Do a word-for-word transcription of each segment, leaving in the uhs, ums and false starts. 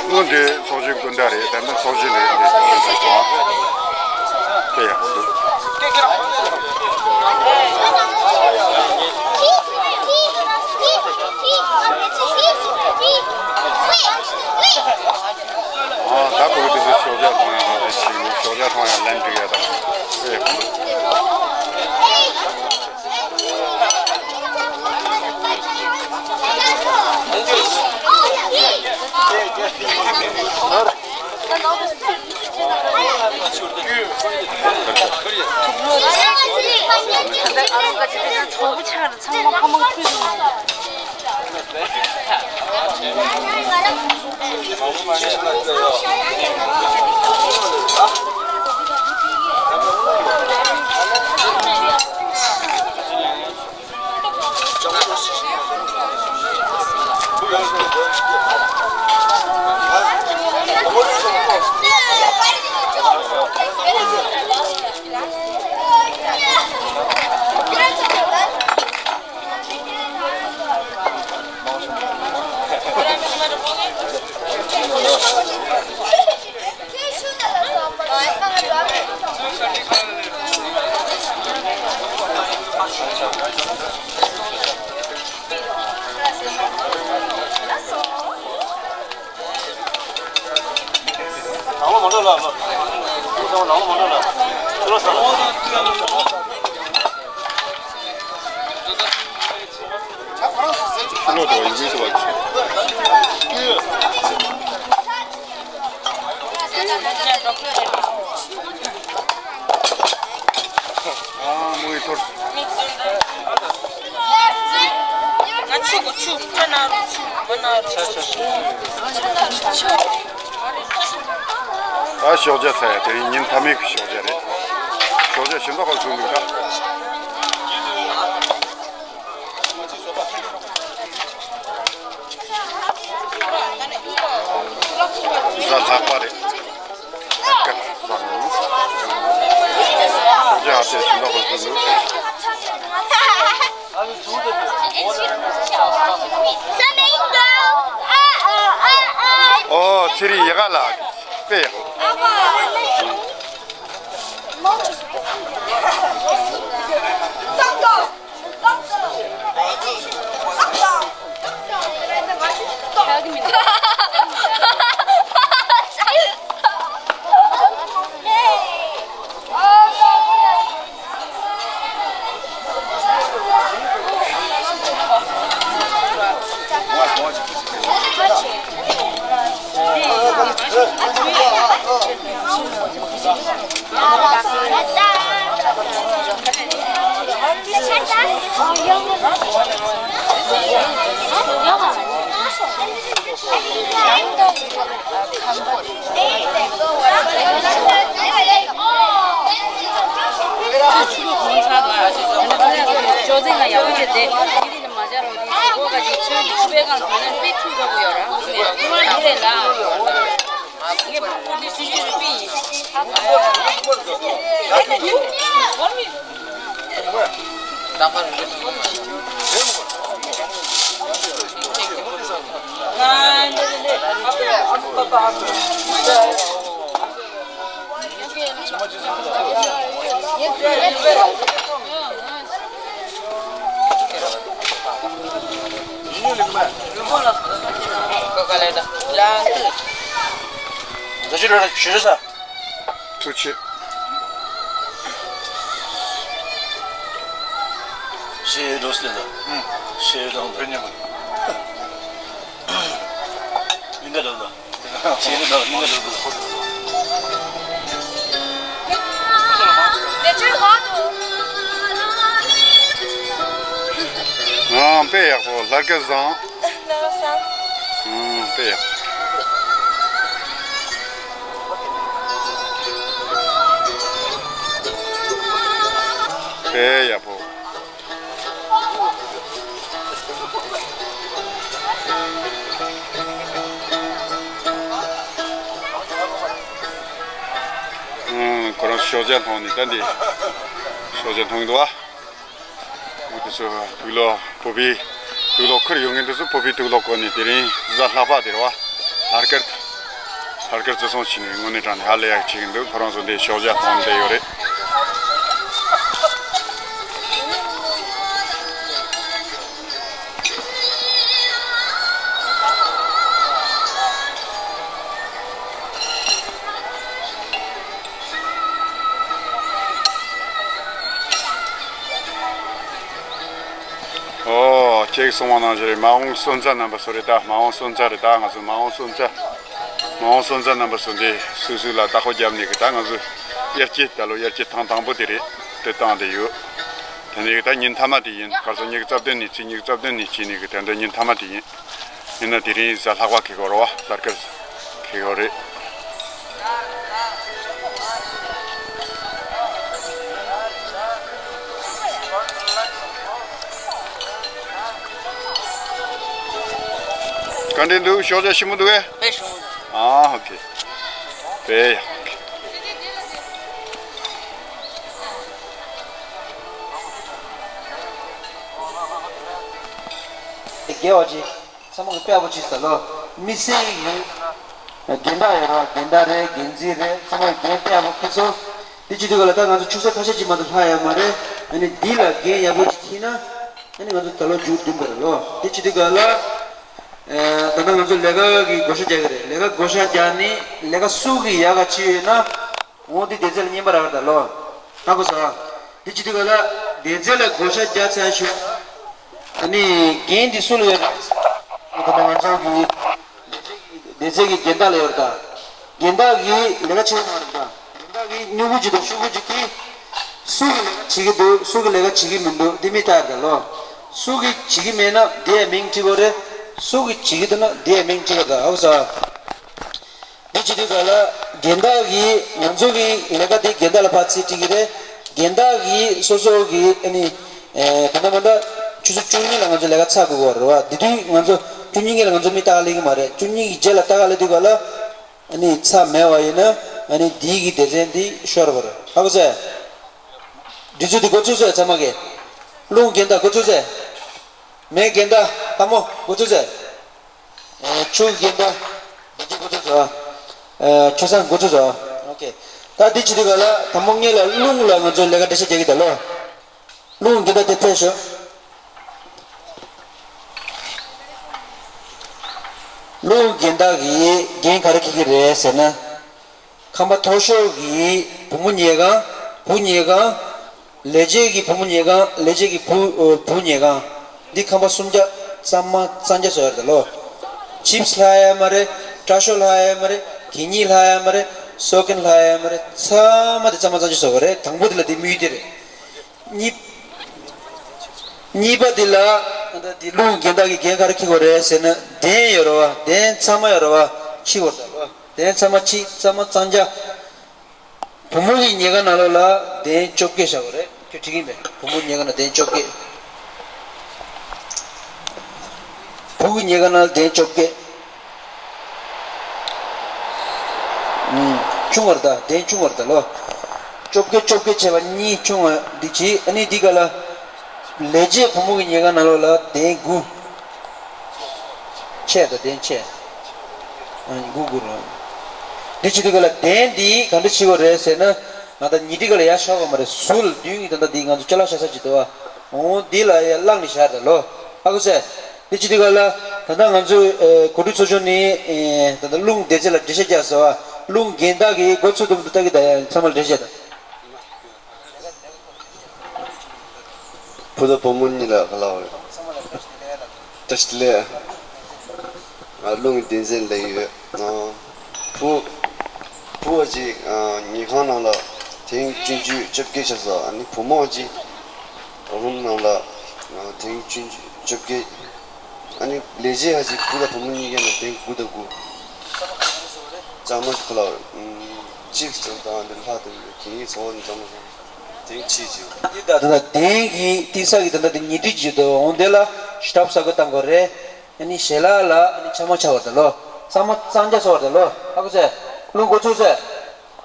སྔོན་འདི་ཚོགས་ཆེན་སྐུ་ཟླ་རེད། ད་ལྟ་ཚོགས་ཆེན་རེད། འདི་ཚོགས་ཆེན་ཚོགས་པ་དཔེ་ཡག་པོ་འདུག་ཨ། ད་བོད་དུ་ཞོགས་ཇ་འཐུང་ཡག་དང་། དེ་བཞིན་ཞོགས་ཇ་འཐུང་ཡག་ལན་འགྲིག་ཡག་དང་། ཨེ། ཚང་མ་ཕ་མ་ཁུལ་དུ། ཕྱི་ལོགས་དུ་བ་ཡིན་ཚུལ་དུ་བ། ཨ། མོའི་ཐོར། ང་ཆུ་གོ་ཆུ། ཁ་ན་རུ་ཆུ། མ་ན་རུ་ཆུ། ཨ། ཞོགས་ཇ་ཚ་ཡ། དེ་རིང་ཉིན་མཐའ་མའི་གི་ཞོགས་ཇ་རེད། ཞོགས་ཇ་ཞིམ་མདོག་ཁ་བཟོས་འདུག་ད། གཟའ་ལྷག་པ་རེད། ལྷག་པ་གཟའ་ལྷག་པ། ཞོགས་ཇ་ཨ་ཅེ་ཞིམ་མདོག་ཁ་བཟོས་འདུག། ཨོ། ཚེ་རིང་ཡག་ག་ལ། དཔེ་ཡག་པོ། ཐུགས་རྗེ་ཆེ། ཤེས་ཡོན་ལོ་སི་ལ། ཤེས་ཡོན་དང་བོད་ཉམས། མི་འདྲ་ལ། ཨང་། དཔེ་ཡག་པོ། ལྷ་སྐལ་བཟང་། ཨང་། དཔེ་ཡག། དཔེ་ཡག་པོ། ཤོག་བྱ་མཐོང་ནས་ད་འདི་ཤོག་བྱ་མཐོང་གི་འདུག་བ། འོ་དེ་ཚོ་དུག་ལོག་བོད་པའི་དུག་ལོག་ཁུར་ཡོང་མཁན་དེ་ཚོ་བོད་པའི་དུག་ལོག་གོན་ནས་དེ་རིང་གཟའ་ལྷག་པ་དེ་རེད་བ། ལྷག་དཀར་ལྷག་དཀར་བརྩི་སྲུང་བྱས་ནས་དངོས་གནས་དྲང་ནས་ཧ་ལས་ཡག་བྱེད་ཀྱི་འདུག་ཁོ་རང་ཚོ་འདི་ཤོག་བྱ་མཐོང་བསྡད་ཡོད་རེད། ཨོ། ཁྱེད་ཀྱིས་གསུངས་པ་ནང་བཞིན་རེད། མ་འོངས་སོན་རྩ་རྣམ་པ་ཚོ་རེད་ད། མ་འོངས་སོན་རྩ་རེད་ད། ང་ཚོ་མ་འོངས་སོན་རྩ། མ་འོངས་སོན་རྩ་རྣམ་པ་ཚོ་འདི་སུ་སུ་ལ་བདག་པོ་བརྒྱབ་ནས་གི་ད་ང་ཚོ་དབྱར་སྐྱིད་ད་ལོ་དབྱར་སྐྱིད་ཐེངས་དང་པོ་དེ་རེད། དེ་བཏང་བསྡད་ཡོད། དེ་ནས་གི་ད་ཉིན་མཐའ་མ་དེ་ཡིན། གར་སོང་ཉི་ཤུ་རྩ་བདུན་ནས་ཚེས་ཉི་ཤུ་རྩ་བདུན་ནས་བྱས་ནས་གི་དེ་འདྲ་ཉིན་མཐའ་མ་དེ་ཡིན། ཡིན་ན་དེ་རིང་གཟའ་ལྷག་པ་གི་གོ་ར་བ་ལར་ཀར་གི་གོ་རེད། ག་འདྲ་འདུག་ཤོག་བྱ་ཞིམ་པོ་འདུག་གས། དཔེ་ཞིམ་པོ་འདུག་ཨ་ཧོ་ཁེ། དཔེ་ཡག་གི། དགེ་བ་ཅིག་ཚང་མ་གི་དཔེ་ཡག་པོ་བྱས་ཟེར་ལོ། མི་སེར་ཡིན། རྒན་བདག་ཡོད་ར། རྒན་བདག་རེད། འགན་འཛིན་རེད། ཚང་མ་གི་འགན་དཔེ་ཡག་པོ་ཁྱེར་སོང་། དེ་བྱེད་དུས་ག་ལ་ད་ང་ཚོ་ཆུ་ཚོད་ཁ་ཤས་ཅིག་མ་གཏོགས་ལྷག་ཡོད་མ་རེད། ཨ་ནི་འདི་ལ་འགན་ཡག་པོ་ཅིག་འཁྱེར་ན། ཨ་ནི་ང་ཚོ་ད་ལོ་མཇུག་བསྡུ་འདོད་རེད་ལོ། དེ་བྱེད་དུས་ག་ལ། ཨ་ད་ལྟ་ང་ཚོ་ལས་ཀ་གི་བགོ་བཤའ་རྒྱག་གི་རེད། ལས་ཀ་བགོ་བཤའ་རྒྱག་ནི་ལས་ཀ་སུ་གི་ཡག་ག་བྱས་ཡོད་ན། འོ་འདི་སྡེ་ཚན་ལ་བརྙན་པར་རག་ད་ལོ། ཧ་གོ་སོང་། འདི་བྱེད་དུས་ག་ལ། སྡེ་ཚན་ལ་བགོ་བཤའ་རྒྱག་ཚར་ཞུ། ཨ་ནི་འགན་འདི་སུ་ལ་ཡོད་རེད། ད་ང་ཚོ་གི་སྡེ་ཚན་གྱི་འགན་བདག་ལ་ཡོད་རེད་ད། འགན་བདག་གིས་ལས་ཀ་བྱེད་མ་རེད་ད། འགན་བདག་གིས་སྨྱུ་གུ་ཅིག་དང་ཤོག་གུ་ཅིག་གིས། སུ་གི་ལས་ཀ་བྱེད་ཀྱི་འདུག་སུ་གི་ལས་ཀ་བྱེད་ཀྱི་མི་འདུག་འདི་མི་ལྟ་རེད་ད་ལོ། སུ་གི་བྱེད་ཀྱི་མེད་ན་འདི་ཡ་མིང་བྲིས་དགོས་རེད། སུ་གི་བྱེད་ཀྱི་འདུག་ན་འདི་ཡ་མིང་བྲིས་དགོས་རེད་ད། ཧ་གོ་སོང་། འདི་བྱེད་དུས་ག་ལ། འགན་བདག་གིས་ང་ཚོ་གི་ལས་ཀ་དེ་འགན་བདག་ལ་ཕར་རྩིས་སྤྲད་ཀྱི་རེད། འགན་བདག་གིས་སོ་སོ་གི་ཨ་ནི། ཨེ་ད་ལྟ་མ་ད་ཆུ་ཚོད་བཅུ་གཉིས་ལ་ང་ཚོ་ལས་ཀ་ཚར་དགོས་ཀྱི་རེད་བ། དེ་དུས་ང་ཚོ་བཅུ་གཉིས་ལ་ང་ཚོ་མི་ལྟ་ག་སླེབས་ཀྱི་མ་རེད། བཅུ་གཉིས་ཀྱི་རྗེས་ལ་ལྟ་ག་སླེབས་དུས་ག་ལ། ཨ་ནི་ཚར་མེད་པ་ཡིན་ན་ཨ་ནི་འདི་གི་སྡེ་ཚན་འདི་ཤོར་བ་རེད། ཧ་གོ་སོང་། འདི་ཚོ་འདི་འགོ་ཚུགས་སོང་ཚང་མ་གི། རླུང་འགན་བདག་འགོ་ཚུགས་སོང་། མེ་འགན་བདག་ལྷ་མོ་འགོ་ཚུགས་སོང་། ཨེ་ཆུ་འགན་བདག་འདི་འགོ་ཚུགས་སོང་། ཨེ་ཆུ་སྲང་འགོ་ཚུགས་སོང་། ཨོ་ཁེ། ད་འདི་བྱེད་དུས་ག་ལ་དང་པོ་ངེད་ལ་རླུང་ལ་ང་ཚོ་ལས་ཀ་འགྲེལ་བཤད་རྒྱག་གི་ད་ལོ། རླུང་འགན་བདག་དེ་ཕེབས་ཤོག་རླུང་འགན་བདག་གིས་འགན་ག་རེ་འཁྱེར་གྱི་རེད་ཟེར་ན། ཁང་པ་མཐོ་ཤོས་ཀྱི་བུ་མོ་ཉལ་ཁང་། བུ་ཉལ་ཁང་། ལས་བྱེད་ཀྱི་བུ་མོ་ཉལ་ཁང་། ལས་བྱེད་ཀྱི་བུ་ཨོ་བུ་ཉལ་ཁང་། འདི་ཁང་པ་སུམ་བརྒྱ་གཙང་མ་གཙང་རྐྱང་བཟོ་ཡ་རེད་ད་ལོ། ཆིབས་ལྷག་ཡ་མ་རེད། སྐྲ་ཤོག་ལྷག་ཡ་མ་རེད། གད་སྙིགས་ལྷག་ཡ་མ་རེད། སོ་ཀན་ལྷག་ཡ་མ་རེད། ཚང་མ་དེ་གཙང་མ་གཙང་རྐྱང་བཟོ་དགོས་རེད། དང་པོ་དེ་ལ་དེ་དམིགས་ཡུལ་དེ་རེད། གཉིས། གཉིས་པ་འདི་ལ། ད་འདི་རླུང་འགན་བདག་གིས་འགན་ག་རེ་འཁྱེར་དགོས་རེད་ཟེར་ན། གདན་ཡོད་རེད་བ། གདན་ཚང་མ་ཡོད་རེད་བ། ཕྱི་བར་དང་བ། གདན་ཚང་མ་ཕྱི་ཚང་མ་གཙང་རྐྱང་། བུ་མོ་གི་ཉལ་ཁང་ནང་ལོགས་ལ་གདན་བཅོ་བརྒྱད་བཞག་དགོས་རེད། ཁྱོད་འགྲིག་གི་མེད། བུ་མོ་ཉལ་ཁང་ནང་གདན་བཅོ་བརྒྱད། བུ་གི་ཉལ་ཁང་ནང་གདན་བཅོ་བརྒྱད། ཨུམ། ཆུང་བར་ད། གདན་ཆུང་བར་ད་ལོ། བཅོ་བརྒྱད་བཅོ་བརྒྱད་བྱས་པ་གཉིས་ཆུང་བ་འདི་བྱས། ཨ་ནི་འདི་ག་ལ། ལས་བྱེད་བུ་མོ་གི་ཉལ་ཁང་ནང་ལོགས་ལ་གདན་དགུ། ཆེ་ད་གདན་ཆེ། ཨ་ནི་དགུ་དགུ་རུ། འདི་བྱེད་དུས་ག་ལ་གདན་འདི་ག་འདྲ་བྱེད་དགོས་རེད་ཟེར་ན། ང་ད་ཉི་ཁྲི་ག་ལ་ཡར་བཞག་དགོས་མ་རེད། ཟུར་ལ་མདུན་གྱི་ད་ལྟ་འདི་ང་ཚོ་ཅ་ལག་བཞག་ས་ཅིག་འདུག་བ། འོ་འདི་ལ་ཡར་བླངས་ནས་བཞག་ད་ལོ། ཧ་གོ་སོང་། དེ་བྱེད་དུས་ག་ལ། ད་ལྟ་ང་ཚོས་ཨེ་གོ་སྒྲིག་ཚོགས་ཆུང་ནས་ཨེ་ད་ལྟ་རླུང་སྡེ་ཚན་ལ་འགྲེལ་བཤད་རྒྱག་ཟེར་བ། རླུང་འགན་བདག་གིས་འགོ་ཚུགས་ཐུབ་མི་འདུག་ལྟ་གི། ད་ཡ་ཚང་མ་ལ་འགྲེལ་བཤད་དང་། བུ་དང་བུ་མོ་གཉིས་ལ་ག་ལ་བ་རེད། བཀྲ་ཤིས་བདེ་ལེགས། ང་རླུང་གི་སྡེ་ཚན་ལ་ཡོད། ཨ། བུ། བུ་བ་གཅིག་ཨ། ཉལ་ཁང་ནང་ལ་གདན་བཅུ་བཅུ་བཅོ་བརྒྱད་བྱས་སོང་། ཨ་ནི་བུ་མོ་བ་གཅིག་རུམ་ནང་ལ་ཨ། གདན་བཅུ་བཅུ་བཅོ་བརྒྱད། ཨ་ནི་ལས་བྱེད་བ་གཅིག་བུ་དང་བུ་མོ་གཉིས་ཀའི་ནང་གདན་དགུ་དང་དགུ། གཙང་མ་ཁོ་ལ་ཨུམ། གཅིག་ཙམ་དང་འདི་ལྷག་ཏུ་གད་སྙིགས་ཚོ་བ་འདི་གཙང་མ་ཚང་མ་གདན་ཆེ་ཅིག་འདི་ད་ད་གདན་གྱི་ཏི་ས་གི་ད་ད་དེ་ཉི་ཁྲི་བརྗོད་དོ། འོང་དེ་ལ་ཞི་ཐབ་ས་གོ་བཏང་དགོས་རེད། ཨ་ནི་ཞལ་ལག་ལ་ཨ་ནི་ཆ་མ་ཆ་བར་དུ་ལོ། གཙང་མ་གཙང་རྐྱང་བཟོ་བར་དུ་ལོ། ཧ་གོ་སོང་། རླུང་འགོ་ཚུགས་སོང་།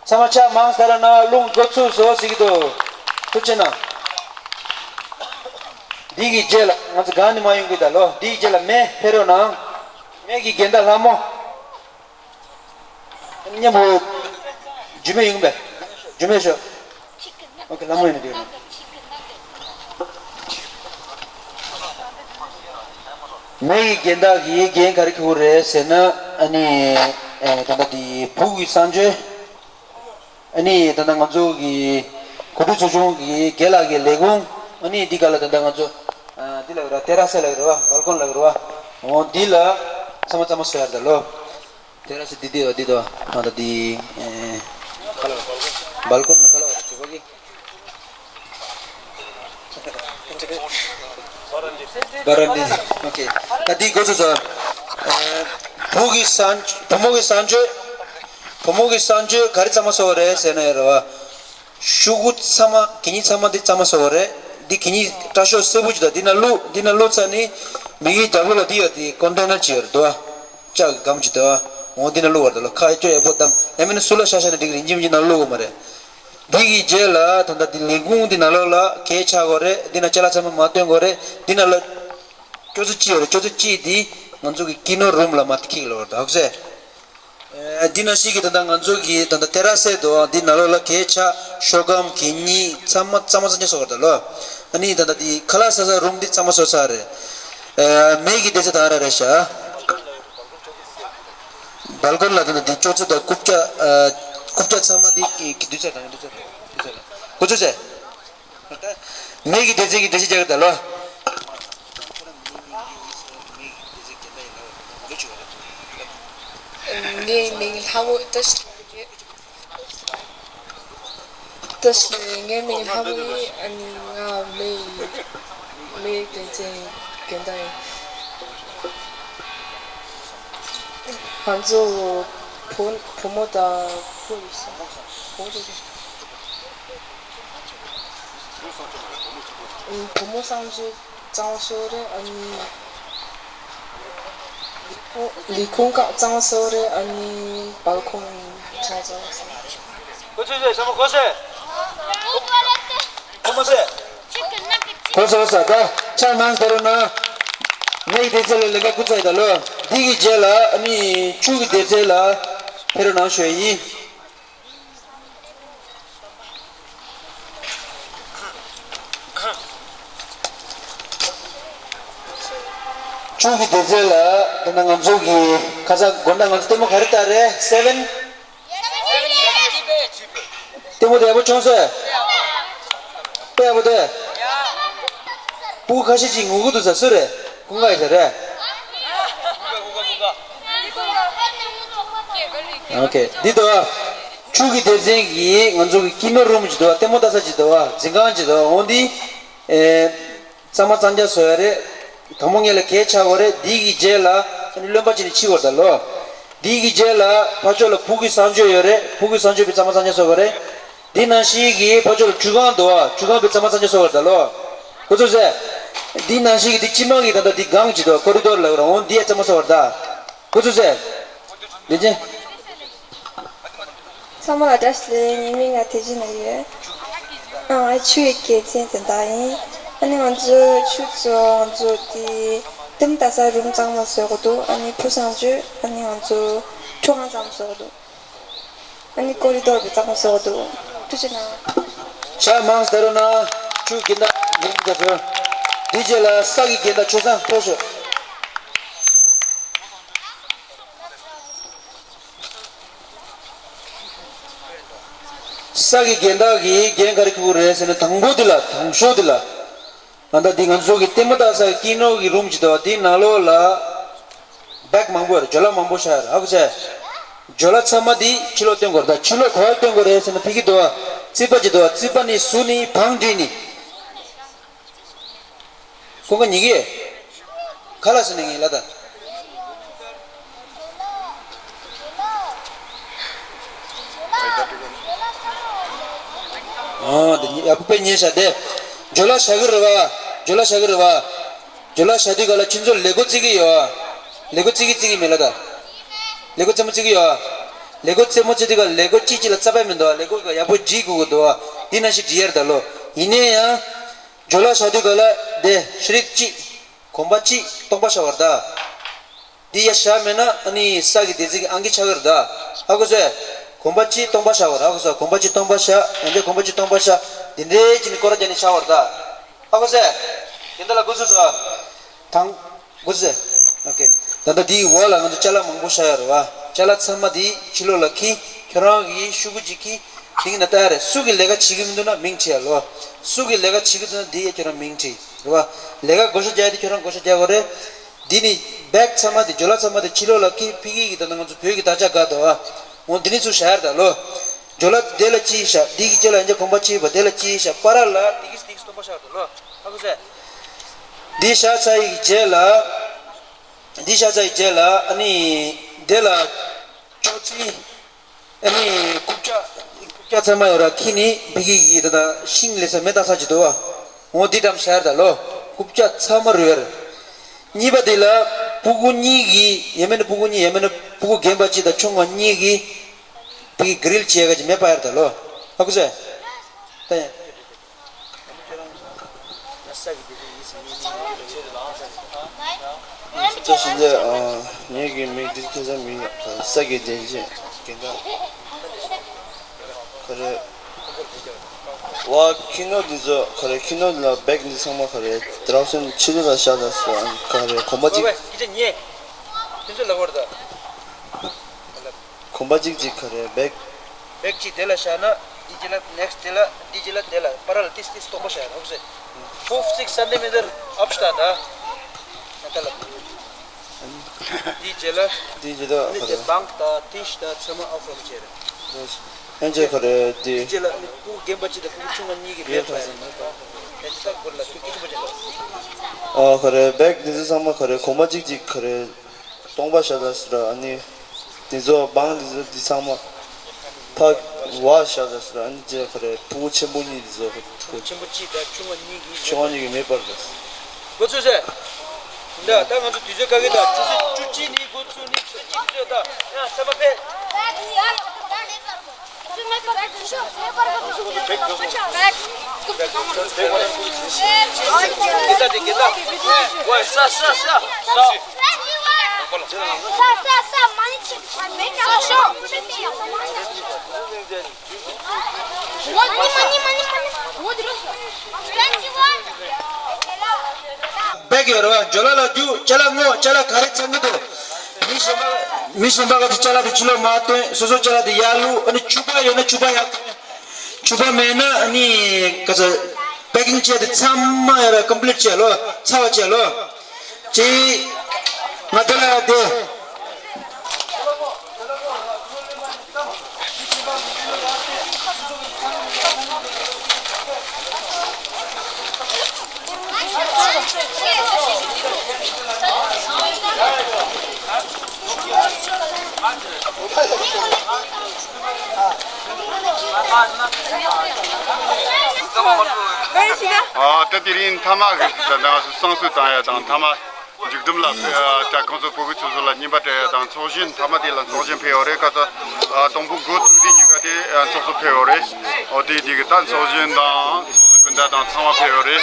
ཚང་མ་ཕྱག་མང་ས་ར་ན་རླུང་འགོ་ཚུགས་སོ་ཟེར་གྱི་འདུག་ཐུགས་རྗེ་གནང་། འདི་གི་རྗེས་ལ་ང་ཚོ་གང་ནས་མ་ཡོང་གི་ད་ལོ། འདི་གི་རྗེས་ལ་མེ་ཕེ་རོ་ནང་། མེ་གི་རྒན་ད་ལྷ་མོ། མཉམ་པོ། རྒྱུ་མེ་ཡོང་པས། རྒྱུ་མེ་ཤོག་ཨོ་ཁེ། ལྷ་མོ་ཡིན་ན་འདི་ཡོད་ན། མེ་ཡི་རྒན་བདག་གིས་རྒན་ག་རེ་ཁུར་རེད་ཟེར་ན། ཨ་ནི། ཨེ། ད་ལྟ་འདི་བུ་གི་གསང་སྤྱོད། ཨ་ནི་ད་ལྟ་ང་ཚོ་གི་གོ་སྒྲིག་ཚོགས་ཆུང་གི་རྒན་ལགས་ཀྱི་ལས་ཁུངས། ཨ་ནི་འདི་ག་ལ་ད་ལྟ་ང་ཚོ། ཨ། འདི་ལ་ར་ཏེ་ར་སེ་ལ་ར་བ་བལ་ཀོན་ལ་ར་བ། འོ་འདི་ལ་ཚང་མ་ཚང་མ་བཟོ་ཡར་ད་ལོ། ཏེ་ར་སེ་འདི་འདི་བ་འདི་དོ། ང་ད་འདི། ཨེ། ག་ལ་བ་བལ་ཀོན་ལ་ག་ལ་བ་ར་ཅི་གོ་གི། བ་ར་འདི། ཨོ་ཁེ། ད་འདི་འགོ་ཚུགས་སོ། ཨེ། བུ་གི་གསང་། བུ་མོ་གི་གསང་སྤྱོད། བུ་མོ་གི་གསང་སྤྱོད་ག་རེ་གཙང་མ་བཟོ་བ་རེད་ཟེར་ན་ཡོད་རེད་བ། ཤོག་གུ་ཚང་མ་གད་སྙིགས་ཚང་མ་འདི་གཙང་མ་བཟོ་བ་རེད། འདི་གད་སྙིགས་སྐྲ་ཤོག་སེར་པོ་ཅིག་དང་འདི་ན་བླུགས། འདི་ན་བླུགས་ཚར་ནི་མི་གི་རྒྱབ་ལོགས་ལ་འདི་ཡོད། འདི་ཀོན་ཊེ་ནར་ཅིག་ཡོད་རེད་དོ། ལྕགས་ཀྱི་སྒམ་ཅིག་དོ། འོ་འདི་ན་བླུགས་བར་དོ་ལོ། ཁ་ཡ་ཅོ་ཡ་པོ་དམ་ཡ་མིན་ན་སུ་ལ་ཤ་ཤ་ནི་འགྲིག་རིན་ཅི་མི་ཅི་ན་བླུགས་དགོས་མ་རེད། འདི་གི་རྗེས་ལ་ད་ལྟ་འདི་ལས་ཁུངས་འདི་ནང་ལོགས་ལ་གད་ཆག་དགོས་རེད། འདི་ན་ཅ་ལག་ཚང་མ་མ་སྟོན་དགོས་རེད། འདི་ན་ལ་ཅོ་ཙེ་ཅི་ཡོད་རེད། ཅོ་ཙེ་ཅི་འདི་ང་ཚོ་གི་ཀི་ནོ་རུམ་ལ་མ་ཁིག་ལ་བར་དོ་ཧོག་སེ། ཨེ། འདི་ནང་བཞིན་གྱི་ད་ལྟ་ང་ཚོ་གི་ད་ལྟ་ཏེ་ར་སེ་དོ། འདི་ནང་ལོགས་ལ་གད་ཆག་ཤོག་སྒམ་གད་སྙིགས་ཚང་མ་ཚང་མ་ཚང་ཆ་བཟོ་བར་དོ་ལོ། ཨ་ནི་ད་ལྟ་འདི་ཁ་ལག་ཟ་ས་རུམ་འདི་ཚང་མ་བཟོ་ཚར་རེད། ཨེ། མེ་གི་སྡེར་ཚད་ད་ར་རེད་ཤག་བལ་ཀོན་ལ་ད་ལྟ་འདི་ཅོག་ཙེ་དང་རྐུབ་བཀྱག་ཨ། རྐུབ་བཀྱག་ཚང་མ་འདི་གི་གི་དུས་ཚོད་དང་དུས་ཚོད་དང་དུས་ཚོད་ལ་འགོ་ཚུགས་སེ། མེ་གི་སྡེར་ཚད་ཀྱི་འགྲེལ་བཤད་རྒྱག་གི་ད་ལོ། ངའི་མིང་ལྷ་མོ་བཀྲ་ཤིས་རེད། བཀྲ་ཤིས་རེད། ངའི་མིང་ལྷ་མོ་ཡིན། ཨ་ནི་ང་མེ་ཡི་མེ་ཡི་སྡེར་ཚད་རྒན་བདག་ཡིན། ང་ཚོ་བུ་བུ་མོ་དང་བུ་ཡིན་ས། བུ་མོ་དང་། བུ་མོ་གསང་སྤྱོད་གཙང་བཟོ་རེད། ཨ་ནི་ལས་ཁུངས་ཀྱང་གཙང་བཟོ་རེད། ཨ་ནི་བལ་ཀོན་ཆ་གཙང་བཟོ་རེད། གོ་ཚོད་ཟེར་ས་མ་གོ་ཟེར། གོ་མ་ཟེར། གོ་ཟེར་ས་ད་ཆ་ནང་ཟེར་རོ་ན། མེ་ཡི་སྡེར་ཚད་ལ་ལས་ཀ་ཀུ་ཚ་ཡི་ད་ལོ། འདི་གི་རྗེས་ལ་ཨ་ནི་ཆུ་གི་སྡེར་ཚད་ལ་ཕེ་རོ་ནང་ཤོད་ཡིན། ཆུ་གི་སྡེར་ཚད་ལ་ད་ནང་ང་ཚོ་གི་ཁ་ས་དགོན་ན་ང་ཚོ་ལྟད་མོ་ག་རེ་ལྟ་རེད། སེ་བེན། ལྟད་མོ་དེ་ཡག་པོ་བྱུང་སོང་། དཔེ་ཡག་པོ་དེ། སྤུ་གུ་ཁ་ཤས་ཅིག་ངུ་གི་འདུག་ས་སུ་རེད། ཀུན་དགའ་ཡིན་ས་རེད། ཨོ་ཁེ། འདི་འདུག་བ། ཆུ་གི་སྡེར་ཚན་གྱིས་ང་ཚོ་གི་ཀི་ནོ་རུམ་ཅིག་འདུག་བ། ལྟད་མོ་ལྟ་ས་ཅིག་འདུག་བ། འཛིན་ཁང་ཅིག་འདུག་བ། འོ་འདི། ཨེ། གཙང་མ་གཙང་རྐྱང་བཟོ་ཡ་རེད། དང་པོ་ངེད་ལ་གད་ཆག་དགོས་རེད། འདི་གི་རྗེས་ལ་ཨ་ནི་རློན་པ་ཅིག་ནས་ཕྱི་བར་ད་ལོ། འདི་གི་རྗེས་ལ་ཕར་ཕྱོགས་ལ་བུ་གུའི་གསང་སྤྱོད་ཡོད་རེད། བུ་གུའི་གསང་སྤྱོད་པའི་གཙང་མ་གཙང་རྐྱང་བཟོ་དགོས་རེད། འདི་ནང་བཞིན་གྱི་ཕར་ཕྱོགས་ལ་ཁྲུས་ཁང་འདུག་བ། ཁྲུས་ཁང་པའི་གཙང་མ་གཙང་རྐྱང་བཟོ་དགོས་རེད་ད་ལོ། གོ་ཚོད་ཟེར། འདི་ནང་བཞིན་གྱི་འདི་སྤྱི་དམངས་ཀྱི་ད་ལྟ་འདི་སྒང་ཅིག་འདུག་བ། ཀོ་རི་དོར་ལབ་ཀྱི་རེད། འོ་འདི་ཡ་གཙང་མ་བཟོ་དགོས་རེད་ད། གོ་ཚོད་ཟེར། ལེགས་ཅན། ཚང་མ་ལ་བཀྲ་ཤིས་བདེ་ལེགས། ངའི་མིང་ང་ཐེ་ཅི་ན་ཡོད། ཨང་། ཨ་ཆུའི་རྒྱལ་མཚན་དོན་དག་ཡིན། ཨ་ནི་ང་ཚོ་ཆུ་ཚོ་ང་ཚོ་དེ་ལྟད་མོ་ལྟ་ས་རུམ་གཙང་མ་བཟོ་དགོས་འདུག་ཨ་ནི་བུ་གསང་སྤྱོད། ཨ་ནི་ང་ཚོ་ཁྲུས་ཁང་གཙང་མ་བཟོ་དགོས་འདུག་ཨ་ནི་ཀོ་རི་དོར་བའི་གཙང་མ་བཟོ་དགོས་འདུག་ཐུགས་རྗེ་གནང་། ཕྱག་མང་སྟེ་རོ་ན། ཆུ་རྒན་ད་རྒན་ད་ཟེར། དེ་རྗེས་ལ་ས་གི་རྒན་ད་ཆུ་སང་ཕེབས་ཤོག་ས་གི་རྒན་བདག་གིས་རྒན་ག་རེ་ཁུར་རེད་ཟེར་ན། དང་པོ་འདི་ལ། དང་ཤོས་འདི་ལ། ད་ལྟ་འདི་ང་ཚོ་གི་ལྟད་མོ་ལྟ་ས་ཀི་ནོ་གི་རུམ་ཅིག་འདུག་བ། འདི་ནང་ལོགས་ལ་བེག་མང་པོ་ཡོད་རེད། ཇོ་ལ་མང་པོ་ཤར་ཧ་གོ་ཚེ། ཇོ་ལ་ཚང་མ་འདི་ཕྱི་ལོགས་སྟོན་དགོས་རེད། ད་ཕྱི་ལོགས་ག་བར་སྟོན་དགོས་རེད་ཟེར་ན། ཕ་གི་འདུག་བ། རྩིག་པ་ཅིག་འདུག་བ། རྩིག་པ་ནི་ཟུར་ནི་བང་སྒྲིག་ནི། ཁོང་ཁ་ཉིག་གེ། ཁ་ལག་ཟ་ནི་ངས་ལ་ད། ཨ། དེ་ཡག་པོ་དཔེ་ཉེ་ཤ་དེ། ཇོ་ལ་ཤ་གི་རེད་བ། ཇོ་ལ་ཤ་གི་རེད་བ། ཇོ་ལ་ཤ་དུས་ག་ལ་ཁྱེད་ཚོ་ལས་འགོ་བརྩི་གི་ཡོད་བ། ལས་འགོ་བརྩི་གི་བརྩི་གི་མེད་ལ་ད། ལས་འགོ་རྩེད་མོ་རྩེ་གི་ཡོད། ལས་འགོ་རྩེད་མོ་རྩེ་དུས་ག་ལས་འགོ་གཅིག་གཅིག་ལ་རྩ་བ་མི་འདུག་བ། ལས་འགོ་ག་ཡག་པོ་སྒྲིག་དགོས་ཀྱི་འདུག་བ། འདི་ན་ཞིག་སྒྲིག་ཡར་ད་ལོ། ཡིན་ནའི་ཡང་། ཇོ་ལ་བཞག་དུས་ག་ལ་དེ་ཤ་རིགས་གཅིག་གོམ་པ་གཅིག་སྟོང་པ་བཞག་བར་ད། འདི་ཡ་བཞག་མེད་ན་ཨ་ནི་ས་གི་སྡེ་ཚན་གྱི་ཨང་ཀི་ཆག་གི་རེད་ད། ཧ་གོ་སོང་། གོམ་པ་གཅིག་སྟོང་པ་བཞག་བར་ཧ་གོ་སོང་། གོམ་པ་གཅིག་སྟོང་པ་བཞག་ཡང་དེ་གོམ་པ་གཅིག་སྟོང་པ་བཞག་འདི་འདྲའི་གཅིག་ནི་སྐོར་ར་རྒྱག་ནི་ཆག་བར་ད། ཧ་གོ་སོང་། དེ་འདྲ་ལ་འགོ་ཚུགས་སོང་། དང་། འགོ་ཚུགས་སོང་། ཨོ་ཁེ། ད་ལྟ་འདིའི་འོག་ལ་ང་ཚོ་ཅ་ལག་མང་པོ་བཞག་ཡོད་རེད་བ། ཅ་ལག་ཚང་མ་འདི་ཕྱི་ལོགས་ལ་འཁྱེར། ཁྱོད་རང་གི་ཤོག་གུ་གཅིག་འཁྱེར། འདི་གི་ནང་ལྟ་ཡ་རེད། སུ་གིས་ལས་ཀ་བྱེད་ཀྱི་མི་འདུག་ན་མིང་བྲིས་ཡ་ལོ། སུ་གིས་ལས་ཀ་བྱེད་ཀྱི་འདུག་ན་འདི་ཡ་ཁྱོད་རང་མིང་བྲིས་རེད་བ། ལས་ཀ་བགོ་བཤའ་རྒྱག་ཡ་དེ་ཁྱོད་རང་བགོ་བཤའ་རྒྱག་དགོས་རེད། འདི་ནི་བེག་ཚང་མ་དེ་ཇོ་ལ་ཚང་མ་དེ་ཕྱི་ལོགས་ལ་འཁྱེར། ཕ་གི་གི་ད་ལྟ་ང་ཚོ་བོད་ཀྱི་དག་ཆ་དགའ་འདུག་ཨ། འོ་འདི་ནི་ཚུར་བཞག་ཡ་རེད་ད་ལོ། ཇོ་ལ་དེ་ལ་གཅིག་བཞག་འདི་གི་རྗེས་ལ་ཡང་བསྐྱར་གོམ་པ་གཅིག་བ། དེ་ལ་གཅིག་བཞག་པ་ར་ལ་འདི་གི་འདི་གི་སྟོང་པ་བཞག་ད་ལོ། ཧ་གོ་སོང་། འདི་བཞག་ཚར་ཡི་གི་རྗེས་ལ། འདི་བཞག་ཚར་ཡི་རྗེས་ལ་ཨ་ནི་དེ་ལ་ཅོག་ཙེ། ཨ་ནི་རྐུབ་བཀྱག་རྐུབ་བཀྱག་ཚང་མ་ཡོད་ར་འཁྱེར་ནི་ཕ་གི་གི་ད་ལྟ་ཤིང་ལས་ས་མེ་བཏང་ས་ཅིག་འདུག་བ། འོ་འདི་འགྲམ་བཞག་ཡ་རེད་ད་ལོ། རྐུབ་བཀྱག་ཚང་མ་རུལ་བ་རེད། གཉིས་པ་དེ་ལ་ཕྲུ་གུ་གཉིས་ཀྱིས་ཡང་མིན་ན་ཕྲུ་གུ་གཉིས་ཡང་མིན་ན་ཕྲུ་གུ་རྒན་པ་གཅིག་དང་ཆུང་བ་གཉིས་ཀྱིས་ཕ་གི་གྷི་རིལ་བྱེད་ཡ་ག་ཅིག་མེ་སྤར་ཡ་རེད་ད་ལོ། ཧ་གོ་སོང་། ད་ཡང་། ད་ཞིང་ལས་ཨ། ངེད་ཀྱི་མིང་འདི་ཁ་སང་མིང་ས་གི་རྒྱན་ཆས་རྒན་བདག་ག་རེ། བ་ཁྱི་ནོར་འདི་ཚོ་ག་རེ། ཁྱི་ནོར་ལ་བེག་འདི་ཚང་མ་ག་རེ་དྲག་སོང་ཕྱི་ལོགས་ལ་བཞག་ད་སོ་ག་རེ་གོམ་པ་གཅིག་ཝེ་ཝེ་ཁྱི་ཆ་ཉེ། དེ་ཚོ་ལ་བོར་ད། གོམ་པ་གཅིག་གཅིག་ག་རེ་བེག་བེག་གཅིག་དེ་ལ་བཞག་ན་འདི་གཅིག་ལ་ནེག་སི་དེ་ལ་འདི་གཅིག་ལ་དེ་ལ་པ་ར་ལ་ཏིས་ཏིས་སྟོང་པ་བཞག་ཡ་ཧོབ་སེ། ཕོབ་སིག་སེན་ཊི་མི་ཊར་ཨབ་ཤ་ད། ད་ལ། འདི་རྗེས་ལ། འདི་རྗེས་ལ་ནི་དེ་བང་ད་ཏིཤ་ད་ཚང་མ་ཨབ་ཤ་བྱས་རེད། ཧན་ཅེ་ག་རེ་འདི། འདི་རྗེས་ལ་ནི་ཕྲུ་གུ་རྒན་པ་གཅིག་དང་ཕྲུ་གུ་ཆུང་བ་གཉིས་ཀྱི་བེག་ཕ་ཡ་ནི་ད་གོར་ལ་ཁྱོད་ཀྱི་ཆུང་པ་ཅན་ལ། ཨ་ག་རེ་བེག་འདི་ཚོ་ཚང་མ་ག་རེ་གོམ་པ་གཅིག་གཅིག་ག་རེ། སྟོང་པ་བཞག་ད་ཟེར་ཨ་ནི། འདི་ཚོ་བང་འདི་ཚོ་འདི་ཚང་མ། ཕ་བ་བཞག་ད་ཟེར་ཨ་ནི་ཅེ་ག་རེ་ཕྲུ་གུ་ཆེན་པོ་གཉིས་འདི་ཚོ་ཕྲུ་གུ་ཆེན་པོ་གཅིག་དང་ཆུང་བ་གཉིས་ཀྱིས་ཆུང་བ་གཉིས་ཀྱིས་མེ་སྤར་ད། འགོ་ཚུགས་སེ། འདི་ད་ང་ཚོ་དུས་ཚོད་བཀག་གི་ད་ཆུ་ཚོད་བཅུ་གཅིག་ནས་འགོ་ཚུགས་ནི་ཆུ་ཚོད་གཅིག་ཚོད་ད་ཡང་ཚད་མ་ཕེབས། བེག་ཡོད་རེད་བ། ཇོ་ལ་ལ་རྒྱུ་ཅ་ལག་སྔོག་ཅ་ལག་ག་རེ་ཚང་གི་འདུག་མི་གཞན་པ་མི་གཞན་པ་ག་ཚོད་ཅ་ལག་དེ་ཕྱི་ལོགས་མ་སྟོན། སོ་སོ་ཅ་ལག་དེ་ཡར་བླུགས། ཨ་ནི་ཕྱུ་པ་ཡོད་ན་ཕྱུ་པ་ཡར་སྟོན། ཕྱུ་པ་མེད་ན་ཨ་ནི་ག་ཚོད་པེ་ཀིང་བྱས་ཏེ་ཚང་མ་ཡར་ཀམ་པི་ལིཊ་བྱས་ལོ། ཚར་བ་བྱས་ལོ། ཅི། ང་དེ་ལ་དེ། ཨ་ད་དེ་རིང་མཐའ་མ་གི་ད་ང་ཚོ་བསང་གསོལ་བཏང་ཡ་དང་མཐའ་མ། མཇུག་བསྡོམས་ལ་ཨ་ད་ཁོང་ཚོ་ཕྲུ་གུ་ཚོ་ཚོ་ལ་རྔན་པ་སྤྲད་ཡ་དང་ཚོགས་ཞིང་མཐའ་མ་དེ་ལ་ཚོགས་ཞིང་ཕེབས་ཡོད་རེད། ཁ་ཚ་ཨ་དང་པོ་འགོ་བཙུགས་དེ་ཉིན་ཀ་དེ་ཨ་ཚོགས་གཙོ་ཕེབས་ཡོད་རེད། འོ་དེ་དེ་གི་ད་ཚོགས་ཞིང་དང་ཚོགས་གཙོ་སྤུན་ཟླ་དང་ཚང་མ་ཕེབས་ཡོད་རེད། དེ་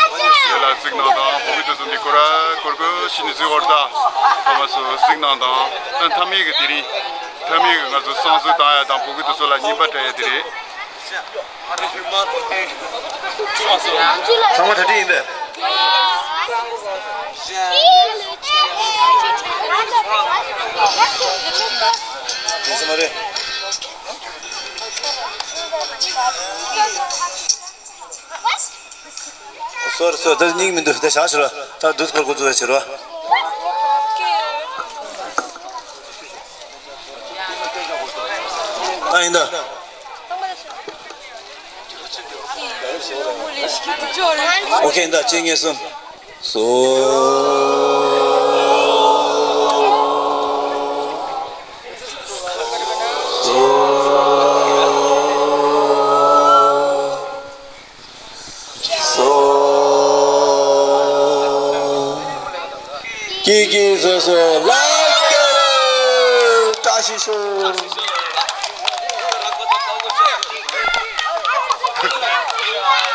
ལ་གཟིགས་གནང་དང་ཕྲུ་གུ་ཚོ་ཚོ་འདི་སྐོར་ར་སྐོར་སྐོར་ཞིག་ནས་གཟིགས་ཡོད་རེད། ད་ཚང་མ་ཚོ་གཟིགས་གནང་དང་ད་མཐའ་མའི་གི་དེ་རིང་མཐའ་མའི་གི་ང་ཚོ་བསང་གསོལ་བཏང་ཡ་དང་ཕྲུ་གུ་ཚོ་ཚོ་ལ་རྔན་པ་སྤྲད་ཡ་དེ་རེད། ཚང་མ་གྲ་སྒྲིག་ཡིན་པས། དེ་ཚང་མ་རེད། སོ་རེ་སོ་རེ་ད་སྙིང་མི་འདུག་ད་བཞག་ཕྱིར་བ་ད་དུས་སྐོར་འགོ་བཙུགས་ཕྱིར་བ། ཨ་ཡིན་ད། ཨོ་ཁེ་ཡིན་ད་ཅི་ངེས་སོང་། སོ། སོ། སོ། ཀྱི་ཀྱི་སོ་སོ་ལགས་ཀྱི་བཀྲ་ཤིས་ཤོག་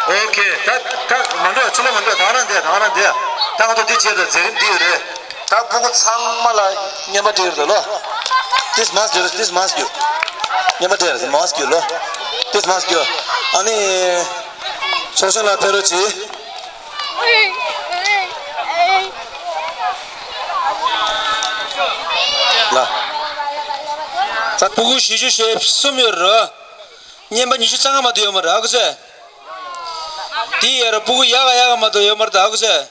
ཨོ་ཁེ། ད་ད་མ་འགྲོ། ཚུར་ལ་མ་འགྲོ། ད་རང་འདས། ད་རང་འདས། ད་ང་ཚོ་འདི་བྱས་ཏེ་མཛད་རིམ་འདི་ཡོད་རེད། ད་སྤུ་གུ་ཚང་མ་ལ་བརྙན་པར་སྤྲད་ཡོད་རེད་ལོ། This must do, this must do. བརྙན་པར་སྤྲད་རེད། མ་སྐྱོ་ལོ། This must do. ཨ་ནི་ཚོགས་གཞོན་ལགས་ཕེབས་རོགས་གྱིས། ལ། ད་སྤུ་གུ་བཞི་བཅུ་ཞེ་གསུམ་ཡོད་རེད། བརྙན་པར་ཉི་ཤུ་རྩ་ལྔ་མ་གཏོགས་ཡོད་མ་རེད། ཨ་ཁུ་ཚོས། དེ་ཡར་སྤུ་གུ་ཡག་ག་ཡག་ག་མ་གཏོགས་ཡོད་མ་རེད། ཨ་ཁུ་ཚོས།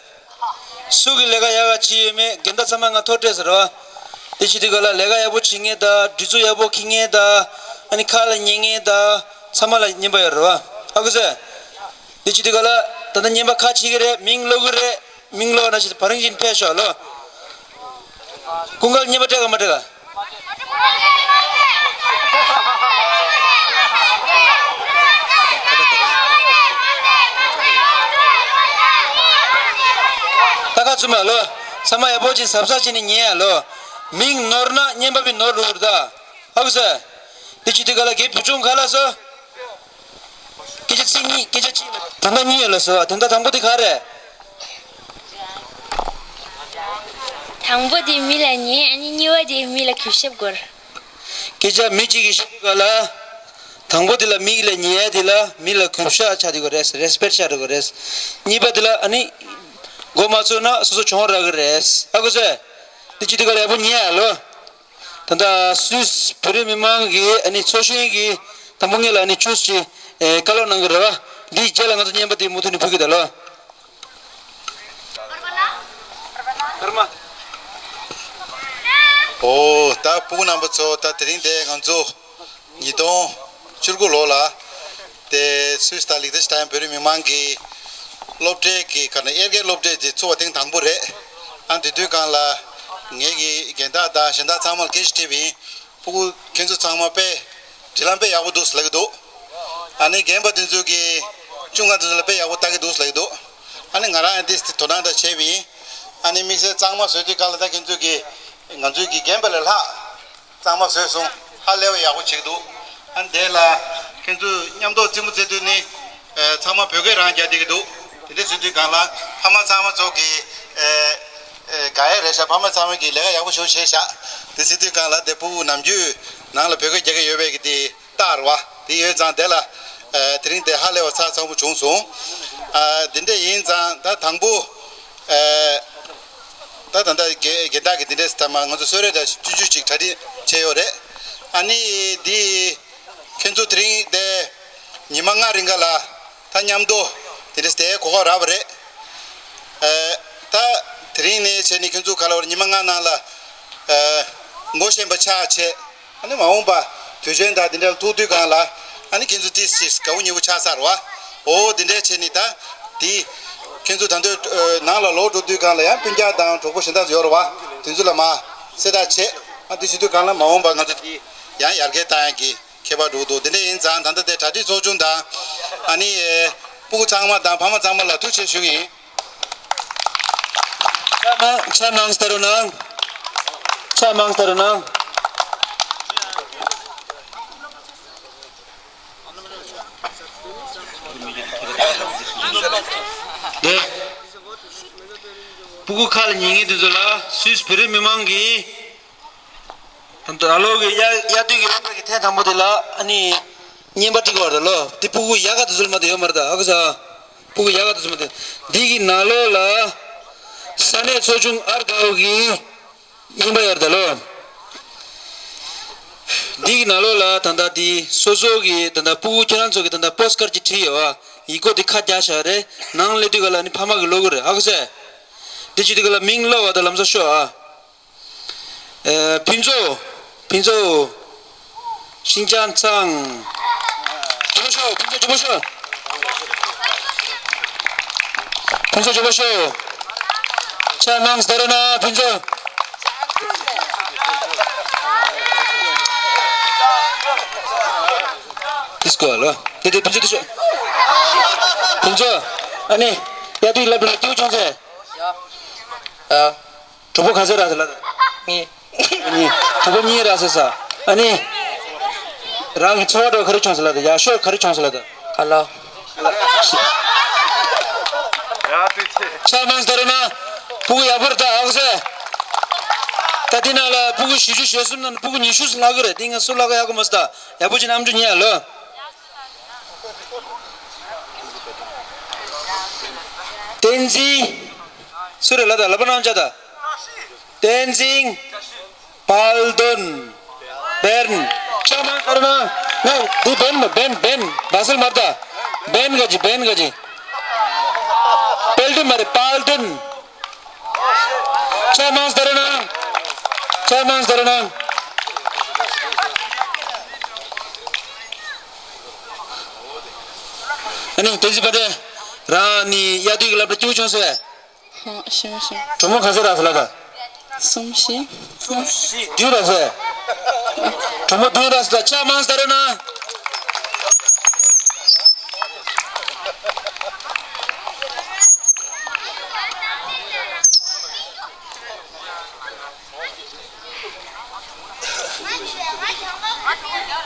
སུ་གི་ལས་ཀ་ཡག་ག་བྱེད་ཡོད་མེད་འགལ་ཟླ་ཚང་མ་ང་ཐོ་སྤྲད་ཟེར་བ། དེ་བྱེད་དུས་ག་ལ་ལས་ཀ་ཡག་པོ་བྱེད་མཁན་དང་སྒྲིག་འཛུགས་ཡག་པོ་འཁྱེར་མཁན་དང་། ཨ་ནི་ཁ་ལ་ཉན་མཁན་དང་ཚང་མ་ལ་བརྙན་པར་ཡོད་རེད་བ། ཨ་ཁུ་ཚོས། དེ་བྱེད་དུས་ག་ལ་ད་ལྟ་བརྙན་པར་ཁ་ཕྱེ་གི་རེད། མིང་ཀློག་གི་རེད། མིང་ཀློག་ན་ཞིག་བ་རིང་བཞིན་ཕེབས་ཤོག་ལོ། ཀུན་དགའ་བརྙན་པར་སྤྲད་ག་མ་སྤྲད་ག། ད་ཁ་ཚུམས་ལོ། ཚང་མ་ཡག་པོ་ཅིག་གཟབ་གཟབ་བྱས་ནས་ཉན་ཡ་ལོ། མིང་ནོར་ན་བརྙན་པར་བི་ནོར་འགྲོ་གི་རེད་ད། ཧ་གོ་སོང་། དེ་བྱེད་དུས་ག་ལ་རྒན་བུ་ཆུང་ག་ལ་སོ། སྐད་ཆ་ཚིག་གཉིས། སྐད་ཆ་གཅིག་ལ་དོན་དག་གཉིས་ཡོད་ལ་ཟེར་བ། དོན་དག་དང་པོ་དེ་ག་རེད། དང་པོ་དེ་མི་ལ་ཉན། ཨ་ནི་གཉིས་པ་དེ་མི་ལ་གུས་ཞབས་དགོས། སྐད་ཆ་མི་གཅིག་གིས་བཤད་དུས་ག་ལ། དང་པོ་དེ་ལ་མི་ལ་ཉན་ཡ་དེ་ལ་མི་ལ་གུས་ཞབས་ཆགས་དུས་ག་རེད། རེ་སི་པེག་ཆགས་དུས་ག་རེད། གཉིས་པ་དེ་ལ་ཨ་ནི་མགོ་མ་ཚོས་ན་སོ་སོ་གྱོང་རག་གི་རེད། ཧ་གོ་སོང་། དེ་བྱེད་དུས་ག་ལ་ཡག་པོ་ཉན་ཡ་ལོ། ད་ལྟ་སུད་སི་བོད་རིགས་མི་མང་གི་ཨ་ནི་ཚོགས་གཞོན་གྱིས་དང་པོ་ངེད་ལ་ཨ་ནི་ཅུས་ཀྱི་ཨེ་བཀའ་སློབ་གནང་གི་རེད་བ། འདིའི་རྗེས་ལ་ང་ཚོ་བརྙན་པར་དེ་མུ་མཐུད་ནས་ཕུལ་གི་ད་ལོ། ཀརྨ། ཨོ། ད་སྤུ་གུ་རྣམ་པ་ཚོ། ད་དེ་རིང་དེ་ང་ཚོ་ཉིས་སྟོང་བཅུ་དགུ་ལོ་ལ་དེ་སུད་སི་དང་ལིག་ཏེན་སི་ཊན་བོད་རིགས་མི་མང་གི་སློབ་གྲྭའི་གི་ག་ནས་དབྱར་ཁའི་སློབ་གྲྭའི་དེ་ཚུགས་པ་ཐེངས་དང་པོ་རེད། ཨ་དེ་དུས་སྒང་ལ་ངེད་ཀྱི་རྒན་བདག་དང་གཞན་དག་ཚང་མ་ལ་སྐད་ཆ་དྲིས་པ་ཡིན། སྤུ་གུ་ཁྱེད་ཚོ་ཚང་མ་དཔེ་འབྲེལ་ལམ་དཔེ་ཡག་པོ་འདུག་ཟེར་ལབ་ཀྱི་འདུག་ཨ་ནི་རྒན་པ་དེ་ཚོ་གིས་ཅུང་ང་དེ་ཚོ་ལ་དཔེ་ཡག་པོ་ལྟ་གི་འདུག་ཟེར་ལབ་ཀྱི་འདུག་ཨ་ནི་ང་རང་ཡང་ཏིས་ཏི་དོ་སྣང་འདྲ་བྱས་པ་ཡིན། ཨ་ནི་དམིགས་བསལ་གཙང་མ་བཟོས་དུས་སྒང་ལ་ད་ཁྱེད་ཚོ་གིས་ང་ཚོའི་གི་རྒན་པ་ལས་ལྷག་གཙང་མ་བཟོས་སོང་། ཧ་ལས་པ་ཡག་པོ་བྱེད་ཀྱི་འདུག་ཨ་ནི་དེ་ལ་ཁྱེད་ཚོས་མཉམ་དུ་རྩེད་མོ་རྩེ་དུས་ནི། ཨེ། ཚང་མ་བོད་སྐད་རང་རྒྱག་བསྡད་ཀྱི་འདུག་དེ་འདྲ་ཟེར་དུས་སྒང་ལ་ཕ་མ་ཚང་མ་ཚོ་གིས་ཨེ་ཨེ་དགའ་ཡ་རེད་ཤག་ཕ་མ་ཚང་མ་གིས་ལས་ཀ་ཡག་པོ་ཞེ་པོ་བྱས་ཤག་དེ་ཟེར་དུས་སྒང་ལ་དེ་སྤུ་གུ་ནམ་རྒྱུན་ནང་ལ་བོད་སྐད་རྒྱག་གི་ཡོད་པའི་གི་དེ་རྟགས་རེད་བ། དེ་ཡོད་ཙང་དེ་ལ་ཨེ་དེ་རིང་དེ་ཧ་ལས་པ་ཚ་ཚ་པོ་བྱུང་སོང་། ཨ། དེ་འདྲ་ཡིན་ཙང་ད་དང་པོ་ཨེ་ད་ད་ལྟ་རྒན་རྒན་བདག་གིས་དེ་འདྲ་ཟེར་ཐལ་མ། ང་ཚོ་གསོལ་རས་དང་ཅུང་ཅུང་ཅིག་གྲ་སྒྲིག་བྱས་ཡོད་རེད། ཨ་ནི་འདི། ཁྱེད་ཚོ་དེ་རིང་དེ་ཉི་མ་ལྔ་རིང་ག་ལ་ད་མཉམ་དུ་དེ་འདྲ་དེ་གོ་སྐབས་རག་པ་རེད། ཨ། ད་དེ་རིང་ནས་བྱས་ནས་ཁྱེད་ཚོ་ག་ལ་བར་ཉི་མ་ལྔ་ནང་ལ་ཨ་ངོ་ཤེས་པ་ཆགས་བྱས། ཨ་ནི་མ་འོངས་པ་དུས་ཆེན་དང་དེ་འདྲ་ལ་ཐུག་དུས་སྒང་ལ་ཨ་ནི་ཁྱེད་ཚོ་ཏིས་ཏིས་དགའ་པོ་ཉེ་པོ་ཆགས་ཚར་བ། འོ་དེ་འདྲ་བྱས་ནས་ད་དེ་ཁྱེད་ཚོ་ད་འདོད་ནང་ལ་ལོག་འགྲོ་དུས་སྒང་ལ་ཡང་སྤུན་ཀྱག་དང་གྲོགས་པོ་གཞན་དག་ཚོ་ཡོད་རེད་བ། དེ་ཚོ་ལ་མ་གསལ་བསྒྲགས་བྱས། ཨ་དེ་བྱེད་དུས་སྒང་ལ་མ་འོངས་པ་ང་ཚོ་དེ་ཡང་ཡར་རྒྱས་བཏང་ཡག་གི་ཁྱད་པར་འགྲོ་གི་འདུག་དེ་འདྲ་ཡིན་ཙང་ད་ལྟ་དེ་གྲ་སྒྲིག་ཚོགས་ཆུང་དང་། ཨ་ནི་སྤུ་གུ་ཚང་མ་དང་ཕ་མ་ཚང་མ་ལ་ཐུགས་རྗེ་ཆེ་ཞུ་གི་ཡིན། ཕྱག་མང་ཕྱག་མང་སྟེ་རོ་ན། ཕྱག་མང་སྟེ་རོ་ན། དེ། སྤུ་གུ་ཁ་ལ་ཉན་མཁན་དེ་ཚོ་ལ་སུད་སི་བོད་རིགས་མི་མང་གིས། ད་ལྟ་ཨ་ལོ་གི་དབྱར་དབྱར་དུས་ཀྱི་སློབ་གྲྭ་གི་ཐེངས་དང་པོ་དེ་ལ་ཨ་ནི་བརྙན་པར་སྤྲད་ཀྱི་ཡོད་རེད་ལོ། དེ་སྤུ་གུ་ཡག་ག་དེ་ཚོ་ལ་མ་གཏོགས་ཡོད་མ་རེད་ད། ཧ་གོ་སོང་། སྤུ་གུ་ཡག་ག་དེ་ཚོ་མ་གཏོགས། འདི་གི་ནང་ལོགས་ལ་ས་གནས་ཚོགས་ཆུང་ཨར་དགའ་བོ་གི་བརྙན་པར་ཡོད་རེད་ད་ལོ། འདི་གི་ནང་ལོགས་ལ་ད་ལྟ་འདི་སོ་སོ་གི་ད་ལྟ་སྤུ་གུ་ཁྱེད་རང་ཚོ་གི་ད་ལྟ་པོ་སི་ཊི་ཀར་ཅིག་བྲིས་ཡོད་ཨ། ཡིག་སྐོགས་དེ་ཁ་རྒྱག་བཞག་རེད། ནང་སླེབས་དུས་ག་ལ་ནི་ཕ་མ་གིས་ཀློག་གི་རེད། ཧ་གོ་སོང་། འདི་བྱེད་དུས་ག་ལ་མིང་ཀློག་པ་དང་ལམ་སང་ཤོག་ཨ། ཨེ། ཕུན་ཚོགས། ཕུན་ཚོགས། ཤིན་ཅང་ཚང་། ཇོ་མོ་ཤོག་ཕུན་ཚོགས་ཇོ་མོ་ཤོག་ཕུན་ཚོགས་ཇོ་མོ་ཤོག་ཕྱག་མང་སྟེ་རོ་ན་ཕུན་ཚོགས། ཏིས་ཀོ་ལོ། དེ་དེ་ཕུན་ཚོགས་ཏིས་ཤོག་ཕུན་ཚོགས། ཨ་ནི། ཡ་དུས་ལབ་དུས་ལ་ཏིའུ་ཆུང་ཚེ། ཡ། ཡ། གྲོགས་པོ་ག་ཚོད་རག་ཟེར་ལབ་དང་། གཉིས། གཉིས། གྲོགས་པོ་གཉིས་རག་ཟེར་ས། ཨ་ནི། རང་གི་ཚོར་བ་འདྲ་བོ་ག་རེ་བྱུང་ཟེར་ལབ་དང་། ཡག་ཤོས་ག་རེ་བྱུང་ཟེར་ལབ་དང་། ཁ་ལག་ཕྱག་མང་སྟེར་ན། ཕྲུ་གུ་ཡག་པོ་རེད་ད་ཨོ་ཟེ། ད་འདི་ནང་ལ་ཕྲུ་གུ་བཞི་བཅུ་ཞེ་གསུམ་ནང་ཕྲུ་གུ་ཉི་ཤུ་ལྷག་གི་རེད། འདི་ང་སུ་ལྷག་གི་ཡག་གི་མ་སྟ། ཡག་པོ་ཅིག་ནམ་རྒྱུན་ཉལ་ལོ། བསྟན་འཛིན། སུ་རེད་ལ་ད་ལ་པ་རྣམ་ཅག་ད། བསྟན་འཛིན། དཔལ་ལྡན། བན། ཕྱག་མང་སྟེར་ན། ང་འདི་བན་མ་བན་བན་བ་སལ་མར་ད། བན་ག་ཅི་བན་ག་ཅི། དཔལ་ལྡན་མ་རེད་དཔལ་ལྡན། ཕྱག་མང་སྟེར་ན། ཕྱག་མང་སྟེར་ན། ཨ་ནི་བསྟན་འཛིན་དཔལ་ལྡན། རང་ནི་དབྱར་དུས་ཀྱི་སློབ་གྲྭ་སྐྱིད་པོ་བྱུང་སོང་ངས། ཧོ་ཤིམ་ཤིམ། གྲོགས་མོ་ག་ཚོད་རག་སོང་ལ་ད། གསུམ་བཞི། གསུམ་བཞི་བདུན་རག་སོང་ངས། གྲོགས་མོ་བདུན་རག་སོང་ད་ཕྱག་མང་སྟེར་ན།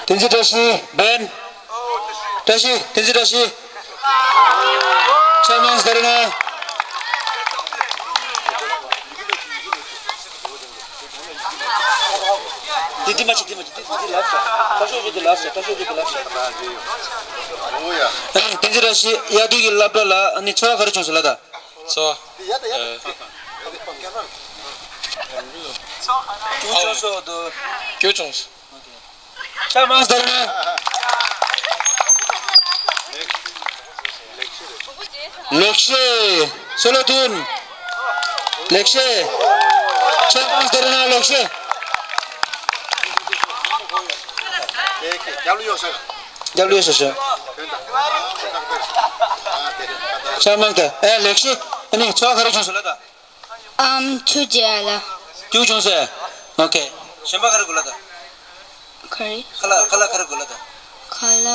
བསྟན་འཛིན་བཀྲ་ཤིས་བན། བཀྲ་ཤིས་བསྟན་འཛིན་བཀྲ་ཤིས། ཕྱག་མང་སྟེར་ན། འདི་འདི་མ་བྱེད་འདི་མ་བྱེད་འདི་འདི་ལབ་ཤག་ད་ཤོག་ཅིག་འདི་ལབ་ཤག་ད་ཤོག་ཅིག་འདི་ལབ་ཤག་བསྟན་འཛིན་བཀྲ་ཤིས་དབྱར་དུས་ཀྱི་སློབ་གྲྭ་ལ་ཨ་ནི་ཚོར་བ་ག་རེ་བྱུང་སོང་ལ་ད། ཚོར་བ། ཨ། སྐྱིད་པོ་བྱུང་སོང་དོ། སྐྱིད་པོ་བྱུང་སོང་། ཕྱག་མང་སྟེར་ན། ལེགས་བཤད། སོ་ལོ་ཐུན། ལེགས་བཤད། ཕྱག་མང་སྟེར་ན་ལེགས་བཤད། རྒྱབ་ལོགས་ཡོད་ས། རྒྱབ་ལོགས་ཡོད་ས་ཤོག་ཕྱག་མང་སྟེར། ཨེ་ལེགས་བཤད། ཨ་ནི་ཚོར་བ་ག་རེ་བྱུང་སོང་ལ་ད། ཨམ་ཆུ་རྒྱག་ལ། སྐྱིད་པོ་བྱུང་སོང་། ཨོ་ཁེ། གཞན་པ་ག་རེ་དགོས་ལ་ད། ག་རེ། ཁ་ལག་ཁ་ལག་ག་རེ་དགོས་ལ་ད། ཁ་ལག་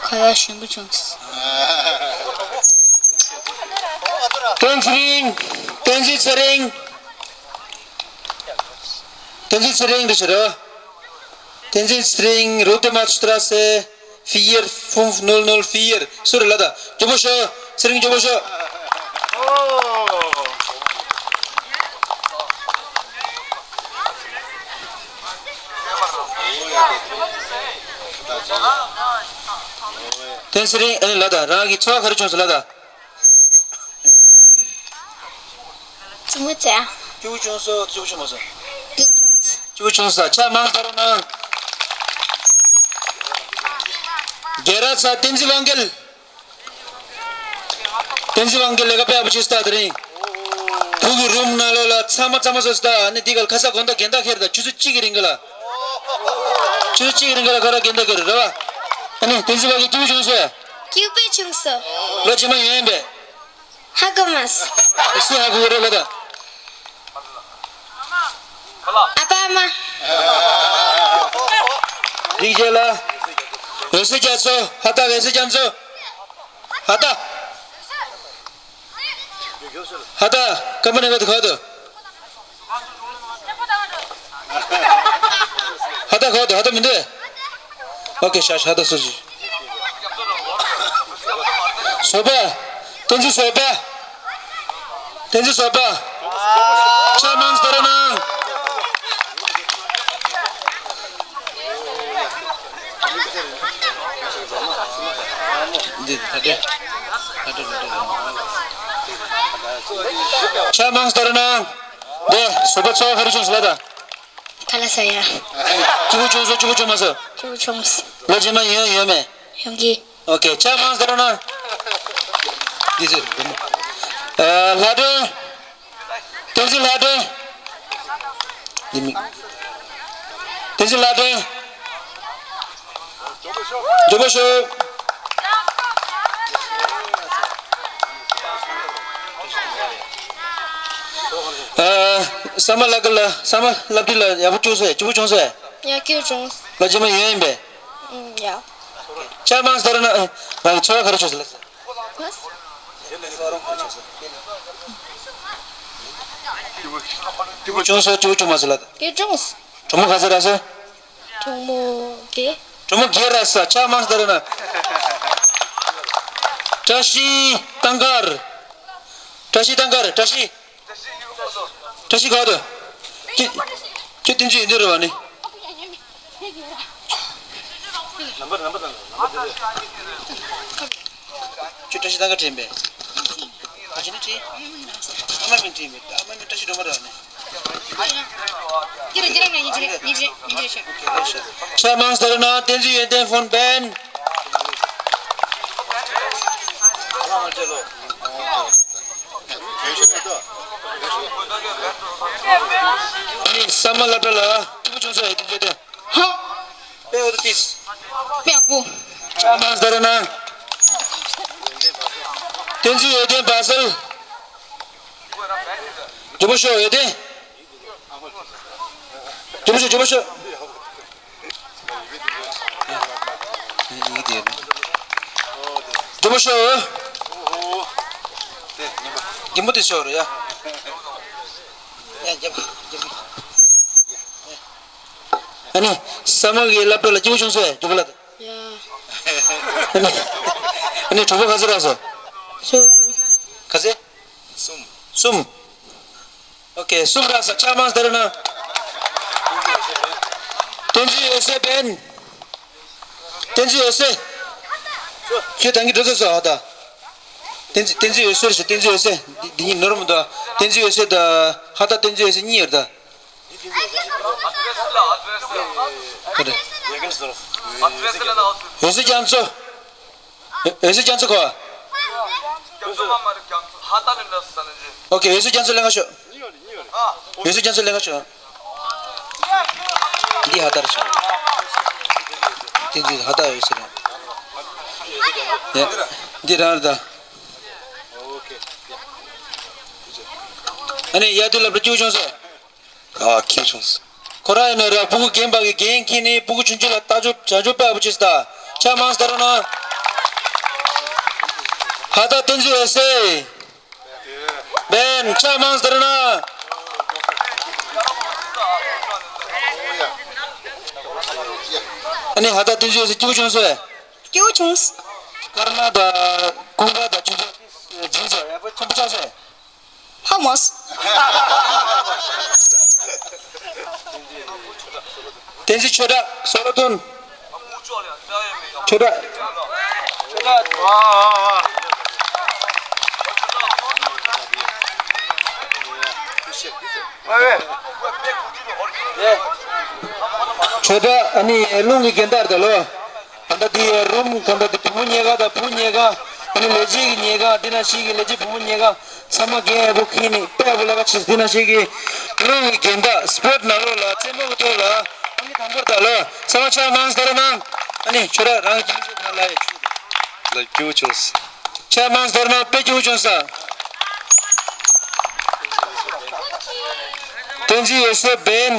ཁ་ལག་ཞིམ་པོ་བྱུང་སོང་། བསྟན་འཛིན་ཚེ་རིང་། བསྟན་འཛིན་ཚེ་རིང་། བསྟན་འཛིན་ཚེ་རིང་འདི་ཕྱིར་རོ། བསྟན་འཛིན་ཚེ་རིང་Rote Machtstraße vier fünf null null vier སུ་རེད་ལ་ད། མགྱོགས་པོ་ཤོག་ཚེ་རིང་མགྱོགས་པོ་ཤོག་བསྟན་འཛིན་ཚེ་རིང་ཨ་ནི་ལ་ད་རང་གི་ཚོར་བ་ག་རེ་བྱུང་སོང་ལ་ད། བཙུན་མོ་བྱས། སྐྱིད་པོ་བྱུང་སོང་། སྐྱིད་པོ་བྱུང་མ་སོང་། སྐྱིད་པོ་བྱུང་། སྐྱིད་པོ་བྱུང་ས་ཕྱག་མང་སྟེར་ན། རྒྱལ་རབས་ས་བསྟན་འཛིན་དབང་རྒྱལ། བསྟན་འཛིན་དབང་རྒྱལ་ལས་ཀ་དཔེ་ཡག་པོ་བྱེད་སྟ་དེ་རིང་། བུ་གི་རུམ་ནང་ལོགས་ལ་ཚང་མ་ཚང་མ་བཟོ་སྟ་ཨ་ནི་འདི་ག་ལ་ཁ་ས་དགོང་དག་རྒན་བདག་ཁྱེར་ད་ཆུ་ཚོད་གཅིག་གི་རིང་ག་ལ། ཆུ་ཚོད་གཅིག་གི་རིང་ག་ལ་ཁ་ར་རྒན་བདག་ཁྱེར་རེད་བ། ཨ་ནི་བསྟན་འཛིན་དབང་རྒྱལ་སྐྱིད་པོ་བྱུང་སོང་། སྐྱིད་པོ་བྱུང་སོང་། ལོ་རྗེས་མ་ཡོང་ཡིན་པས། ཧ་གོ་མ་སོང་། སུ་ཧ་གོ་གི་རེད་ལ་ད། ཨ་ཕ་ཨ་མ། རིག་རྒྱལ་ལ། འོད་ཟེར་རྒྱ་མཚོ། ཧ་ད་འོད་ཟེར་རྒྱ་མཚོ། ཧ་ད། ཧ་ད། ཀམ་པ་ནི་ག་དུ་ག་དུ། ཧ་ད་ག་དུ་ཧ་ད་མི་འདུག་ཨོ་ཁེ་ཤ་ཤ་ཧ་ད་སུ་ཞིག་བཟོད་པ། བསྟན་འཛིན་བཟོད་པ། བསྟན་འཛིན་བཟོད་པ། ཕྱག་མང་སྟེར་ན། འདི་ད་ལྟ་ད་ལྟ་ད་ལྟ་ཕྱག་མང་སྟེར་ན། འདི་བཟོད་པ་ཚོགས་ག་རེ་བྱུང་སོང་ལ་ད། ཁ་ལག་ཟ་ཡ། སྐྱིད་པོ་བྱུང་སོང་། སྐྱིད་པོ་བྱུང་མ་སོང་། སྐྱིད་པོ་བྱུང་། ལོ་རྗེས་མ་ཡོང་ཡོད་མེད། ཡོང་གི། ཨོ་ཁེ་ཕྱག་མང་སྟེར་ན། འདི་ཚོ་ཨ་ལྷ་སྒྲོན། བསྟན་འཛིན་ལྷ་སྒྲོན། འདི་མིག་བསྟན་འཛིན་ལྷ་སྒྲོན། མགྱོགས་པོ་ཤོག་ཨ། ས་མ་ལ་ཀ་ལ་ས་མ་ལབ་དུས་ལ་ཡག་པོ་བྱུང་སོང་། སྐྱིད་པོ་བྱུང་སོང་། ཡ་སྐྱིད་བྱུང་། ལོ་རྗེས་མ་ཡོང་ཡིན་པས། ཨུམ་ཡ། ཕྱག་མང་སྟེར་ན་རང་གི་ཚོར་བ་ག་རེ་བྱུང་སོང་ལགས་སོ། སྐྱིད་པོ་བྱུང་སོང་། སྐྱིད་པོ་བྱུང་མ་སོང་ལགས། སྐྱིད་བྱུང་། གྲོགས་མོ་ག་ཚོད་རག་སོང་། གྲོགས་མོ་བརྒྱད། གྲོགས་མོ་བརྒྱད་རག་སོང་། ཕྱག་མང་སྟེར་ན། བཀྲ་ཤིས་ཏང་དཀར། བཀྲ་ཤིས་ཐང་དཀར། བཀྲ་ཤིས། བཀྲ་ཤིས་ག་དུ། ཁྱོད་ཁྱོད་བསྟན་འཛིན་ཡོན་ཏན་རེད་བ་ནི། ཁྱོད་བཀྲ་ཤིས་ཐང་དཀར་དྲན་པས། ཨ་ཅེ་ནི་དྲན། ཨ་མ་མིང་དྲན་པས། ཨ་མ་མིང་བཀྲ་ཤིས་སྒྲོལ་མ་རེད་བ་ནི། Chairman Dharana, Tenzin Yonten von Ben. ཨ་ནི་ས་མ་ལ་བྲ་ལ་སྐྱིད་པོ་བྱུང་སོང་ཡ། དེ་ཚོ་དེ། ཧ། པེ་འོ་དེ་ཏིས། པེ་ཨ་ཀུ། Chairman Dharana, Tenzin Yonten Basel. ཇོ་བོ་ཤོག་ཡོད་དེ། ཇོ་བོ་ཤོག་ཇོ་བོ་ཤོག་ཇོ་བོ་ཤོག་རྒན་པོ་དེ་ཤོག་རེད་ཡ། ཡ་རྒྱབ་རྒྱབ། ཨ་ནི་ས་མ་གི་སློབ་གྲྭ་ལ་སྐྱིད་པོ་བྱུང་སོང་ཡ། ཇོ་བོ་ལ། ཡ། ཨ་ནི་ཨ་ནི་གྲོགས་པོ་ག་ཚོད་རག་སོང་། ཤོག་ག་ཚོད། གསུམ། གསུམ། ཨོ་ཁེ། གསུམ་རག་སོང་། Chairman Dharana. བསྟན་འཛིན་འོད་ཟེར་བན། བསྟན་འཛིན་འོད་ཟེར། ཁྱོད་ད་གིན་འགྲོ་ཚར་སོང་ཧ་ད། བསྟན་འཛིན་བསྟན་འཛིན་འོད་ཟེར་ཞེས་བསྟན་འཛིན་འོད་ཟེར། འདི་འདི་གཉིས་ནོར་མི་འདུག་བསྟན་འཛིན་འོད་ཟེར་དང་ཧ་ད་བསྟན་འཛིན་འོད་ཟེར་གཉིས་ཡོད་ད། འོད་ཟེར་རྒྱ་མཚོ། འོད་ཟེར་རྒྱ་མཚོ་ཁོ། ཨོ་ཁེ། འོད་ཟེར་རྒྱ་མཚོ་ལེན་ག་ཤོག་འོད་ཟེར་རྒྱ་མཚོ་ལེན་ག་ཤོག་འདི་ཧ་ད་རེད་ཤོག་འདི་འདི་ཧ་ད་འོད་ཟེར་རེད། ཡ། འདི་རང་རེད་ད། ཨ་ནི་ཡ་དུ་ལབ་ར་སྐྱིད་པོ་བྱུང་སོང་། ཨ། ཁྱེད་བྱུང་། ཁོ་རང་ཡིན་ན་ར་སྤུ་གུ་རྒན་པ་གི་རྒན་ཁྱེད་ནི་སྤུ་གུ་ཆུང་ཆུང་ལ་ལྟ་རྒྱུ་བྱ་རྒྱུ་དཔེ་ཨ་བུ་ཆེ་སྟ། Chairman Dharana. ཧ་ད་བསྟན་འཛིན་འོད་ཟེར། བན། Chairman Dharana. ཨ་ནི་ཧ་ད་བསྟན་འཛིན་འོད་ཟེར་སྐྱིད་པོ་བྱུང་སོང་། སྐྱིད་པོ་བྱུང་། དཀར་ནག་དང་ཀུན་དགའ་དང་ཆུང་ཆུང་འཛིན་སོང་ཡག་པོ་ཆེན་པོ་བྱུང་སོང་། ཧ་མོས། བསྟན་འཛིན་ཆོས་གྲགས་སོ་ལོ་ཐོན། ཆོས་གྲགས། ཆོས་གྲགས། ཆོས་གྲགས་ཨ་ནི་རླུང་གི་རྒན་དར་དང་ལོ། གང་ལྟར་འདི་རུམ་གང་ལྟར་འདི་བུ་མོ་ཉལ་ཁང་དང་བུ་ཉལ་ཁང་། ཨ་ནི་ལས་བྱེད་ཀྱི་ཉལ་ཁང་། འདི་ན་ཤི་གི་ལས་བྱེད་བུ་མོ་ཉལ་ཁང་། ཚང་མ་རྒན་ཡག་པོ་ཁྱེད་ནི་དཔེ་ཡག་པོ་ལ་ཁ་ཆེ། འདི་ན་ཤི་གི་རླུང་གི་རྒན་དར་སྤོར་ནང་ལོགས་ལ་རྩེད་མོ་གི་ཐོག་ལ་ཨ་ནི་དང་པོར་ད་ལོ་ཚང་མ་ཕྱག་མང་སྟེ་ར་གནང་། ཨ་ནི་ཁྱོད་ར་རང་གི་མི་ཚེ་ཁ་ལ་ཡ་ཆུ་ལ་སྐྱིད་པོ་བྱུང་། ཕྱག་མང་སྟེ་ར་གནང་། དཔེ་སྐྱིད་པོ་བྱུང་ས། བསྟན་འཛིན་འོད་ཟེར་བན།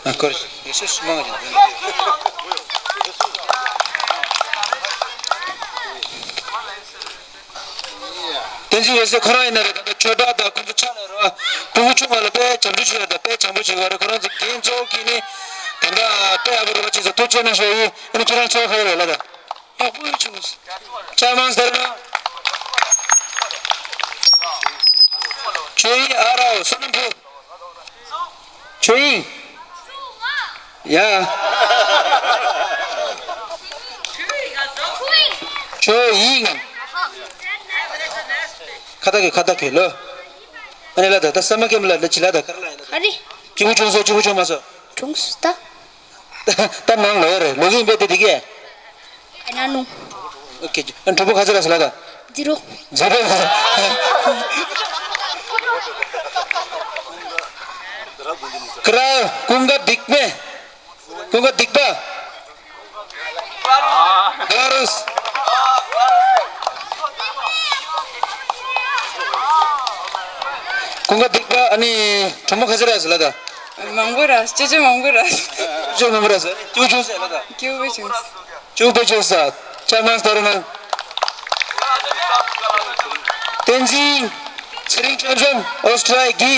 ཨ་ཁོར་ཡེ་སུ་སུ་མང་རེད། བསྟན་འཛིན་འོད་ཟེར་ཁོ་རང་ཡིན་ན་རེད། ད་ལྟ་ཆོས་གྲགས་དང་ཁོང་ཚོ་ཆ་ལ་རེད་བ། ཕྲུ་གུ་ཆུང་བ་ལ་དཔེ་བྱམས་སྒྲུང་བྱེད་ཡ་དང་དཔེ་བྱམས་པོ་བྱེད་པ་རེད། ཁོ་རང་ཚོ་རྒན་གཙོ་བོ་གིས་ནི་ད་ལྟ་དཔེ་ཡག་པོ་རེད་བ། བྱས་ཙང་ཐུགས་རྗེ་གནང་ཞུ་ཡ་ཡིན། ཨ་ནི་ཁྱེད་རང་ཚོ་ག་རེ་རེད་ལ་ད། ཡག་པོ་ཡོད་བྱུང་། ཕྱག་མང་སྟེ་ར་གནང་། ཆོས་དབྱིངས་ཨ་རའོ་བསོད་ནམས་ཕུ། ཆོས་དབྱིངས། ཡ། ཆོས་དབྱིངས། ཁ་བཏགས་ཀྱི་ཁ་བཏགས་ཀྱི་ལོ། ཨ་ནི་ལ་ད་ད་ས་མ་ཀེམ་ལ་ད་ཅི་ལ་ད་ག་རེ་ལ་ཡིན་ལ་ད། ཨ་རེ། སྐྱིད་པོ་བྱུང་སོང་། སྐྱིད་པོ་བྱུང་མ་སོང་། བྱུང་སོང་ད། ད་ནང་ལོག་ཡོད་རེད། ལོག་གིན་པས་དེ་དེ་གས། ཨ་ན་ནུ། ཨོ་ཁེ། གྲོགས་པོ་ག་ཚོད་རག་སོང་ལ་ད། ཛི་རོ། ཛི་རོ། ཀ་ར། ཀུན་དགའ་སྡིག་པ། ཀུན་དགའ་སྡིག་པ། ག་རུ། ཀུན་དགའ་སྡིག་པ། ཨ་ནི་གྲོགས་པོ་ག་ཚོད་རག་སོང་ལ་ད། མང་པོ་རག་ཅོ་ཅོ་མང་པོ་རག་ཅོ་ཅོ་མང་པོ་རག་སོང་། སྐྱིད་པོ་བྱུང་སོང་ལ་ད། སྐྱིད་པོ་བྱུང་། སྐྱིད་པོ་བྱུང་སོང་། ཕྱག་མང་སྟེ་ར་གནང་། བསྟན་འཛིན་ཚེ་རིང་ཆོས་འཛོམས་ཨོ་སི་ཀྲི་ཡ་གི།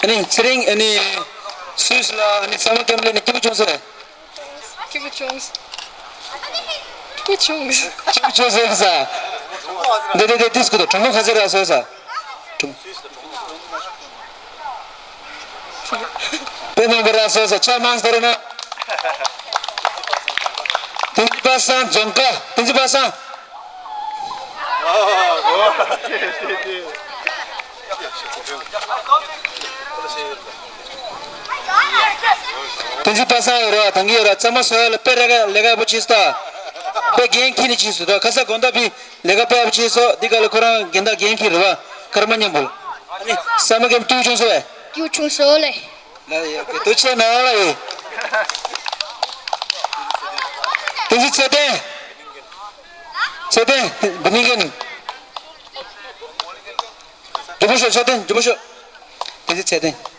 ཨ་ནི་ཚེ་རིང་། ཨ་ནི་སུད་སི་ལ་ཨ་ནི་སམ་མར་ཀེམ་ལ་ནི་སྐྱིད་པོ་བྱུང་སོང་ལ། སྐྱིད་པོ་བྱུང་། སྐྱིད་པོ་བྱུང་། སྐྱིད་པོ་བྱུང་ཟེར་ས། འདི་འདི་འདི་ཏིས་ཀུ་དོ་གྲོ་མོ་ག་ཚོད་རག་སོང་ས། གྲོ་མོ། དཔེ་མང་པོ་རག་སོང་ས། ཕྱག་མང་སྟེ་རེད་ན། བསྟན་འཛིན་པ་སངས་རྫོང་དཀར། བསྟན་འཛིན་པ་སངས། བསྟན་འཛིན་པ་སངས་ཡོད་རེད་བ། ཐང་གི་ཡོད་རེད། ཚང་མ་སོ་ཡ་ལ་དཔེ་ར་ག་ལས་ཀ་པོ་བྱེད་སོ་ད། དཔེ་འགན་འཁྱེར་ནས་བྱེད་སོ་ད། ཁ་ས་དགོང་དག་པའི་ལས་ཀ་དཔེ་ཡག་པོ་བྱེད་སོ། འདི་ག་ལ་ཁོ་རང་འགན་དག་འགན་འཁྱེར་རེད་བ། ཀརྨ་མཉམ་པོ། ཨ་ནི་ས་མ་ཀེམ་ཏུ་བྱུང་སོ་བས། ཏུ་བྱུང་སོ་ལེ། ལ་ཡ་གི་ཏུ་ཆེ་ན་ལ་ཡི། བསྟན་འཛིན་ཚེ་བརྟན། ཚེ་བརྟན། འདི་མིན་གིན། འཇུ་བོ་ཤོག་ཤོག་བསྟན་འཇུ་བོ་ཤོག་བསྟན་འཛིན་ཚེ་བརྟན།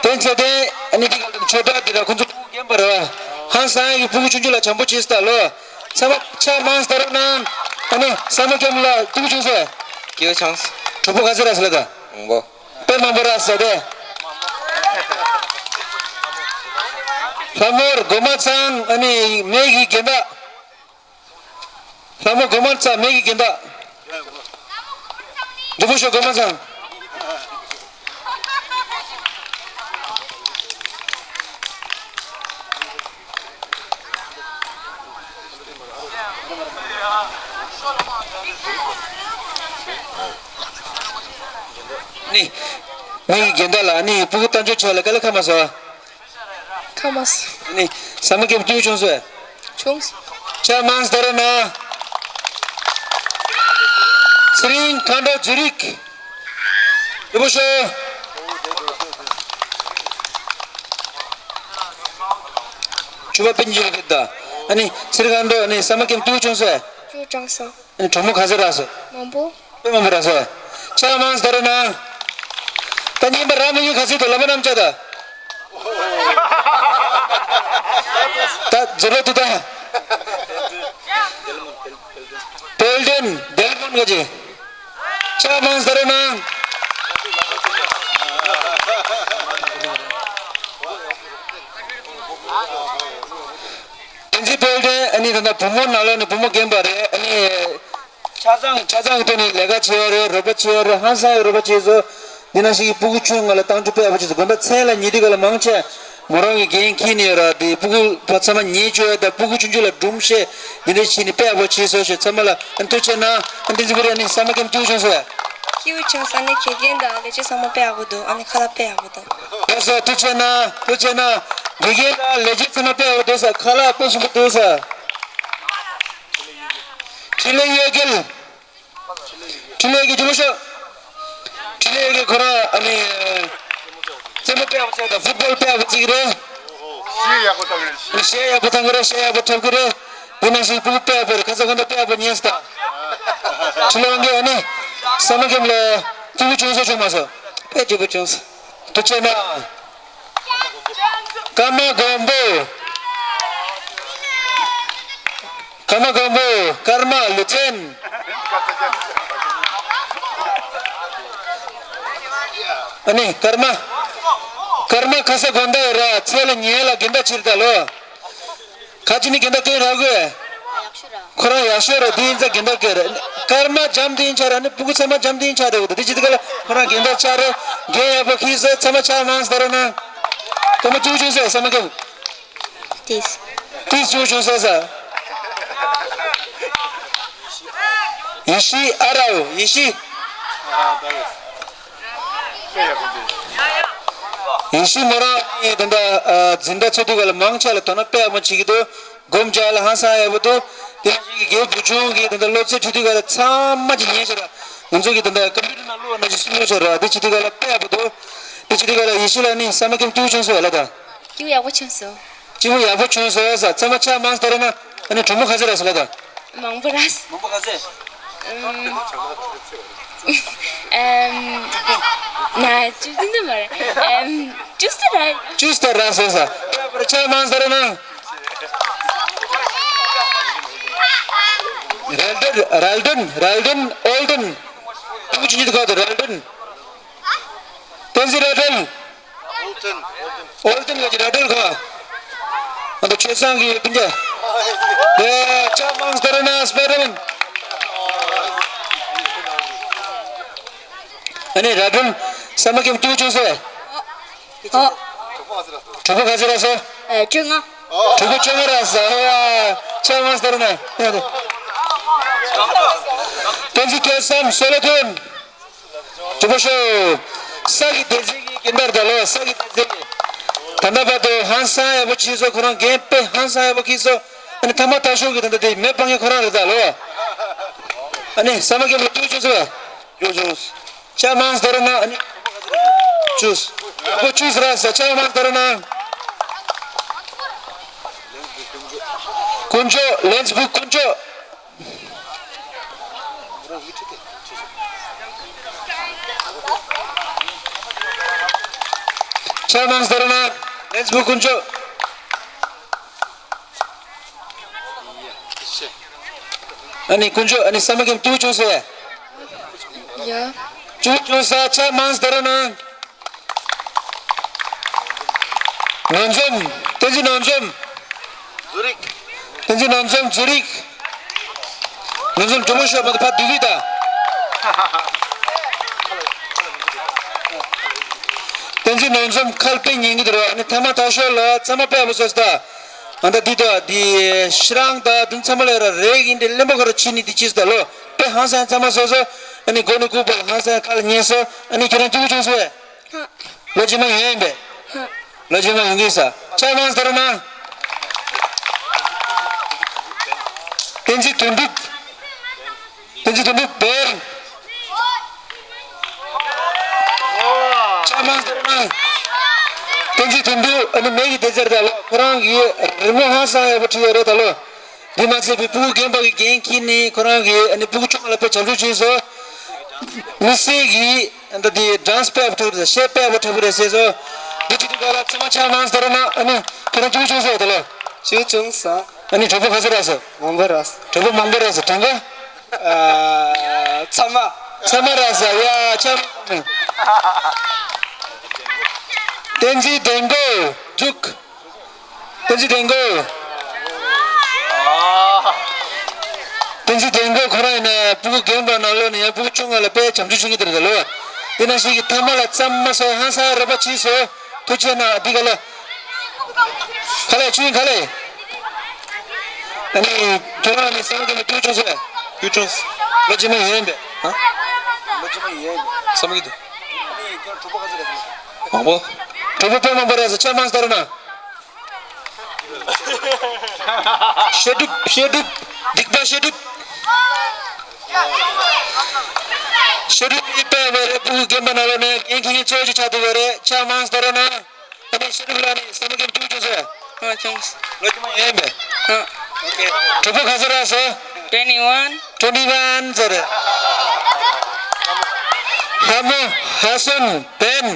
བསྟན་ཚེ་བརྟན། ཨ་ནི་འདི་ག་ལ་ཆོས་གྲྭ་འདི་ར་ཁོང་ཚོ་སྤུ་གུ་རྒན་པ་རེད་བ། ཧང་སང་གི་སྤུ་གུ་ཆུང་ཆུང་ལ་བྱམས་པོ་བྱེད་སྟ་ལོ། ཚང་མ་ཕྱག་མང་སྟ་རོགས་གནང་། ཨ་ནི་ས་མ་ཀེམ་ལ་ཏུ་བྱུང་སོ། སྐྱེ་བོ་ཆང་། གྲོགས་པོ་ག་ཚོད་རག་སོང་ལ་ད། མང་པོ། དཔེ་མང་པོ་རག་སོང་སྟེ། ལྷ་མོར་སྒོ་མ་ཚང་། ཨ་ནི་མེ་གི་རྒན་བདག་ལྷ་མོ་སྒོ་མར་ཚ་མེ་གི་རྒན་བདག་འདི་བུ་ཤོག་སྒོ་མ་ཚང་། ནི། མེ་གི་རྒན་བདག་ལ་ནི་སྤུ་གུ་བཏང་ཆོག་ཆ་ལ་དཀའ་ལས་ཁ་མ་ཟ། ཁ་མ་ཟ། ནི། ཟ་མ་ཀེམ་ཏུ་བྱུང་སོང་། བྱུང་སོང་། ཕྱག་མང་སྟེ་རོགས་གནང་། ཚེ་རིང་མཁའ་འགྲོ་ཛུ་རིག་འདི་བུ་ཤོག་ཆུ་བ་པིན་ཇི་ལ་གི་ད། ཨ་ནི་ཚེ་རིང་མཁའ་འགྲོ་ཨ་ནི་ཟ་མ་ཀེམ་ཏུ་བྱུང་སོང་། ཏུ་བྱུང་སོང་། ཨ་ནི་གྲོགས་མོ་ག་ཚོད་རག་སོང་། མང་པོ། དཔེ་མང་པོ་རག་སོང་། ཕྱག་མང་སྟེ་རོགས་གནང་། ད་ཉིན་པ་ར་མ་ཡུ་ག་ཚོད་དུ་ལ་མ་རྣམས་ཅག་ད། ད་ཛུ་རོ་ཏུ་ད། དཔལ་ལྡན་དེལ་མོན་ག་ཅི། ཕྱག་མང་སྟེ་རོགས་གནང་། བསྟན་འཛིན་དཔལ་ལྡན་ཨ་ནི་ད་ལྟ་བུ་མོ་ནང་ལོགས་ནས་བུ་མོ་རྒན་པ་རེད། ཨ་ནི་ཆ་ཚང་ཆ་ཚང་གི་ཐོག་ནས་ལས་ཀ་བྱེད་ཡ་རེད། རོགས་པ་བྱེད་ཡ་རེད། ཧང་སང་ཡ་རོགས་པ་བྱེད་སོ། འདི་ན་ཞིག་སྤུ་གུ་ཆུང་ང་ལ་བཏང་ཆུ་དཔེ་ཡག་པོ་བྱེད་སོ། དགོན་པ་མཚན་ལ་ཉེ་དུས་ག་ལ་མང་ཆེ་མོ་རང་གི་འགན་འཁྱེར་ནས་ཡོད་ར། དེ་སྤུ་གུ་ཕ་ཚང་མ་ཉེ་བཅོལ་ཡ་དང་སྤུ་གུ་ཆུང་ཆུང་ལ་སྒྲུང་བཤད་འདི་འདྲ་བྱས་ནས་དཔེ་ཡག་པོ་བྱེད་སོ་ཞེས་ཚང་མ་ལ་ཨ་ཐུགས་རྗེ་གནང་། ཨ་འདི་ཚོ་བོད་ཨ་ནི་ཟ་མ་ཀེམ་ཏུ་བྱུང་སོང་། སྐྱིད་པོ་བྱུང་སོང་། ཨ་ནི་དགེ་རྒན་དང་ལས་བྱེད་ཚང་མ་དཔེ་ཡག་པོ་འདུག་ཨ་ནི་ཁ་ལག་དཔེ་ཡག་པོ་འདུག་ལགས་སོ། ཐུགས་རྗེ་གནང་། ཐུགས་རྗེ་གནང་། དགེ་རྒན་དང་ལས་བྱེད་ཚང་མ་དཔེ་ཡག་པོ་འདུག་ས། ཁ་ལག་དཔེ་ཞིམ་པོ་འདུག་ས། འཕྲིན་ལས་གཡོ་སྒྱུ། འཕྲིན་ལས་གཡོ་སྒྱུ་ཞུ། འཕྲིན་ལས་གཡོ་སྒྱུ་ཁོ་རང་ཨ་ནི། རྩེད་མོ་དཔེ་ཡག་པོ་རྩེ་དང་ཕུཊ་བོལ་དཔེ་ཡག་པོ་རྩེ་གི་རེད། གཞས་ཡག་པོ་བཏང་གི་རེད། གཞས་ཡག་པོ་འཁྲབ་གི་རེད། འདི་ནང་བཞིན་ཕྲུ་གུ་དཔེ་ཡག་པོ་རེད། ཁ་སང་ཁོང་ཚོ་དཔེ་ཡག་པོ་ཉན་སོང་། འཕྲིན་ལས་གཡོ་སྒྱུ་ཨ་ནི། ཟ་མ་ཀེམ་ལ་སྐྱིད་པོ་བྱུང་སོང་བྱུང་མ་སོང་། དཔེ་སྐྱིད་པོ་བྱུང་སོང་། ཐུགས་རྗེ་གནང་། ཀརྨ་མགོན་པོ། ཀརྨ་མགོན་པོ། ཀརྨ་ལུས་རྩལ། ཨ་ནི་ཀརྨ། ཀརྨ་ཁ་ས་དགོང་དག་ར་ཚེ་ལ་ཉལ་ལ་དགེ་འདག་ཕྱིར་ད་ལོ། ཁ་ཅིག་ནི་དགེ་འདག་སྐད་རག་གི་ཁོ་རང་ཡག་ཤོས་རེད། དེ་ཡིན་ཙང་དགེ་འདག་སྐད་རེད། ཀརྨ་འཇམ་དེ་ཡིན་ཆ་ར་ནི་སྤུ་གུ་ཚང་མ་འཇམ་དེ་ཡིན་ཆ་རེད། འོ་དེ་ཅི་དེ་ག་ལ་ཁོ་རང་དགེ་འདག་ཆ་རེད། རྒན་ཡག་པོ་ཁྱེད་ཚོ་ཚང་མ་ཕྱག་མང་སྟེ་རོགས་གནང་། ཀརྨ་ཅུ་ཅུ་ཟེར་ས་མ་ཀེམ། ཏིས། ཏིས་ཅུ་ཅུ་ཟེར་ས། ཡེ་ཤེས་ཨ་རའོ་ཡེ་ཤེས། ཡེ་ཤེས་མོ་རང་ཨེ་ད་ལྟ་འཛིན་གྲྭ་ཚོགས་དུས་སྐབས་ལ་མང་ཆེ་ལ་དོ་སྣང་དཔེ་ཡག་པོ་བྱེད་ཀྱི་འདུག་སྒོམ་རྒྱག་ལ་ཧང་སང་ཡག་པོ་འདུག་དེ་ནང་བཞིན་གྱི་རྒན་བུ་ཆུང་གིས་ད་ལྟ་སློབ་ཚན་ཁྲིད་དུས་སྐབས་ལ་ཚང་མ་གྱིས་ཉན་ཤག་ར། ང་ཚོ་གིས་ད་ལྟ་ཀམ་པུ་ཊར་ནང་བླུགས་པ་ནང་བཞིན་སུབ་ཡོད་ཤག་ར། དེ་བྱེད་དུས་སྐབས་ལ་དཔེ་ཡག་པོ་འདུག་དེ་བྱེད་དུས་སྐབས་ལ་ཡེ་ཤེས་ལགས་ནི་ས་མ་ཀེམ་སྐྱིད་པོ་བྱུང་སོང་ལ་ད། སྐྱིད་པོ་ཡག་པོ་བྱུང་སོང་། སྐྱིད་པོ་ཡག་པོ་བྱུང་སོང་ས། ཚང་མ་ཕྱག་མང་སྟེ་རོགས་གནང་། ཨ་ནི་གྲོགས་མོ་ག་ཚོད་རག་སོང་ལ་ད། མང་པོ་རག་སོང་། མང་པོ་ག་ཚོད། ཨམ། ཨམ། ན་བཅུ་བདུན་དུ་མ་རེད། ཨམ། བཅུ་གསུམ་རག་བཅུ་གསུམ་རག་སོང་ས། ཕྱག་མང་སྟེ་རོགས་གནང་། རལ་གྲི། རལ་གྲི། རལ་གྲི། ཨོལ་ཌན། ཕྲུ་གུ་ཆུང་ཆུང་དེ་ག་དེ་རལ་གྲི། བསྟན་འཛིན་རལ་གྲི། ཨོལ་ཌན། ཨོལ་ཌན་ག་ཅི་རལ་གྲི་ག་ཨ་ད་ཆུ་ སང་གི་སྤུན་ཀྱག་དེ་ཆ་མང་སྟེར་ན་སྤེ་ར་མིན། ཨ་ནི་ར་སྒྲོལ་ས་མ་ཁེམ་ཏུ་ཅུང་སེ། ཨོ། གྲོགས་པོ་ག་ཚོད་རག་སོང་། ཨེ། བཅོ་ལྔ། གྲོགས་པོ་བཅོ་ལྔ་རག་སོང་། ཨ་ཡ། ཆ་མང་སྟེར་ན། བསྟན་འཛིན་ཐོས་བསམ་སོ་ལོ་ཐོན། གྲོགས་པོ་ཤོ། ས་གི་སྡེ་ཚན་གྱི་རྒན་དར་ད་ལོ། ས་གི་སྡེ་ཚན་གྱི། ད་ལྟ་བར་དུ་ཧང་སང་ཡག་པོ་བྱས་སོང་། ཁོ་རང་འགན་དཔེ་ཧང་སང་ཡག་པོ་འཁྱེར་སོང་། ཨ་ནི་ཐ་མ་ཐ་ཤོས་ཀྱི་ད་ལྟ་དེ་མེ་སྤང་མཁན་ཁོ་རང་རེད་ད་ལོ། ཨ་ནི་ས་མ་རྒན་པོ་ཏུ་ཅུང་སེ། ཡོ་ཅུང་སེ། ཆ་མང་སྟེར་ན། ཨ་ནི་ཅུས། ཁོ་ཅུས་ར་ས་ཆ་མང་སྟེར་ན། དཀོན་མཆོག་ལན་སྦུག་དཀོན་མཆོག་ཆ་མང་སྟེར་ན། ལན་སྦུག་དཀོན་མཆོག་ཨ་ནི་དཀོན་མཆོག་ཨ་ནི་ས་མ་རྒན་པོ་ཏུ་ཅུང་སེ། ཡ། ཏུ་ཅུང་སེ་ཆ་མང་སྟེར་ན། ནོར་འཛོམས། བསྟན་འཛིན་ནོར་འཛོམས། ཛུ་རིག་བསྟན་འཛིན་ནོར་འཛོམས་ཛུ་རིག་ནོར་འཛོམས་གྲོགས་པོ་ཤོ་མ་ད་ཕ་དུ་བི་ད། བསྟན་འཛིན་ནོར་འཛོམས་ཁ་ལ་དཔེ་ཉན་གི་འདུག་ར། ཨ་ནི་ཐ་མ་ཐ་ཤོས་ལ་ཚང་མ་དཔེ་ཡག་པོ་བཟོས་ད། ཨ་ད་འདི་ད་འདི་ཤི་རང་ད་འདི་ཚང་མ་ལ་ར་རེ་གིན་འདི་གླེན་པོ་ཁ་ར་ཕྱི་ནི་འདི་ཅིས་ད་ལོ། དཔེ་ཧང་སང་ཚང་མ་བཟོས་སོ། ཨ་ནི་མགོ་ནི་ལྐུགས་པ་ཧང་སང་ཁ་ལ་ཉན་སོ། ཨ་ནི་ཁྱེད་རང་ཅུང་ཅུང་སོ་ཡ། ལོ་རྗེས་མ་ཡོང་ཡིན་པས། ལོ་རྗེས་མ་ཡོང་གི་ས། ཆ་མང་སྟེར་ན། བསྟན་འཛིན་དོན་གྲུབ། བསྟན་འཛིན་དོན་གྲུབ་བེར། ཆ་མང་སྟེར་ན། བསྟན་འཛིན་དོན་གྲུབ་ཨ་ནི་མེ་གི་སྡེ་ཚན་ད་ལོ་ཁོ་རང་གི་རི་མོ་ཧང་སང་ཡག་པོ་བྲིས་ཡོད་རེད་ད་ལོ། འདི་མ་ཚད་པའི་སྤུ་གུ་རྒན་པ་གི་འགན་འཁྱེར་ནས་ཁོ་རང་གིས་ཨ་ནི་སྤུ་གུ་ཆུང་མ་ལ་དཔེ་བྱམས་སྐྱོང་བྱས་སོ། མི་སེར་གྱིས་ཨ་ད་དེ་སྦྲང་དཔེ་ཡག་པོ་འཁྲབ་རེད། གཞས་དཔེ་ཡག་པོ་འཁྲབ་རེད་ཟེར་སོ། འདི་བྱེད་དུས་སྐབས་ལ་ཚང་མ་ཆ་མང་སྟེར་ན། ཨ་ནི་ཁྱེད་རང་ཅུང་ཅུང་ཟེར་ད་ལོ། ཅུང་ཅུང་ཟེར། ཨ་ནི་གྲོགས་པོ་ག་ཚོད་རག་སོང་། མང་པོ་རག་སོང་། གྲོགས་པོ་མང་པོ་རག་སོང་། གྲངས་ཀ་ཨ། ཚང་མ། ཚང་མ་རག་སོང་། ཡ་ཆ་མང་། བསྟན་འཛིན་བདེ་མགོ་འཛུགས། བསྟན་འཛིན་བདེ་མགོ། བསྟན་འཛིན་བདེ་མགོ་ཁོ་རང་ཡིན་ན་སྤུ་གུ་རྒན་པ་ནང་ལོགས་ནས་ཡང་སྤུ་གུ་ཆུང་ང་ལ་དཔེ་བྱམས་སྐྱོང་བྱེད་ཀྱི་འདུག་ལོ། དེ་ནང་བཞིན་གྱི་ཐ་མ་ལ་ཙམ་མ་སོ་ཧང་སང་རོགས་པ་བྱས་སོ། ཐུགས་རྗེ་གནང་། འདི་ག་ལ། ག་ལེ་ཆུ་ཡིན་ག་ལེ། ཨ་ནི་ཁྱོད་རང་ནི་ས་མ་རྒན་པོ་ཏུ་ཅུང་སེ། ཏུ་ཅུང་སེ། ལོ་རྗེས་མ་ཡོང་ཡིན་པས། ཧ། ལོ་རྗེས་མ་ཡོང་ཡིན་པས། ས་མ་རྒན་པོ། མང་པོ། གྲོགས་པོ་དཔེ་མང་པོ་རག་སོང་། ཆ་མང་སྟེར་ན། བཤད་སྒྲུབ། བཤད་སྒྲུབ། སྡིག་པ་བཤད་སྒྲུབ། བཤད་སྒྲུབ་ཡིན་པས་བས་རེད། སྤུ་གུ་རྒན་པ་ནང་ལོགས་ནས་འགན་འཁྱེར་མཁན་གཙོ་བོ་ཅིག་ཆགས་འདུག་པ་རེད། ཆ་མང་སྟེར་ན། ཨ་ནི་བཤད་སྒྲུབ་ལ་ནི་ས་མ་རྒན་པོ་ཏུ་ཅུང་སེ། ཨ་ཅུང་སེ། ལོ་རྒྱུས་མ་ཡིན་པས། ཨ། ཨོ་ཁེ། གྲོགས་པོ་ག་ཚོད་རག་སོང་། ཊུ་ཝེན་ཊི་ཝན། ཊུ་ཝེན་ཊི་ཝན་ཟེར་རེད། ལྷ་མོ་ཧ་སུན་བན།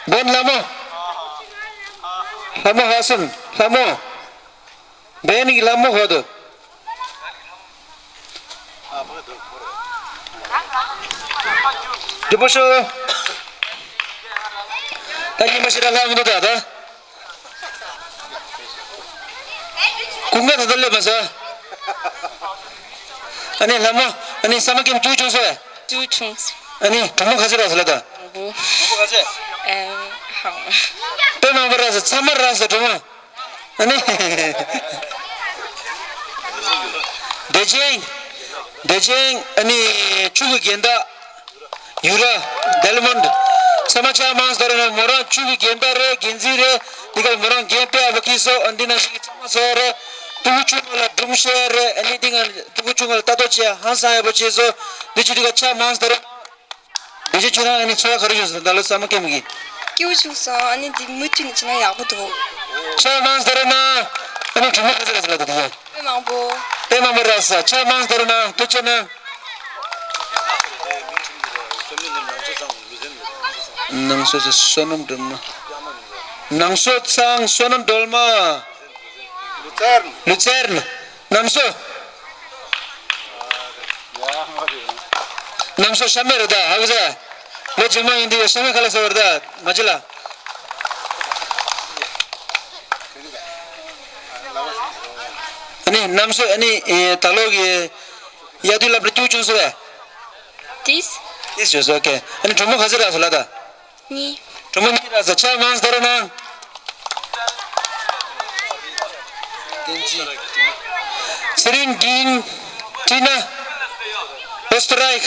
བན་ལྷ་མོ། ལྷ་མོ་ཧ་སུན་ལྷ་མོ། བན་གྱི་ལྷ་མོ་ཧོ་དུ། རི་པོ་ཤོ། ད་ཉི་མ་ཤི་ར་ལྷ་མོ་དུ་ད་ད། ཀུན་དགའ་ད་ད་སླེབས་མ་ས། ཨ་ནི་ལྷ་མོ། ཨ་ནི་ས་མ་རྒན་པོ་ཏུ་ཅུང་སེ། ཏུ་ཅུང་སེ། ཨ་ནི་གྲོགས་མོ་ག་ཚོད་རག་སོང་ལ་ད། མང་པོ། མང་པོ་ག་ཚོད། ཨེ། ཧང་། དཔེ་མང་པོ་རག་སོང་། ཚང་མ་རག་སོང་། གྲོགས་མོ། ཨ་ནི། བདེ་ཆེན། བདེ་ཆེན། ཨ་ནི་ཆུ་གི་རྒན་བདག་ཡུ་ར། ཌའི་ཡ་མོན་ཌི། ཚང་མ་ཆ་མང་སྟེར་ན། མོ་རང་ཆུ་གི་རྒན་བདག་རེད། འགན་འཛིན་རེད། འདི་ག་མོ་རང་འགན་དཔེ་ཡག་པོ་འཁྱེར་སོང་། ཨ་འདི་ནང་བཞིན་གྱི་ཚང་མ་སོ་རེད། སྤུ་གུ་ཆུང་ང་ལ་སྒྲུང་བཤད་རེད། ཨ་ནི་འདི་ང་སྤུ་གུ་ཆུང་ང་ལ་ལྟ་རྟོག་བྱེད་ཧང་སང་ཡག་པོ་བྱས་སོང་། འདི་ཆུ་འདི་ག་ཆ་མང་སྟེར། དེ་བཞིན་ཁྱོད་རང་ཨ་ནི་འཚོ་བ་ག་རེ་བྱུང་སོང་། ད་ལོ་ས་མ་རྒན་པོ་གི། སྐྱིད་པོ་བྱུང་སོང་། ཨ་ནི་འདི་མུ་མཐུད་ནས་བྱས་ན་ཡག་པོ་འདུག་ཆ་མང་སྟེར་ན། ཨ་ནི་གྲོགས་མོ་ག་ཚོད་རག་སོང་ལ་ད་དེ་ཡང་། དཔེ་མང་པོ། དཔེ་མང་པོ་རག་སོང་། ཆ་མང་སྟེར་ན་ཐུགས་རྗེ་གནང་། ནང་སོ་ཚང་བསོད་ནམས་སྒྲོལ་མ། ནང་སོ་ཚང་བསོད་ནམས་སྒྲོལ་མ། ལུ་ཙརན། ལུ་ཙརན། ནམ་སོ། ནམ་སོ་ཤ་མེད་རེད་ད། ཧ་གོ་ས། ལོ་རྗེས་མ་ཡིན་དུས་ཤ་མེད་ཁ་ལག་ཟ་བར་ད་མ་བྱེད་ལ། ཨ་ནི་གནམ་སྲོས་ཨ་ནི་ད་ལོ་གི་དབྱར་དུས་སློབ་གྲྭ་བཅུ་བྱུང་སོང་བས། ཏིས། ཏིས་བྱུང་སོང་། ཨོ་ཁེ། ཨ་ནི་གྲོགས་མོ་ག་ཚོད་རག་སོང་ལ་ད། གཉིས། གྲོགས་མོ་གཉིས་རག་སོང་། ཕྱག་མང་སྟོར་གནང་། བསྟན་འཛིན། ཚེ་རིང་། གིང་། ཏི་ན། ཨོ་སྟོ་རའི།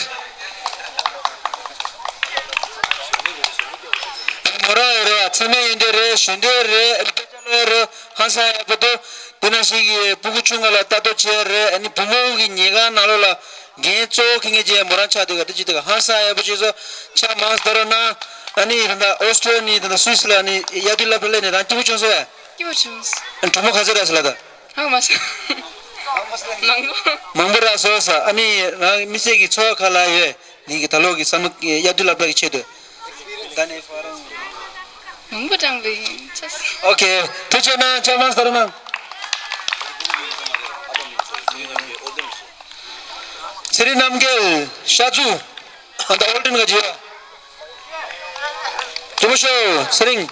མོ་ར་ཡོད་རེད། ཚང་མས་ཡོན་ཏན་རེད། ཞུ་འདོད་རེད། ལོ་རེད། ཧང་སང་ཡག་པོ་འདུག་དེ་ནང་བཞིན་གྱི་སྤུ་གུ་ཆུང་ང་ལ་ལྟ་རྟོག་བྱེད་ཡ་རེད། ཨ་ནི་བུ་མོ་གི་ཉལ་ཁང་ནང་ལོགས་ལ་འགན་གཙོ་བོ་འཁྱེར་མཁན་ཅིག་མོ་རང་ཆགས་འདུག་ག་དེ་ཅིག་འདུག་ག་ཧང་སང་ཡག་པོ་བྱས་སོང་། ཕྱག་མང་སྟོར་གནང་། ཨ་ནི་ད་ལྟ་ཨོ་སི་ཀྲོ་ནི་ད་ལྟ་སུད་སི་ལ་ཨ་ནི་དབྱར་དུས་སློབ་གྲྭ་སླེབས་ནས་རང་སྐྱིད་པོ་བྱུང་སོང་ཨེ། སྐྱིད་པོ་བྱུང་། ཨ་ནི་གྲོགས་མོ་ག་ཚོད་རག་སོང་ལ་ད། ཧང་མ་སོང་། མང་པོ། མང་པོ་རག་སོང་ས། ཨ་ནི་རང་མི་ཚེ་གི་འཚོ་བ་ག་ལ་ཡོད། ལིང་གི་ད་ལོ་གི་བསམ་བློ་དབྱར་དུས་སློབ་གྲྭ་གི་ཆེད་དུ། ད་ནས་ཕ་རང་། མང་པོ་དྲངས་པའི་ཆ་ས། ཨོ་ཁེ། ཐུགས་རྗེ་གནང་། ཕྱག་མང་སྟོར་གནང་། ཚེ་རིང་རྣམ་རྒྱལ་ཤ་ཚུ། ཨ་ད་ཨོལ་ཏིན་ག་ཇི་ཡ། ཇོ་མོ་ཤོ་ཚེ་རིང་།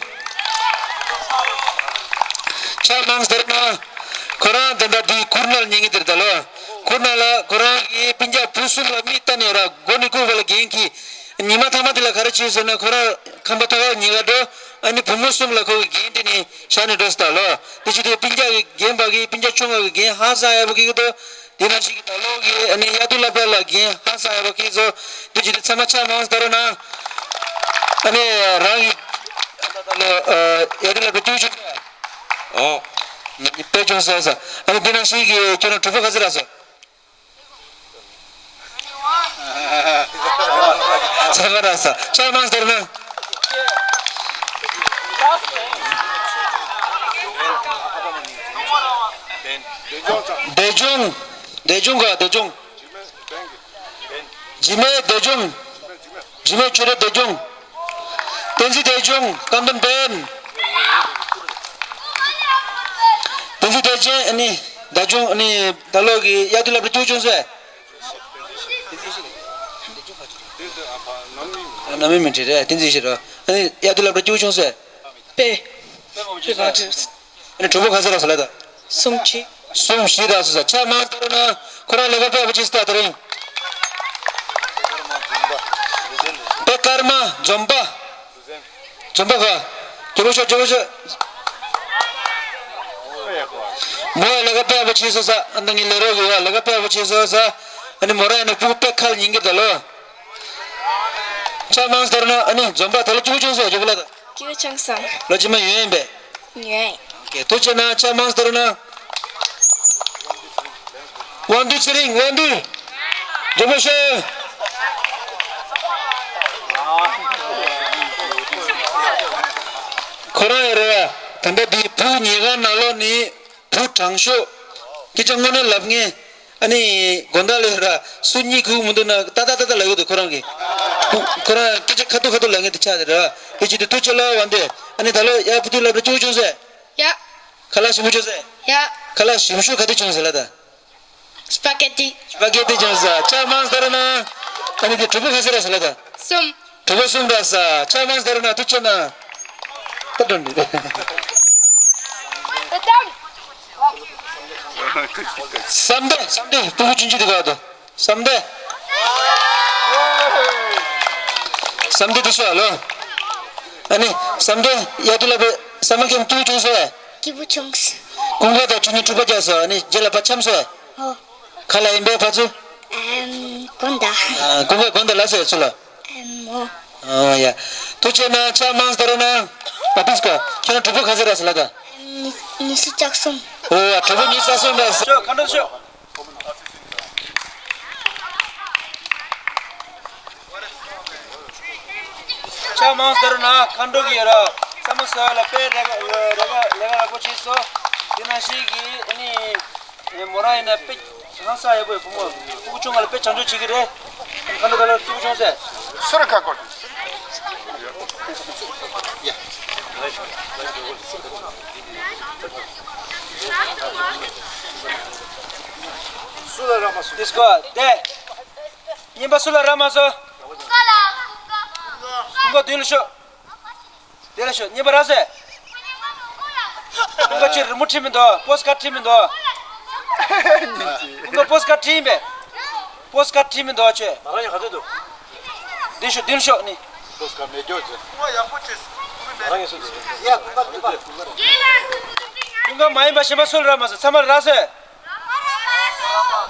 ཕྱག་མང་སྟོར་གནང་། ཁོ་རང་དེ་འདྲ་དུས་གུར་ནང་ཉལ་གྱི་དེར་ད་ལོ། གུར་ནང་ལ་ཁོ་རང་གི་སྤུན་ཀྱག་བུ་གསུམ་ལ་མིག་ལྟ་ནས་ར་མགོ་ནས་ལྐུགས་བར་ལ་འགན་འཁྱེར། ཉི་མ་ཐ་མ་དེ་ལ་ག་རེ་བྱས་ཟེར་ན་ཁོ་རང་ཁང་པ་ཐོག་ཁར་ཉལ་ག་འགྲོ། ཨ་ནི་བུ་མོ་གསུམ་ལ་ཁོ་གི་འགན་དེ་ནི་བཞག་ནས་འགྲོ་སྲིད་ད་ལོ། དེ་བྱེད་དུས་སྤུན་ཀྱག་གི་འགན་འབག་གི་སྤུན་ཀྱག་ཆུང་བ་གི་འགན་ཧང་སང་ཡག་པོ་འཁྱེར་གྱི་འདུག་དེ་ནང་བཞིན་གྱི་ད་ལོ་གི་ཨ་ནི་དབྱར་དུས་སློབ་གྲྭ་ལ་འགན་ཧང་སང་ཡག་པོ་འཁྱེར་སོང་། དེ་བྱེད་དུས་ཚང་མ་ཕྱག་མང་སྟོར་གནང་། ཨ་ནི་རང་གི་ད་ལོ་དབྱར་དུས་སློབ་གྲྭ་བཅུ་བྱུང་སོང་། ཨོ། དཔེ་བྱུང་སོང་ས། ཨ་ནི་དེ་ནང་བཞིན་གྱི་ཁྱོད་རང་གྲོགས་པོ་ག་ཚོད་རག་སོང་། ཚང་མ་རག་ས། ཕྱག་མང་སྟོར་གནང་། བདེ་སྐྱོང་། བདེ་སྐྱོང་ག་བདེ་སྐྱོང་། འཇིགས་མེད་བདེ་སྐྱོང་། འཇིགས་མེད་ཆོས་སྒྲོན་བདེ་སྐྱོང་། བསྟན་འཛིན་བདེ་སྐྱོང་། ཀམ་དོན་བན། བསྟན་འཛིན་བདེ་ཆེན་ཨ་ནི་བདེ་སྐྱོང་ཨ་ནི་ད་ལོ་གི་དབྱར་དུས་སློབ་གྲྭ་བཅུ་བྱུང་སོང་ཨེ། ནམ་མི་མི་འདྲི་རེད། བསྟན་འཛིན་ཞིག་རོ། ཨ་ནི་དབྱར་དུས་སློབ་གྲྭ་བཅུ་བྱུང་སོང་ཨེ། པེ། ཨ་ནི་གྲོགས་པོ་ག་ཚོད་རག་སོང་ལ་ད། གསུམ་བཞི། གསུམ་བཞི་རག་སོང་ས། ཕྱག་མང་སྟོར་གནང་། ཁོ་རང་ལས་ཀ་དཔེ་ཡག་པོ་བྱེད་སྲིད་ད་དེ་རིང་། པེ་ཀརྨ་འཛོམས་པ། འཛོམས་པ་ག་ཇོ་བོ་ཤོ་ཇོ་བོ་ཤོ། མོ་ལས་ཀ་དཔེ་ཡག་པོ་བྱེད་སོང་ས། ཨ་ནི་ངའི་ལས་རོགས་ཀྱི་ཡ་ལས་ཀ་དཔེ་ཡག་པོ་བྱེད་སོང་ས། ཨ་ནི་མོ་རང་ཡིན་ན་སྤུ་གུ་དཔེ་ཁ་ལ་ཉན་གྱི་ད་ལོ། ཕྱག་མང་སྟོར་གནང་། ཨ་ནི་འཛོམས་པ་ད་ལོ་སྐྱིད་པོ་བྱུང་སོང་ཇོ་བོ་ལ་ད། སྐྱིད་པོ་བྱུང་སོང་། ལོ་རྗེས་མ་ཡོང་ཡིན་པས། ཡོད། ཐུགས་རྗེ་གནང་། ཕྱག་མང་སྟོར་གནང་། དབང་འདུས་ཚེ་རིང་། དབང་འདུས། ཇོ་བོ་ཤོ། ཁོ་རང་ཡོད་རེད་བ། ད་ལྟ་འདི་བུ་ཉལ་ཁང་ནང་ལོགས་ནི་བུ་དྲང་ཤོས། སྐད་ཆ་དངོས་གནས་ལབ་མཁན། ཨ་ནི་དགོང་དག་ལས་ར་སུ་གཉིད་ཁུག་མི་འདུག་ན་ཏག་ཏག་ཏག་ཏག་ལབ་ཡོད་འདུག་ཁོ་རང་གིས། ཁོ་རང་སྐད་ཆ་ཁ་ཐུག་ཁ་ཐུག་ལབ་མཁན་དེ་ཆགས་རེད་ར། དེ་བྱེད་དུས་ཐུགས་རྗེ་ཆེ་ལབ། དབང་འདུས། ཨ་ནི་ད་ལོ་དབྱར་དུས་སློབ་གྲྭ་བཅུ་བྱུང་སོང་ཨེ། ཡ། ཁ་ལག་ཞིམ་པོ་བྱུང་སོང་ཨེ། ཡ། ཁ་ལག་ཞིམ་ཤོས་ག་དེ་བྱུང་སོང་ལ་ད། སི་པ་གེ་ཏི། སི་པ་གེ་ཏི་བྱུང་སོང་། ཕྱག་མང་སྟོར་གནང་། ཨ་ནི་དེ་གྲོགས་པོ་ག་ཚོད་རག་སོང་ལ་ད། གསུམ། གྲོགས་པོ་གསུམ་རག་སོང་། ཕྱག་མང་སྟོར་གནང་། ཐུགས་རྗེ་གནང་། ད་དྲན་འདུག་བསམ་གཏན། བསམ་གཏན་སྤུ་གུ་ཆུང་ཆུང་དེ་ག་དུ། བསམ་གཏན། བསམ་གཏན་དེ་ཤོག་ལོ། ཨ་ནི་བསམ་གཏན་དབྱར་དུས་སློབ་གྲྭ་སམ་མར་ཀེམ་བཅུ་བྱུང་སོང་ཨེ། སྐྱིད་པོ་བྱུང་སོང་། ཀུན་དགའ་དང་ཆུ་ནི་འཁྲུག་པ་རྒྱག་སོང་། ཨ་ནི་རྗེས་ལ་ཕར་འཁྱམས་སོང་ཨེ། ཨོ། ག་ལ་ཡིན་པས་ཕར་ཚུར། ཨམ། དགོང་དག་ཨ། ཀུན་དགའ་དགོང་དག་ལ་སོང་ཨེ་ཚུར་ལ། ཨམ། ཨོ། ཨ་ཡ། ཐུགས་རྗེ་གནང་། ཕྱག་མང་སྟོར་གནང་། ཨ་ཏིས་ཀ་ཁྱོད་རང་གྲོགས་པོ་ག་ཚོད་རག་སོང་ལ་ད། ཨམ། ཉི་ཤུ་རྩ་གསུམ། ཨོ་ཡ། གྲོགས་པོ་ཉི་ཤུ་རྩ་གསུམ་རག་སོང་། ཤོག་ཁ་འདྲ་ཤོག་ཕྱག་མང་སྟོར་གནང་། མཁའ་འགྲོ་གི་ར་ས་མོ་ས་ལ་དཔེ་རེ་རེ་ལས་ཀ་ཡག་པོ་བྱས་སོང་། དེ་ནང་བཞིན་གྱི་ཨ་ནི་མོ་རང་ཡིན་ན་དཔེ་ཧང་སང་ཡག་པོ་ཡོད། བུ་མོ་སྤུ་གུ་ཆུང་ང་ལ་དཔེ་བྱམས་སྐྱོང་བྱེད་ཀྱི་རེད། མཁའ་འགྲོ་ད་ལ་སྤུ་གུ་ཆུང་སེ་སུ་ར་ཁ་སྐོར། སུ་ལ་རག་མ་སོང་། དེ་སྐོར་དེ། རྔན་པ་སུ་ལ་རག་མ་སོང་། ཀུན་དགའ་མདུན་ལ་ཤོག་དེ་ལ་ཤོག་རྔན་པ་རག་སོང་། ཀུན་དགའ་ཁྱོད་རི་མོ་བྲིས་མི་འདུག་པོ་སི་ཀར་བྲིས་མི་འདུག་ཀུན་དགའ་པོ་སི་ཀར་བྲིས་ཡིན་པས། པོ་སི་ཀར་བྲིས་མི་འདུག་ཨ་ཁྱོད། ང་རང་ཡང་ག་དུས་འདུག་འདི་ཤོག་འདིར་ཤོག་ནི། པོ་སི་ཀར་མེད་རྒྱུ་ཅེ། ང་རང་ཡང་སུ་འདུག་ཡ་ཀུན་དགའ་མེད་པ། ཀུན་དགའ་མ་ཡིན་པ་གཞན་པ་སུ་ལ་རག་མ་སོང་། ཚང་མ་ལ་རག་སོང་།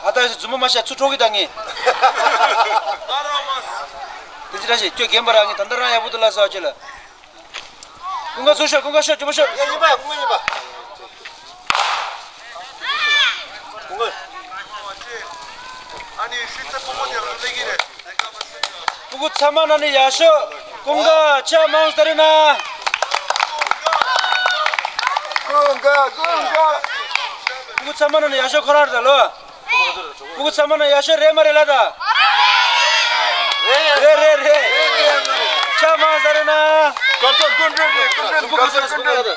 ཨ་ད་ཡོད་རྫུན་མ་མ་བཤད། ཚུར་འཕྲོག་གི་ད་ངས། དེ་ཅི་ར་ཞིག་ཁྱོད་རྒན་པ་ར། ངས་ད་ལྟ་རང་ཡག་པོ་འདུག་ལབ་སོང་ཨ་ཁྱོད་ལ། ཀུན་དགའ་ཚུར་ཤོག་ཀུན་དགའ་ཤོག་ཇོ་མོ་ཤོག་ཡ་ཡིན་པ་ཡ་ཀུན་དགའ་ཡིན་པ། ཀུན་དགའ། ཨ་ནི་ཤི་ཚེ་ཕོ་མོ་དེ་རང་ལས་ཀྱི་རེད། སྤུ་གུ་ཚང་མ་ན་ནི་ཡག་ཤོས། ཀུན་དགའ་ཆ་མང་སྟེར་ན། ཀུན་དགའ་ཀུན་དགའ། སྤུ་གུ་ཚང་མ་ན་ནི་ཡག་ཤོས་ཁོ་རང་རེད་ད་ལོ། སྤུ་གུ་ཚང་མ་ན་ནི་ཡག་ཤོས་རེད་མ་རེད་ལ་ད། རེད་རེད་རེད། ཆ་མང་སྟེར་ན། སྐབས་སུ་ཀུན་འགྲུབ་རེད། ཀུན་འགྲུབ་སྤུ་གུ་ཚང་མ་ན་ནི་ཡག་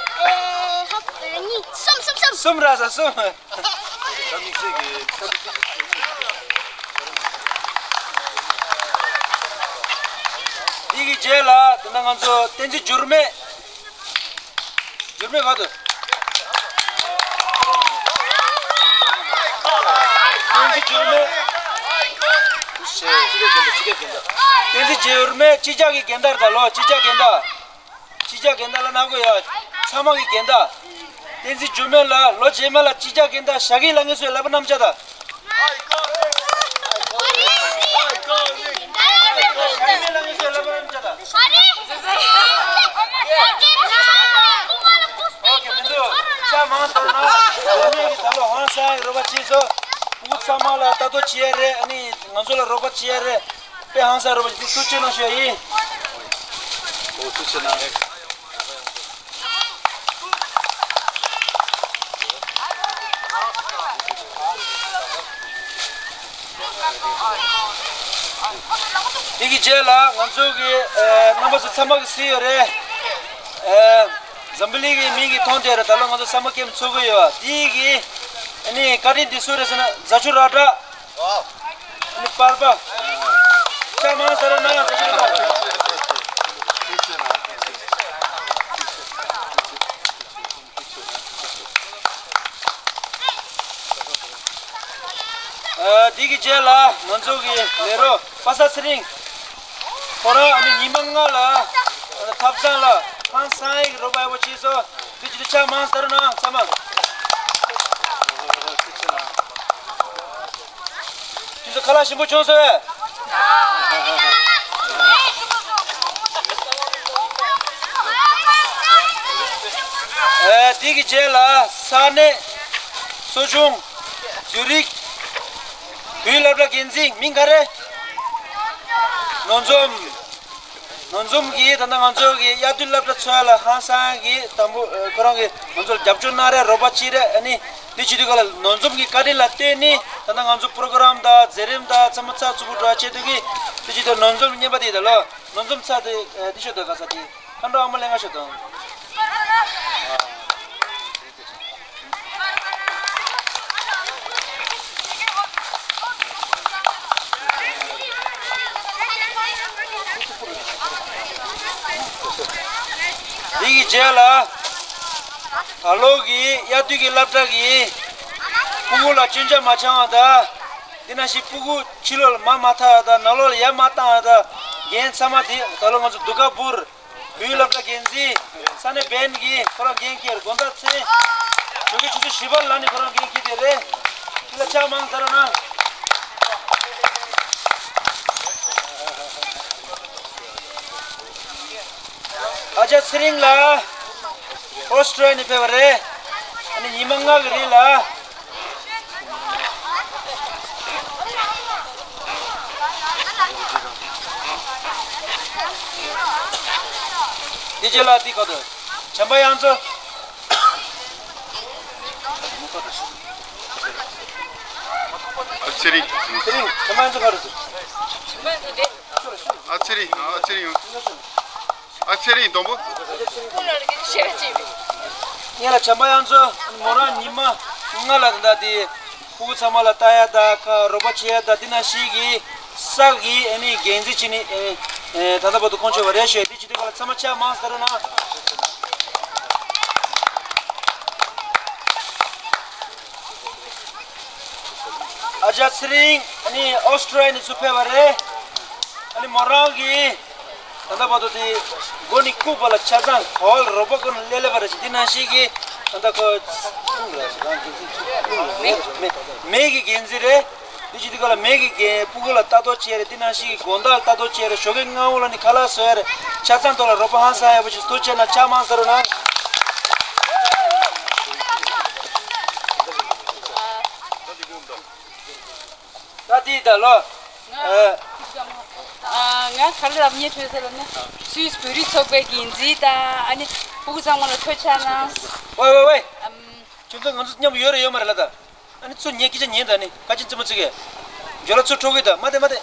ཤོས། གསུམ་གསུམ་གསུམ། གསུམ་ར་ས་གསུམ། འདི་གི་རྗེས་ལ་ད་ལྟ་ང་ཚོ་བསྟན་འཛིན་འགྱུར་མེད། འགྱུར་མེད་ག་དུ། བསྟན་འཛིན་འགྱུར་མེད། བསྟན་འཛིན་འགྱུར་མེད་སྤྱི་ཁྱབ་ཀྱི་འགན་བདག་ད་ལོ། སྤྱི་ཁྱབ་འགན་བདག་སྤྱི་ཁྱབ་འགན་བདག་ལ་གནང་དགོས་ཡ། ཚང་མ་གི་འགན་བདག་བསྟན་འཛིན་འགྱུར་མེད་ལགས་ལོ་རྗེས་མ་ལ་སྤྱི་ཁྱབ་འགན་བདག་བཞག་གི་ལ་ངེས་སུའི་ལབ་རྣམ་བྱ་དང་། ཨོ་ཁེ་མི་འདུག་ཆ་མང་ཐོར་ན། འགྱུར་མེད་ཀྱི་ད་ལོ་ཧང་སང་རོགས་པ་བྱེད་སོ། སྤུ་གུ་ཚང་མ་ལ་ལྟ་རྟོག་བྱེད་ཡ་རེད། ཨ་ནི་ང་ཚོ་ལ་རོགས་པ་བྱེད་ཡ་རེད། དཔེ་ཧང་སང་རོགས་པ་བྱེད་དུས་ཐུགས་རྗེ་གནང་ཞུ་ཡ་ཡིན། འོ་ཐུགས་རྗེ་གནང་། དེ་གི་རྗེས་ལ་ང་ཚོ་གི་ཨེ་རྣམ་པ་ཚོ་ཚང་མ་གི་གཟིགས་ཡོད་རེད། ཨེ་འཛམ་བུ་གླིང་གི་མིང་གི་མཐོང་དེ་རེད། ད་ལོ་ང་ཚོ་ས་མ་ཀེམ་ཚོགས་ཀྱི་ཡོད། དེ་གི་ཨ་ནི་བཀའ་དྲིན་དེ་སུ་རེད་ཟེར་ན་རྫ་ཆུ་ར་བྲག་ཨ་ནི་པར་པ། ཤ་མང་ཟ་རོགས་གནང་། རྫ་ཆུ་ར་བྲག་ཨ་དེ་གི་རྗེས་ལ་ང་ཚོ་གི་ལས་རོགས་པ་སངས་ཚེ་རིང་། ཁོ་རང་ཨ་ནི་ཉི་མ་ལྔ་ལ་ཨ་ནི་ཐབ་ཚང་ལ་ཧང་སང་ཡིག་རོགས་པ་ཡག་པོ་བྱས་སོ། དེ་ཅི་དུ་ཆ་མང་ཟ་རོགས་གནང་ཚང་མ། དེ་ཚོ་ཁ་ལག་ཞིམ་པོ་བྱུང་སོང་བས། ཨེ་དེ་གི་རྗེས་ལ་ས་གནས་གཙོ་ཆུང་ཛུ་རིག་བོད་སློབ་གྲྭ་འགན་འཛིན་མིང་ག་རེ། ནོར་འཛོམས། ནོར་འཛོམས་ཀྱིས་ད་ལྟ་ང་ཚོ་གི་དབྱར་དུས་སློབ་གྲྭ་ཚོགས་ཡ་ལ་ཧང་སང་གི་དང་པོ་ཁོ་རང་གིས་ང་ཚོར་རྒྱབ་སྐྱོར་གནང་རེད། རོགས་པ་བྱེད་རེད། ཨ་ནི་དེ་བྱེད་དུས་ག་ལ་ནོར་འཛོམས་ཀྱི་བཀའ་དྲིན་ལ་བརྟེན་ནས་ད་ལྟ་ང་ཚོ་པྲོ་གྲམ་དང་མཛད་རིམ་དང་ཚང་མ་ཚགས་ཚུད་པོ་འགྲོ་བ་བྱེད་དུས་ཀྱི་དེ་བྱེད་དུས་ནོར་འཛོམས་རྙེད་པ་དེ་ད་ལོ་ནོར་འཛོམས་ཚ་དེ་དེ་ཤོད་དོ་ག་ས་དེ་ཁ་འགྲོ་ཨ་མ་ལེན་ག་ཤོད་དོ། དེ་གི་རྗེས་ལ་ད་ལོ་གི་དབྱར་དུས་ཀྱི་སློབ་གྲྭ་གི་སྤུ་གུ་ལ་སྐྱོན་ཆ་མ་འཆང་བ་དང་། དེ་ནང་བཞིན་སྤུ་གུ་ཕྱི་ལོགས་ལ་མ་མ་ཐར་བ་དང་ནང་ལོགས་ལ་ཡར་མ་བཏང་བ་དང་། འགན་ཚང་མ་དེ་ད་ལོ་ང་ཚོ་དུ་ཀ་བུར་བོད་སློབ་གྲྭ་འགན་འཛིན་ས་གནས་བན་གྱིས་ཁོ་རང་འགན་འཁྱེར། དགོང་དག་མཚན་ཞོགས་ཀའི་ཆུ་ཚོད་བཞི་པ་ལ་ནི་ཁོ་རང་འགན་འཁྱེར་དེ་རེད། དེ་ལ་ཕྱག་མང་ཟ་རོགས་གནང་། ཨ་ཅག་ཚེ་རིང་ལགས་ཨོ་སི་ཀྲི་ཡ་ནས་ཕེབས་པ་རེད། ཨ་ནི་ཉི་མ་ལྔ་གི་རིང་ལ། དེ་རྗེས་ལ་དེ་ག་དུ་བྱམས་པ་དབྱངས་མཚོ། ཨ་ཚེ་རིང་། ཚེ་རིང་། བྱམས་པ་དབྱངས་མཚོ་ག་རེ་ཟེར། ཨ་ཚེ་རིང་། ཨ་ཚེ་རིང་ཡོང་། ཨ་ཚེ་རིང་སྡོང་པོ། ངེད་ལ་བྱམས་པ་དབྱངས་མཚོ་མོ་རང་ཉི་མ་ལྔ་ལ་ད་ལྟ་དེ་སྤུ་གུ་ཚང་མ་ལ་ལྟ་ཡ་དང་ཁ་རོགས་པ་བྱེད་ཡ་དང་དེ་ནང་བཞིན་གྱི་ས་གི་ཨ་ནི་འགན་འཛིན་བྱེད་ནི་ཨེ་ཨེ་ད་ལྟ་བར་དུ་ཁོང་ཚོས་བ་རེད་ཞུ་ཡ་དེ་བྱེད་དུས་ག་ལ་ཚང་མ་ཕྱག་མང་ཟ་རོགས་གནང་། ཨ་ཅག་ཚེ་རིང་ཨ་ནི་ཨོ་སི་ཀྲི་ཡ་ནས་ཚུར་ཕེབས་པ་རེད། ཨ་ནི་མོ་རང་གིས་ད་ལྟ་བར་དུ་དེ་མགོ་ནས་ལྐུགས་བར་ལ་ཆ་ཚང་ག་བ་ལ་རོགས་པ་ཀུན་ལས་སླེབས་པ་རེད་ཅེས་འདི་ནང་བཞིན་གྱི་ད་ལྟ་ཁོ་མེ་མེ་གི་འགན་འཛིན་རེད། འདི་ཅི་འདི་ག་ལ་མེ་གི་འགན་ཕྲུ་གུ་ལ་ལྟ་རྟོག་བྱས་རེད། འདི་ནང་བཞིན་གྱི་དགོང་དག་ལ་ལྟ་རྟོག་བྱས་རེད། ཞོགས་ཀའི་སྔ་བོ་ལ་ནི་ཁ་ལག་བཟོ་ཡ་རེད། ཆ་ཚང་ཐོག་ལ་རོགས་པ་ཧང་སང་ཡག་པོ་ཞིག་ཐུགས་རྗེ་གནང་། ཕྱག་མང་ཟེར་རོགས་གནང་། ད་དེ་ད་ལོ། ང་ཨ། ང་ག་རེ་ལབ་སྙིང་འདོད་ཟེར་ལབ་ན། སུད་སི་བོད་རིགས་ཚོགས་པའི་འགན་འཛིན་དང་ཨ་ནི་ཕྲུ་གུ་ཚང་མ་ལ་ཐུགས་རྗེ་གནང་། ཝེ་ཝེ་ཝེ། ཨམ། ཁྱོད་ཚོ་ང་ཚོ་མཉམ་དུ་ཡོད་རེད་ཡོད་མ་རེད་ལ་ད། ཨ་ནི་ཚུར་ཉན་སྐད་ཆ་ཉན་ད་ནི་ཁ་ཆེན་རྩེད་མོ་རྩེ་གི། ཇོ་ལ་ཚུར་འཕྲོག་གི་ད་མ་དེ་མ་དེ།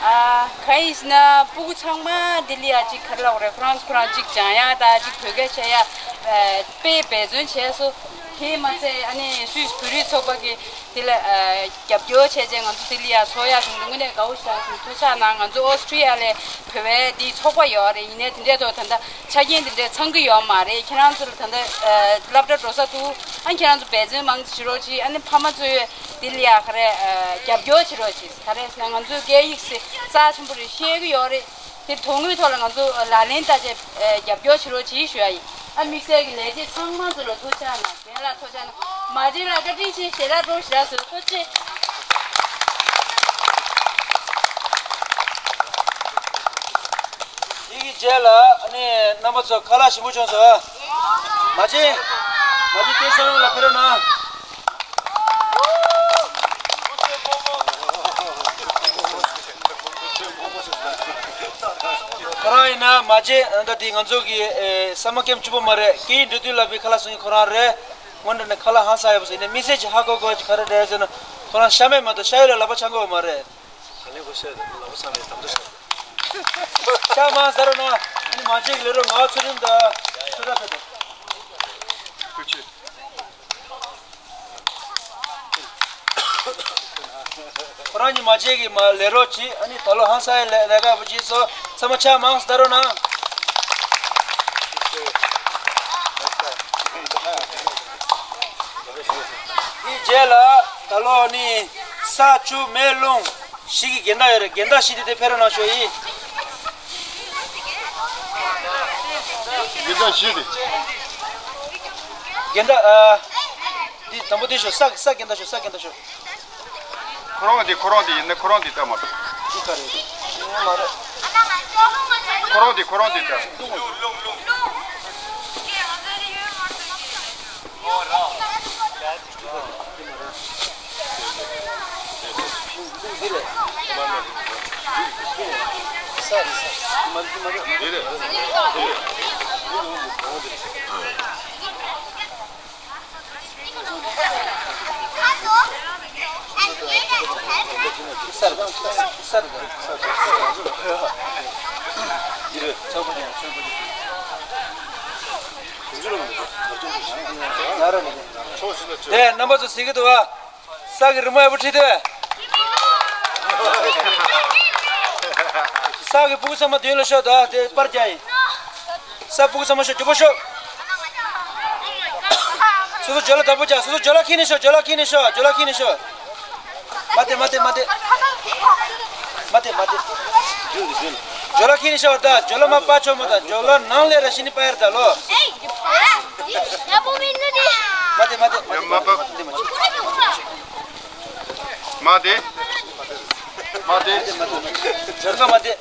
ཨ། ག་ཡིན་ཟེར་ན་ཕྲུ་གུ་ཚང་མ་ལྡི་ལི་ཡ་གཅིག་ག་རེ་ལབ་དགོས་རེད། ཁོ་རང་ཁོ་རང་གཅིག་སྦྱང་ཡ་ད་གཅིག་བོད་སྐད་བཤད་ཡ་དཔེ་འབད་བརྩོན་བྱས་སོང་། དེས་མ་ཚད་ཨ་ནི་སུད་སི་བོད་རིགས་ཚོགས་པ་གི་དེ་ལ་རྒྱབ་སྐྱོར་བྱས་རྗེས་ང་ཚོ་ལྡི་ལི་ཡ་ཚོགས་ཡག་བྱུང་འདུག་དངོས་གནས་དགའ་བོ་ཞེ་དྲག་བྱུང་། ཐུགས་རྗེ་གནང་། ང་ཚོ་ཨོ་སི་ཀྲི་ཡ་ལ་བོད་པའི་འདི་ཚོགས་པ་ཡོད་རེད། ཡིན་ནའི་དེ་འདྲའི་ཐོག་ད་ལྟ་ཆ་རྐྱེན་དེ་འདྲའི་ཚང་གི་ཡོད་མ་རེད། ཁྱེད་རང་ཚོ་ལ་ད་ལྟ་སློབ་གྲྭ་འགྲོ་ས་འདུག་ཨ་ཁྱེད་རང་ཚོ་འབད་བརྩོན་མང་ཙམ་བྱེད་རོགས་གྱིས། ཨ་ནི་ཕ་མ་ཚོས་ལྡི་ལི་ཡ་ག་རེ་རྒྱབ་སྐྱོར་བྱེད་རོགས་གྱིས། ག་རེ་ཟེར་ན་ང་ཚོའི་སྐད་ཡིག་རྩ་ཆེན་པོ་རེད། ཤེས་ཀྱི་ཡོད་རེད། དེ་དོན་དངོས་ཐོག་ལ་ང་ཚོ་ལག་ལེན་བསྟར་བྱས་རྒྱབ་སྐྱོར་བྱེད་རོགས་གྱིས་ཞུ་ཡ་ཡིན། ཨ་དམིགས་བསལ་གྱི་ལས་བྱེད་ཚང་མ་ཚོ་ལ་ཐུགས་རྗེ་གནང་། རྒན་ལགས་ཐུགས་རྗེ་གནང་། མ་བྱན་ལགས་བཀའ་དྲིན་ཆེ། ཞལ་ལག་སྒྲོག་ཞལ་ལག་སོ་ཐུགས་རྗེ་ཆེ། དེ་གི་རྗེས་ལ་ཨ་ནི་རྣམ་པ་ཚོ་ཁ་ལག་ཞིམ་པོ་བྱུང་སོང་། མ་བྱན། མ་བྱན་སྐལ་བཟང་ལགས་ཕེབས་རོགས་གནང་། ཁོ་རང་ཡིན་ན་མ་བྱན་ད་དེ་ང་ཚོ་གི་ཨེ་སམ་མར་ཀེམ་བཅུ་པ་མ་རེད། སྐད་ཡིག་འགྲོ་དུས་ལ་བའི་ཁ་ལག་བཟོ་མཁན་ཁོ་རང་རེད། སྔོན་འགྲོ་ནས་ཁ་ལག་ཧང་སང་ཡག་པོ་བཟོས་ནས་དམིགས་བསལ་གྱི་ཧ་གོ་དགོས་ཀྱི་ག་རེ་རེད་ཟེར་ན། ཁོ་རང་ཤ་མེད་མ་གཏོགས་ཤ་ཡོད་ལ་ལག་པ་འཆང་གི་ཡོད་མ་རེད། ད་ལན་ཁོ་ཤ་ཡོད་ལ་ལག་པ་འཆང་ནས་དམ་དུ་བཞག་ཤ་མང་ཟ་རོགས་གནང་། ཨ་ནི་མ་བྱན་གྱི་ལས་རོགས་ངག་ཚུལ་ཁྲིམས་དང་ཆོས་གྲགས་ཕེབས་དང་། ཐུགས་རྗེ་ཆེ། ཁོ་རང་གཉིས་མ་བྱན་གྱི་མ་ལས་རོགས་གྱིས། ཨ་ནི་ད་ལོ་ཧང་སང་ཡ་ལས་ལས་ཀ་བུ་གྱིས་སོ། ཚང་མ་ཕྱག་མང་ཟ་རོགས་གནང་། དེའི་རྗེས་ལ་ད་ལོ་ནི་ས་ཆུ་མེ་རླུང་བཞི་གི་འགལ་ཟླ་ཡོད་རེད། འགལ་ཟླ་བཞི་དེ་དེ་ཕེབས་རོགས་གནང་ཞུ་ཡིན། འགལ་ཟླ་བཞི་དེ། འགལ་ཟླ་ཨ། འདི་དང་པོ་འདི་ཞོག་ས་ས་འགལ་ཟླ་ཞོག་ས་འགལ་ཟླ་ཞོག་ཁོ་རང་འདི་ཁོ་རང་འདི་ཡིན་ན་ཁོ་རང་འདི་ལྟ་མ་ཐུབ། འདི་ག་རེ་རེད། ངོ་མ་རེད། ཁོ་རང་འདི་ཁོ་རང་འདི་ལྟ། འདི་རེད། ས་རེད་ས། འདི་མ་རེད་འདི་མ་རེད། འདི་རེད། དེ་རྣམ་པ་ཚོ་གཟིགས་ཀྱི་འདུག་ག་ས་གི་རི་མོ་ཡག་པོ་བྲིས་ཏེ། ས་གི་ཕྲུ་གུ་ཚང་མ་མདུན་ལ་ཤོག་ད་དེ་པར་རྒྱག་ཡིན། ས་ཕྲུ་གུ་ཚང་མ་ཤོག་མགྱོགས་པོ་ཤོག་སོ་སོ་ཇོ་ལ་བདག་པོ་རྒྱག་སོ་སོ་ཇོ་ལ་ཁྱེར་ནས་ཤོག་ཇོ་ལ་ཁྱེར་ནས་ཤོག་ཇོ་ལ་ཁྱེར་ནས་ཤོག་མ་དེ་མ་དེ་མ་དེ། མ་དེ་མ་དེ། ཇོ་ལ་ཁྱེར་ནས་ཤོག་ད་ཇོ་ལ་མ་པ་ཆོག་མ་ད་ཇོ་ལ་ནང་ལས་ར་ཤི་ནི་པ་ཡར་ད་ལོ། མ་དེ་མ་དེ་མ་དེ་མ་དེ་མ་དེ། མ་དེ། མ་དེ། ཇོ་ལ་མ་དེ།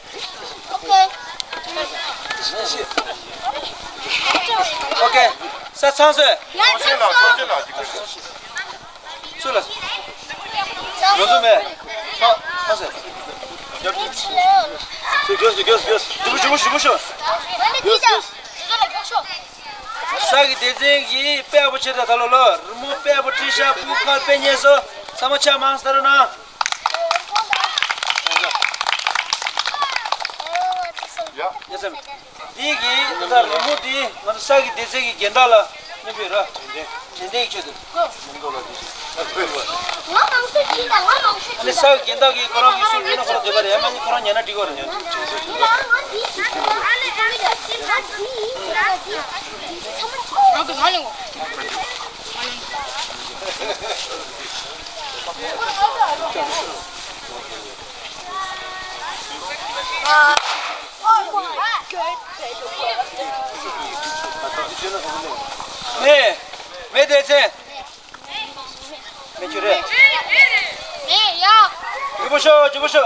ཨོ་ཀེ། ས་ཚང་སོས། ཚོགས་ཆེན་ལ་ཚོགས་ཆེན་ལ་འཇིགས་སྐུལ། སུ་ལ། ང་ཚོ་མེད། ས་ཚང་སོས། སུ་རྒྱོབ་སུ་རྒྱོབ་སུ་རྒྱོབ་སུ། ཞུ་མོ་ཞུ་མོ་ཞུ་མོ་ཞུ། རྒྱོབ་སུ་རྒྱོབ་སུ། ས་གི་སྡེ་ཚན་གྱིས་དཔེ་ཡག་པོ་བྱས་ད་ད་ལོ་ལོ་རི་མོ་དཔེ་ཡག་པོ་བྲིས་ཤག་ཕྲུ་གུ་ཁ་དཔེ་རྙེད་སོང་། ཚང་མ་ཕྱག་མང་ཟེར་རོགས་གནང་། ཡ། ཡ་ཚེམ། འདི་གི་ད་ལྟ་རི་མོ་འདི་ང་ཚོ་ས་གི་སྡེ་ཚན་གྱི་འགལ་ཟླ་ལ་མཉམ་སྤེལ་ར། དྲན་རྟེན་གྱི་ཆེད་དུ། ང་མང་ཤོས་ཅིག་དང་ང་མང་ཤོས་ཨ་ནི་ས་གི་འགལ་ཟླ་གིས་ཁོ་རང་གི་སུ་བྲིས་ན་ཁོ་རང་འདོད་པ་རེད། ཡང་མིན་ཁོ་རང་ཉན་ན་འགྲིག་གི་རེད། ང་གི་ང་ལ་ངོ་། མེ། མེ་དེ་ཚེ། མེ་ཁྱོད་རེད། མེ་ཡ། རྒྱུ་པོ་ཤོ། རྒྱུ་པོ་ཤོ།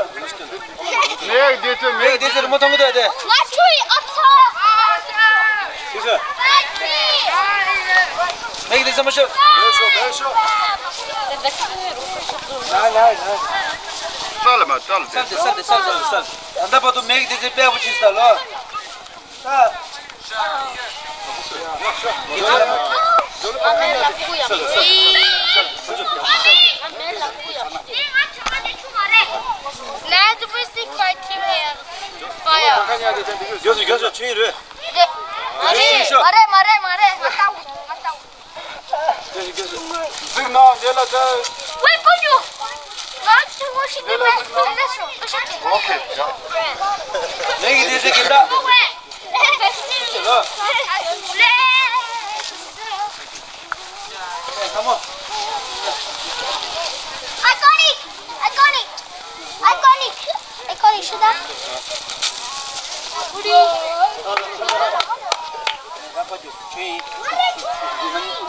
མེ་དེ་ཚེ། མེ་དེ་ཚེ་རི་མོ་མཐོང་གི་འདུག་དེ། ང་ཆུ་ཡི་ཨ་ཚ། ཤི་ཤི། མེ་དེ་ཚེ་མ་ཤོ། མེ་ཤོ། མེ་ཤོ། ལ་ལ་ལ། ས་ལ་མ་ས་ལ་དེ། ས་དེ་ས་དེ་ས་དེ་ས་དེ། ད་ལྟ་བར་དུ་མེ་དེ་ཚེ་དཔེ་པོ་ཅིག་ས་ལོ། གཟིགས་ན་འདི་ལ་ད། ཝེ་ཀོ་ཉུ། ང་ཆུ་བོ་ཞིག་འདི་ལ་གཟིགས་ན། ཨོ་ཁེ། ཡ། ལེགས་ཀྱི་དེ་ཟེར་གྱི་འདྲ། ལོ། ལེ། ཨེ་ཁ་མོ། I got it! I got it! I got it! I got it! Shut up!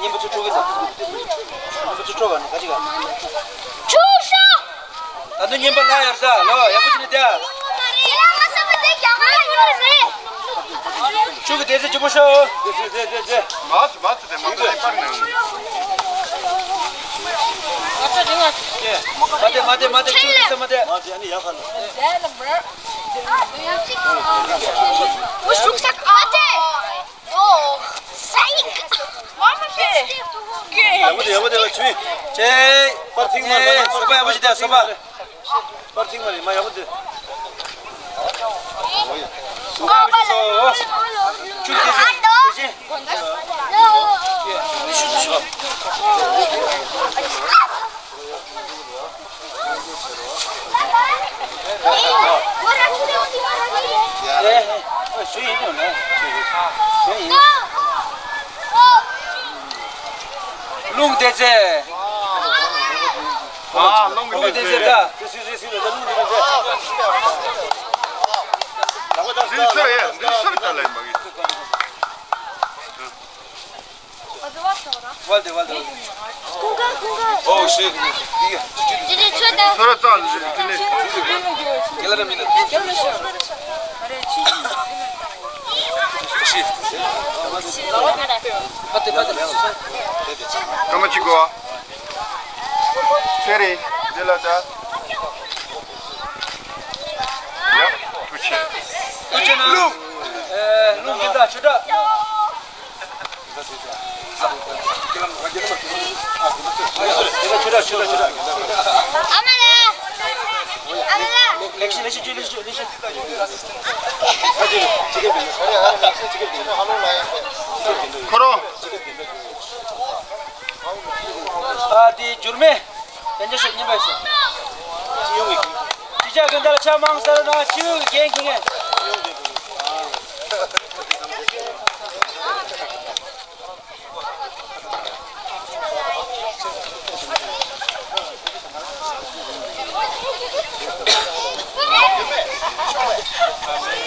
ཉན་པ་ཚོ་ཁྲོ་གི་ཟ། ཉན་པ་ཚོ་ཁྲོ་ག་ནི་ག་ཅི་ག་ཆུ་ཤོག་ད་ནི་ཉན་པ་ལ་ཡར་ཟ་ལོ། ཡག་པོ་ཅི་ནི་དེ། ཡ་ང་ས་པ་དེ་རྒྱ་མ་ཡིན་པ་རེད། ཆུ་གི་དེ་ཚེ་ཆུ་པོ་ཤོག་དེ་ཚེ་དེ་དེ་དེ། མ་ཚུ་མ་ཚུ་དེ་མ་ཚུ་དེ་པར་ནས། མ་དེ་མ་དེ་མ་དེ་ཆུ་དེ་ཚེ་མ་དེ། མ་དེ་ཨ་ནི་ཡག་ག་ལ། ཡག་པོ་དེ་ཡག་པོ་དེ་ཆུ་ཡིན། ཅེ། པར་ཐིག་མ་རེད། སོ་པ་ཡག་པོ་ཞིག་དེ་སོ་པ། པར་ཐིག་མ་རེད། མ་ཡག་པོ་དེ། སོ་པ་ཡག་པོ་ཞིག་སོ། ཆུ་དེ་ཆེ་དེ་ཆེ། རླུང་བདེ་ཚེ། ཨ་རླུང་བདེ་ཚེ་ད། རླུང་བདེ་ཚེ། འདི་ཚོ་ཡ་འདི་ཚོ་ད་ལན་མ་གི། ཝལ་ཏེ་ཝལ་ཏེ། ཁུང་ཁ་ཁུང་ཁ། ཨོ་ཤེ། ཇི་ཇི་ཆོད་ད། ཚོ་ར་ཙག་ལི་ཇི་ལི། གེ་ལ་ར་མི་ན། ཤེ། ཕ་ཏེ་ཕ་ཏེ། ཀ་མ་ཅི་གོ། ཚེ་རིང་། འདི་ལ་ད། ཡ། ཐུགས་ཆེ། ཐུགས་ཆེ་ན། ལུག་ཨེ། ལུག་འདི་ད་ཆུ་ད། ཨ་མ་ལགས། ཨ་མ་ལགས། ལེགས་ཤི་ལེགས་ཤི་ལེགས་ཤི་ལེགས་ཤི། ཁོ་རང་། ཨ་དེ་འགྱུར་མེད། དན་ཅ་ཤོད་ཉན་པ་ཤོད། ཅི་ཡོང་གི། ཅི་ཅག་གི་འདི་ལ་ཆ་མང་ས་རུ་ན་ཅི་ཡོང་གི་རྒན་ཁྱི་ངན།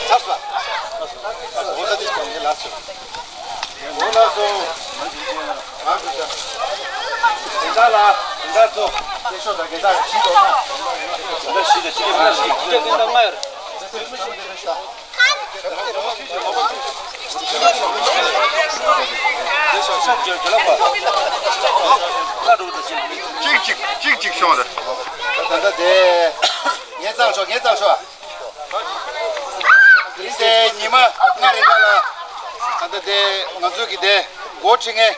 ཚར་སོང་། འོ་ན་དེ་གང་ལ་ལ་སོང་། འོ་ན་སོང་། ང་གི་ཅག་དེ་འདྲ་ལ་དེ་འདྲ་ཚོ་དེ་ཤོག་དང་དེ་འདྲ་ཞིག་འདུག་ན། དེ་འདྲ་ཞིག་དང་ཅི་གེ་མི་འདྲ་ཞིག་ཅི་གེ་འདྲ་ལྔ་ཡོད་རེད། གཅིག་གཅིག་གཅིག་གཅིག་ཤོག་རེད། ད་ལྟ་དེ་ངས་བཙལ་ཆོག་ངས་བཙལ་ཆོག་དེ་རིང་དེ་ཉི་མ་ལྔ་རིང་ག་ལ་ད་ལྟ་དེ་ང་ཚོ་གི་དེ་འགོ་ཁྲིད་མཁན་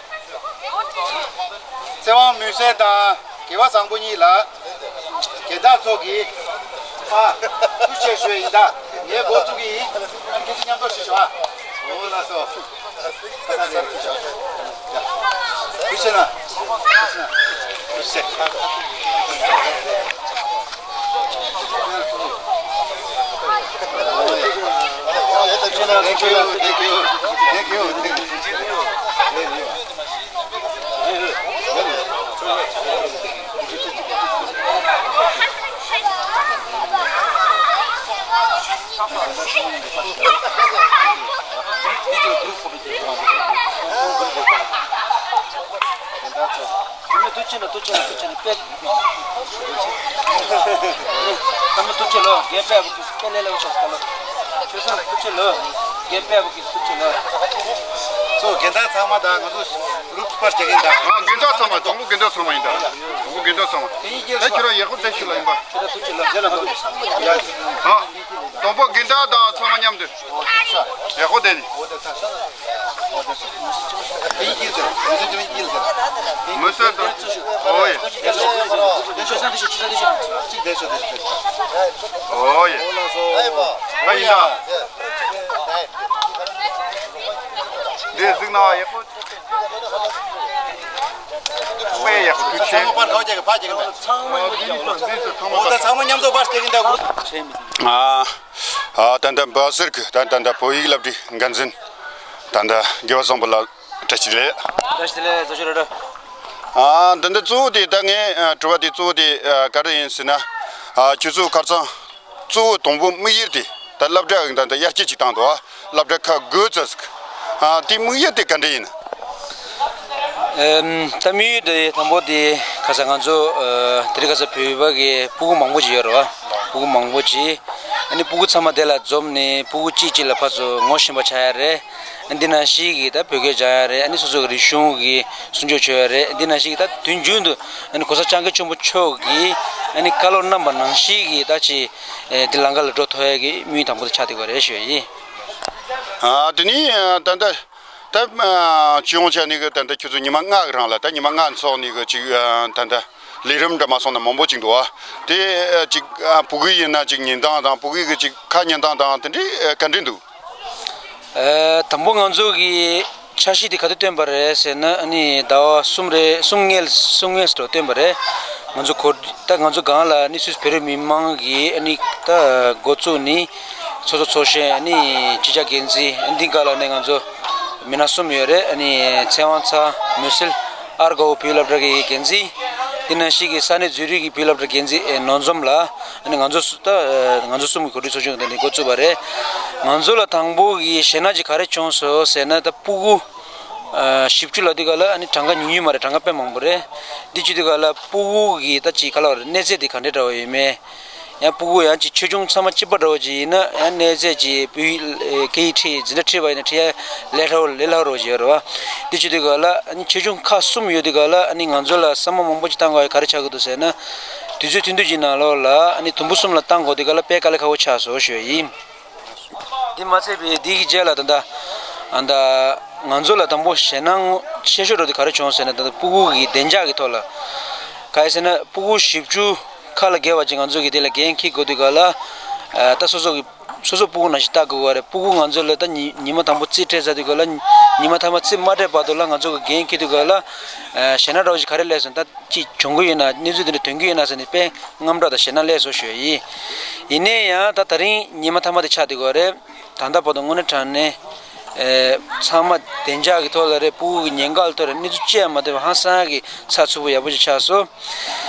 ཚེ་དབང་མུན་སེལ་དང་། དགེ་བ་བཟང་པོ་གཉིས་ལ། དགེ་བདག་ཚོ་གིས། ཨ། ཐུགས་རྗེ་ཆེ་ཞུ་ཡིན་ད། ངས་འགོ་བཙུགས་ཀྱི་ཡིན། ཨ་ནི་ཁྱེད་ཚོ་མཉམ་དུ་ཞུ་ཞུ་ཨ། འོ་ལགས་སོ། ཐུགས་རྗེ་ཆེ་གནང་། ཐུགས་རྗེ་ཆེ་གནང་། ཐུགས་རྗེ་ཆེ། Thank you, thank you, thank you, thank you. ཚོ་རྒན་བདག་ཚང་མ་དང་ང་ཚོ་རུབ་པར་བྱེད་མཁན་དང་། ཨ། རྒན་བདག་ཚང་མ། དང་པོ་རྒན་བདག་ཚང་མ་ཡིན་ད། དང་པོ་རྒན་བདག་ཚང་མ། ད་ཁྱེད་རང་ཡག་པོ་བསྡད་ཤིག་ལ་ཡིན་པ། ཨ། དང་པོ་རྒན་བདག་དང་ཚང་མ་མཉམ་དུ་ཡག་པོ་བསྡད་ནི། མི་སེར་དང་། ཨོ་ཡ། ཨོ་ཡ། ད་ཡིན་ད། འདི་གཟིགས་ན་ཡག་པོ། དཔེ་ཡག་པོ་ཐུགས་ཆེ། ཚང་མ་པར་ཁ་བ་ཅག་གི་ཕ་ཅག་གི་འདུག་འོ་ད་ཚང་མ་མཉམ་དུ་པར་སྟེར་གི་འདུག་ཨ། ཨ། ད་ལྟ་འབའ་ཟེར་གི་ད་ད་ལྟ་བོད་ཡིག་སློབ་གྲྭའི་འགན་འཛིན་ད་ལྟ་དགེ་བ་བཟང་པོ་ལགས་བཀྲ་ཤིས་བདེ་ལེགས། བཀྲ་ཤིས་བདེ་ལེགས། བཟོ་ཤོག་རེ་རེ། ཨ། ད་ལྟ་གཙོ་བོ་དེ་ད་ངས་ཨ་དྲི་བ་དེ་གཙོ་བོ་དེ་ཨ་ག་རེ་ཡིན་ཟེར་ན། ཨ། ཁྱོད་ཚོ་ཁ་སང་གཙོ་བོ་དང་པོ་དམིགས་ཡུལ་དེ་ད་སློབ་གྲྭ་ད་ལྟ་ཡར་རྒྱས་ཅིག་བཏང་འདུག་ཨ། སློབ་གྲྭ་ཁག་དགུ་བཙུགས། ཨ། དེ་དམིགས་ཡུལ་དེ་ག་འདྲ་ཡིན། ཨམ། ད་དམིགས་ཡུལ་དེ་དང་པོ་དེ་ཁ་སང་ང་ཚོ་ཨ་དེ་རིང་ཁ་སང་བོད་པ་གི་སྤུ་གུ་མང་པོ་ཅིག་ཡོད་རེད་བ། སྤུ་གུ་མང་པོ་ཅིག་ཨ་ནི་སྤུ་གུ་ཚང་མ་དེ་ལ་འཛོམས་ནས་སྤུ་གུ་གཅིག་གཅིག་ལ་ཕར་ཚུར་ངོ་ཤེས་པ་ཆགས་ཡ་རེད། འདི་ནང་བཞིན་གྱི་ད་བོད་སྐད་སྦྱང་ཡ་རེད། ཨ་ནི་སོ་སོ་གི་རིག་གཞུང་གི་སྲུང་སྐྱོབ་བྱེད་ཡ་རེད། འདི་ནང་བཞིན་གྱི་ད་དུས་རྒྱུན་དུ་ཨ་ནི་གོང་ས་སྐྱབས་མགོན་ཆེན་པོ་མཆོག་གིས་ཨ་ནི་བཀའ་སློབ་གནང་པ་ནང་བཞིན་གྱི་ད་ཅིག་ཨེ་འདི་ལམ་ཁ་ལ་འགྲོ་ཐུབ་ཡ་གི་དམིགས་ཡུལ་དང་པོ་དེ་ཆགས་བསྡད་ཡོད་རེད་ཞུ་ཡ་ཡིན། ཨ། དེ་ནི་ད་ལྟ་ད་སྤྱི་ཡོངས་ཆ་ནས་གི་ད་ལྟ་ཁྱོད་ཚོ་ཉི་མ་ལྔ་གི་རིང་ལ་ད་ཉི་མ་ལྔ་འཚོགས་ནས་གི་ཅིག་ཨ་ད་ལྟ་ལས་རིམ་འདྲ་མ་སོང་ན་མང་པོ་ཅིག་འདུག་ཨ། དེ་ཨ་ཅིག་ཨ་སྤུ་གུ་ཡིན་ན་ཅིག་ཉན་སྟངས་དང་སྤུ་གུ་གི་ཅིག་ཁ་ཉན་སྟངས་དང་དེ་འདྲའི་ཨ་ག་འདྲ་འདུག་ཨ། དང་པོ་ང་ཚོ་གི་འཆར་གཞི་དེ་ག་དུས་བཏོན་པ་རེད་ཟེར་ན། ཨ་ནི་ཟླ་བ་གསུམ་རེ་གསུམ་སྔོན་གསུམ་སྔོན་འགྲོ་བཏོན་པ་རེད། ང་ཚོ་གོ་ད་ང་ཚོ་སྒང་ལ་ཨ་ནི་སུད་སི་བོད་རིགས་མི་མང་གི་ཨ་ནི་ད་འགོ་བཙུགས་ནི་ཚོགས་གཙོ་ཚོགས་གཞོན། ཨ་ནི་སྤྱི་ཁྱབ་འགན་འཛིན། ཨ་འདི་སྒང་ལ་ནི་ང་ཚོ་མི་སྣ་གསུམ་ཡོད་རེད། ཨ་ནི་ཚེ་དབང་ཚ་མུན་སེལ་ཨར་དགའ་བོ་བོད་སློབ་གྲྭ་གི་འགན་འཛིན། དེ་ནང་བཞིན་གྱི་ས་གནས་ཛུ་རིག་གི་བོད་སློབ་གྲྭ་འགན་འཛིན་ཨེ་ནོར་འཛོམས་ལགས། ཨ་ནི་ང་ཚོ་སུ་ད་ཨེ་ང་ཚོ་གསུམ་གྱི་གོ་སྒྲིག་ཚོགས་ཆུང་དེ་འདི་འགོ་བཙུགས་པ་རེད། ང་ཚོ་ལ་དང་པོ་གི་ཞེད་སྣང་ཅིག་ག་རེ་བྱུང་སོང་ཟེར་ན། ད་སྤུ་གུ་ཨ་བཞི་བཅུ་ལ་དེ་ག་ལ་ཨ་ནི་གྲངས་ཀ་ཉུང་ཉུང་མ་རེད། གྲངས་ཀ་དཔེ་མང་པོ་རེད། འདི་བྱེད་དུས་ག་ལ་སྤུ་གུ་གི་ད་ཅིག་ག་ལ་བ་རེད། གནས་ཚད་དེ་ག་འདྲ་འདྲ་བ་ཡོད་མེད། ཡང་སྤུ་གུ་ཡང་ཅིག་ཆེ་ཆུང་ཚང་མ་གཅིག་པ་འདྲ་བོ་ཅིག་ཡིན་ན། ཡང་གནས་ཚད་ཅིག་སྤུ་གུ་སྐད་ཡིག་ཁྲིད་འཛིན་གྲྭ་ཁྲིད་པ་ཡིན་ན་ཁྲིད་ཡ་ལས་སླ་བོ་ལས་སླ་བོ་ཅིག་ཡོད་རེད་བ། འདི་བྱེད་དུས་ག་ལ་ཨ་ནི་ཆེ་ཆུང་ཁག་གསུམ་ཡོད་དུས་ག་ལ་ཨ་ནི་ང་ཚོ་ལ་བསམ་བློ་མང་པོ་ཅིག་བཏང་དགོས་ཡ་ག་རེ་ཆགས་ཀྱི་འདུག་ཟེར་ན། དུས་ཚོད་ཐུང་ཐུང་ཅིག་ནང་ལོགས་ལ་ཨ་ནི་དུམ་བུ་གསུམ་ལ་བཏང་དགོས་དུས་ག་ལ་དཔེ་དཀའ་ལས་ཁག་པོ་ཆགས་སོང་ཞུ་ཡ་ཡིན། འདི་མ་ཚད་པའི་འདི་གི་རྗེས་ལ་ད་ལྟ་ཨ་ད་ང་ཚོ་ལ་དང་པོ་ཞེད་སྣང་ཆེ་ཤོས་འདྲ་བོ་དེ་ག་རེ་བྱུང་ཟེར་ན། ད་ལྟ་སྤུ་གུ་གི་བདེ་འཇགས་ཀྱི་ཐོག་ལ། ག་རེ་ཟེར་ན་སྤུ་གུ་བཞི་བཅུ་ཁ་ལ་བརྒལ་བ་ཅིག་ང་ཚོ་གི་དེ་ལ་འགན་འཁྱེར་དགོས་དུས་ག་ལ། ཨ་ད་སོ་སོ་གི་སོ་སོ་སྤུ་གུ་ནང་བཞིན་ལྟ་དགོས་པ་རེད། སྤུ་གུ་ང་ཚོ་ལ་ད་ཉི་ཉི་མ་དང་པོ་རྩིས་སྤྲད་ཚར་དུས་ག་ལ། ཉི་མ་མཐའ་མ་རྩིས་མ་སྤྲད་བར་དུ་ལ་ང་ཚོ་གི་འགན་འཁྱེར་དུས་ག་ལ། ཨ་ཞེད་སྣང་འདྲ་བོ་ཞིག་ག་རེ་སླེབས་སོང་། ད་ཅིག་བྱུང་གི་ཡོད་ན། གནས་ཚུལ་དེ་འདྲ་ཐོན་གི་ཡོད་ན་ཟེར་ནས་དཔེ་དངངས་སྐྲག་དང་ཞེད་སྣང་སླེབས་སོང་ཞུ་ཡ་ཡིན། ཡིན་ནའི་ཡང་ད་ད་རིང་ཉི་མ་མཐའ་མ་དེ་ཆགས་དུས་ག་རེད། ད་ལྟ་བར་དུ་དངོས་གནས་དྲང་གནས་ཨེ་ཚང་མ་བདེ་འཇགས་ཀྱི་ཐོག་ལ་རེད། སྤུ་གུ་གི་ཉེན་ཁ་ལ་ཐོག་རེད། གནས་ཚུལ་ཅི་ཡང་མ་ཐོན་པ་ཧང་སང་གི་ཚགས་ཚུད་པོ་ཡག་པོ་ཅིག་ཆགས་སོང་།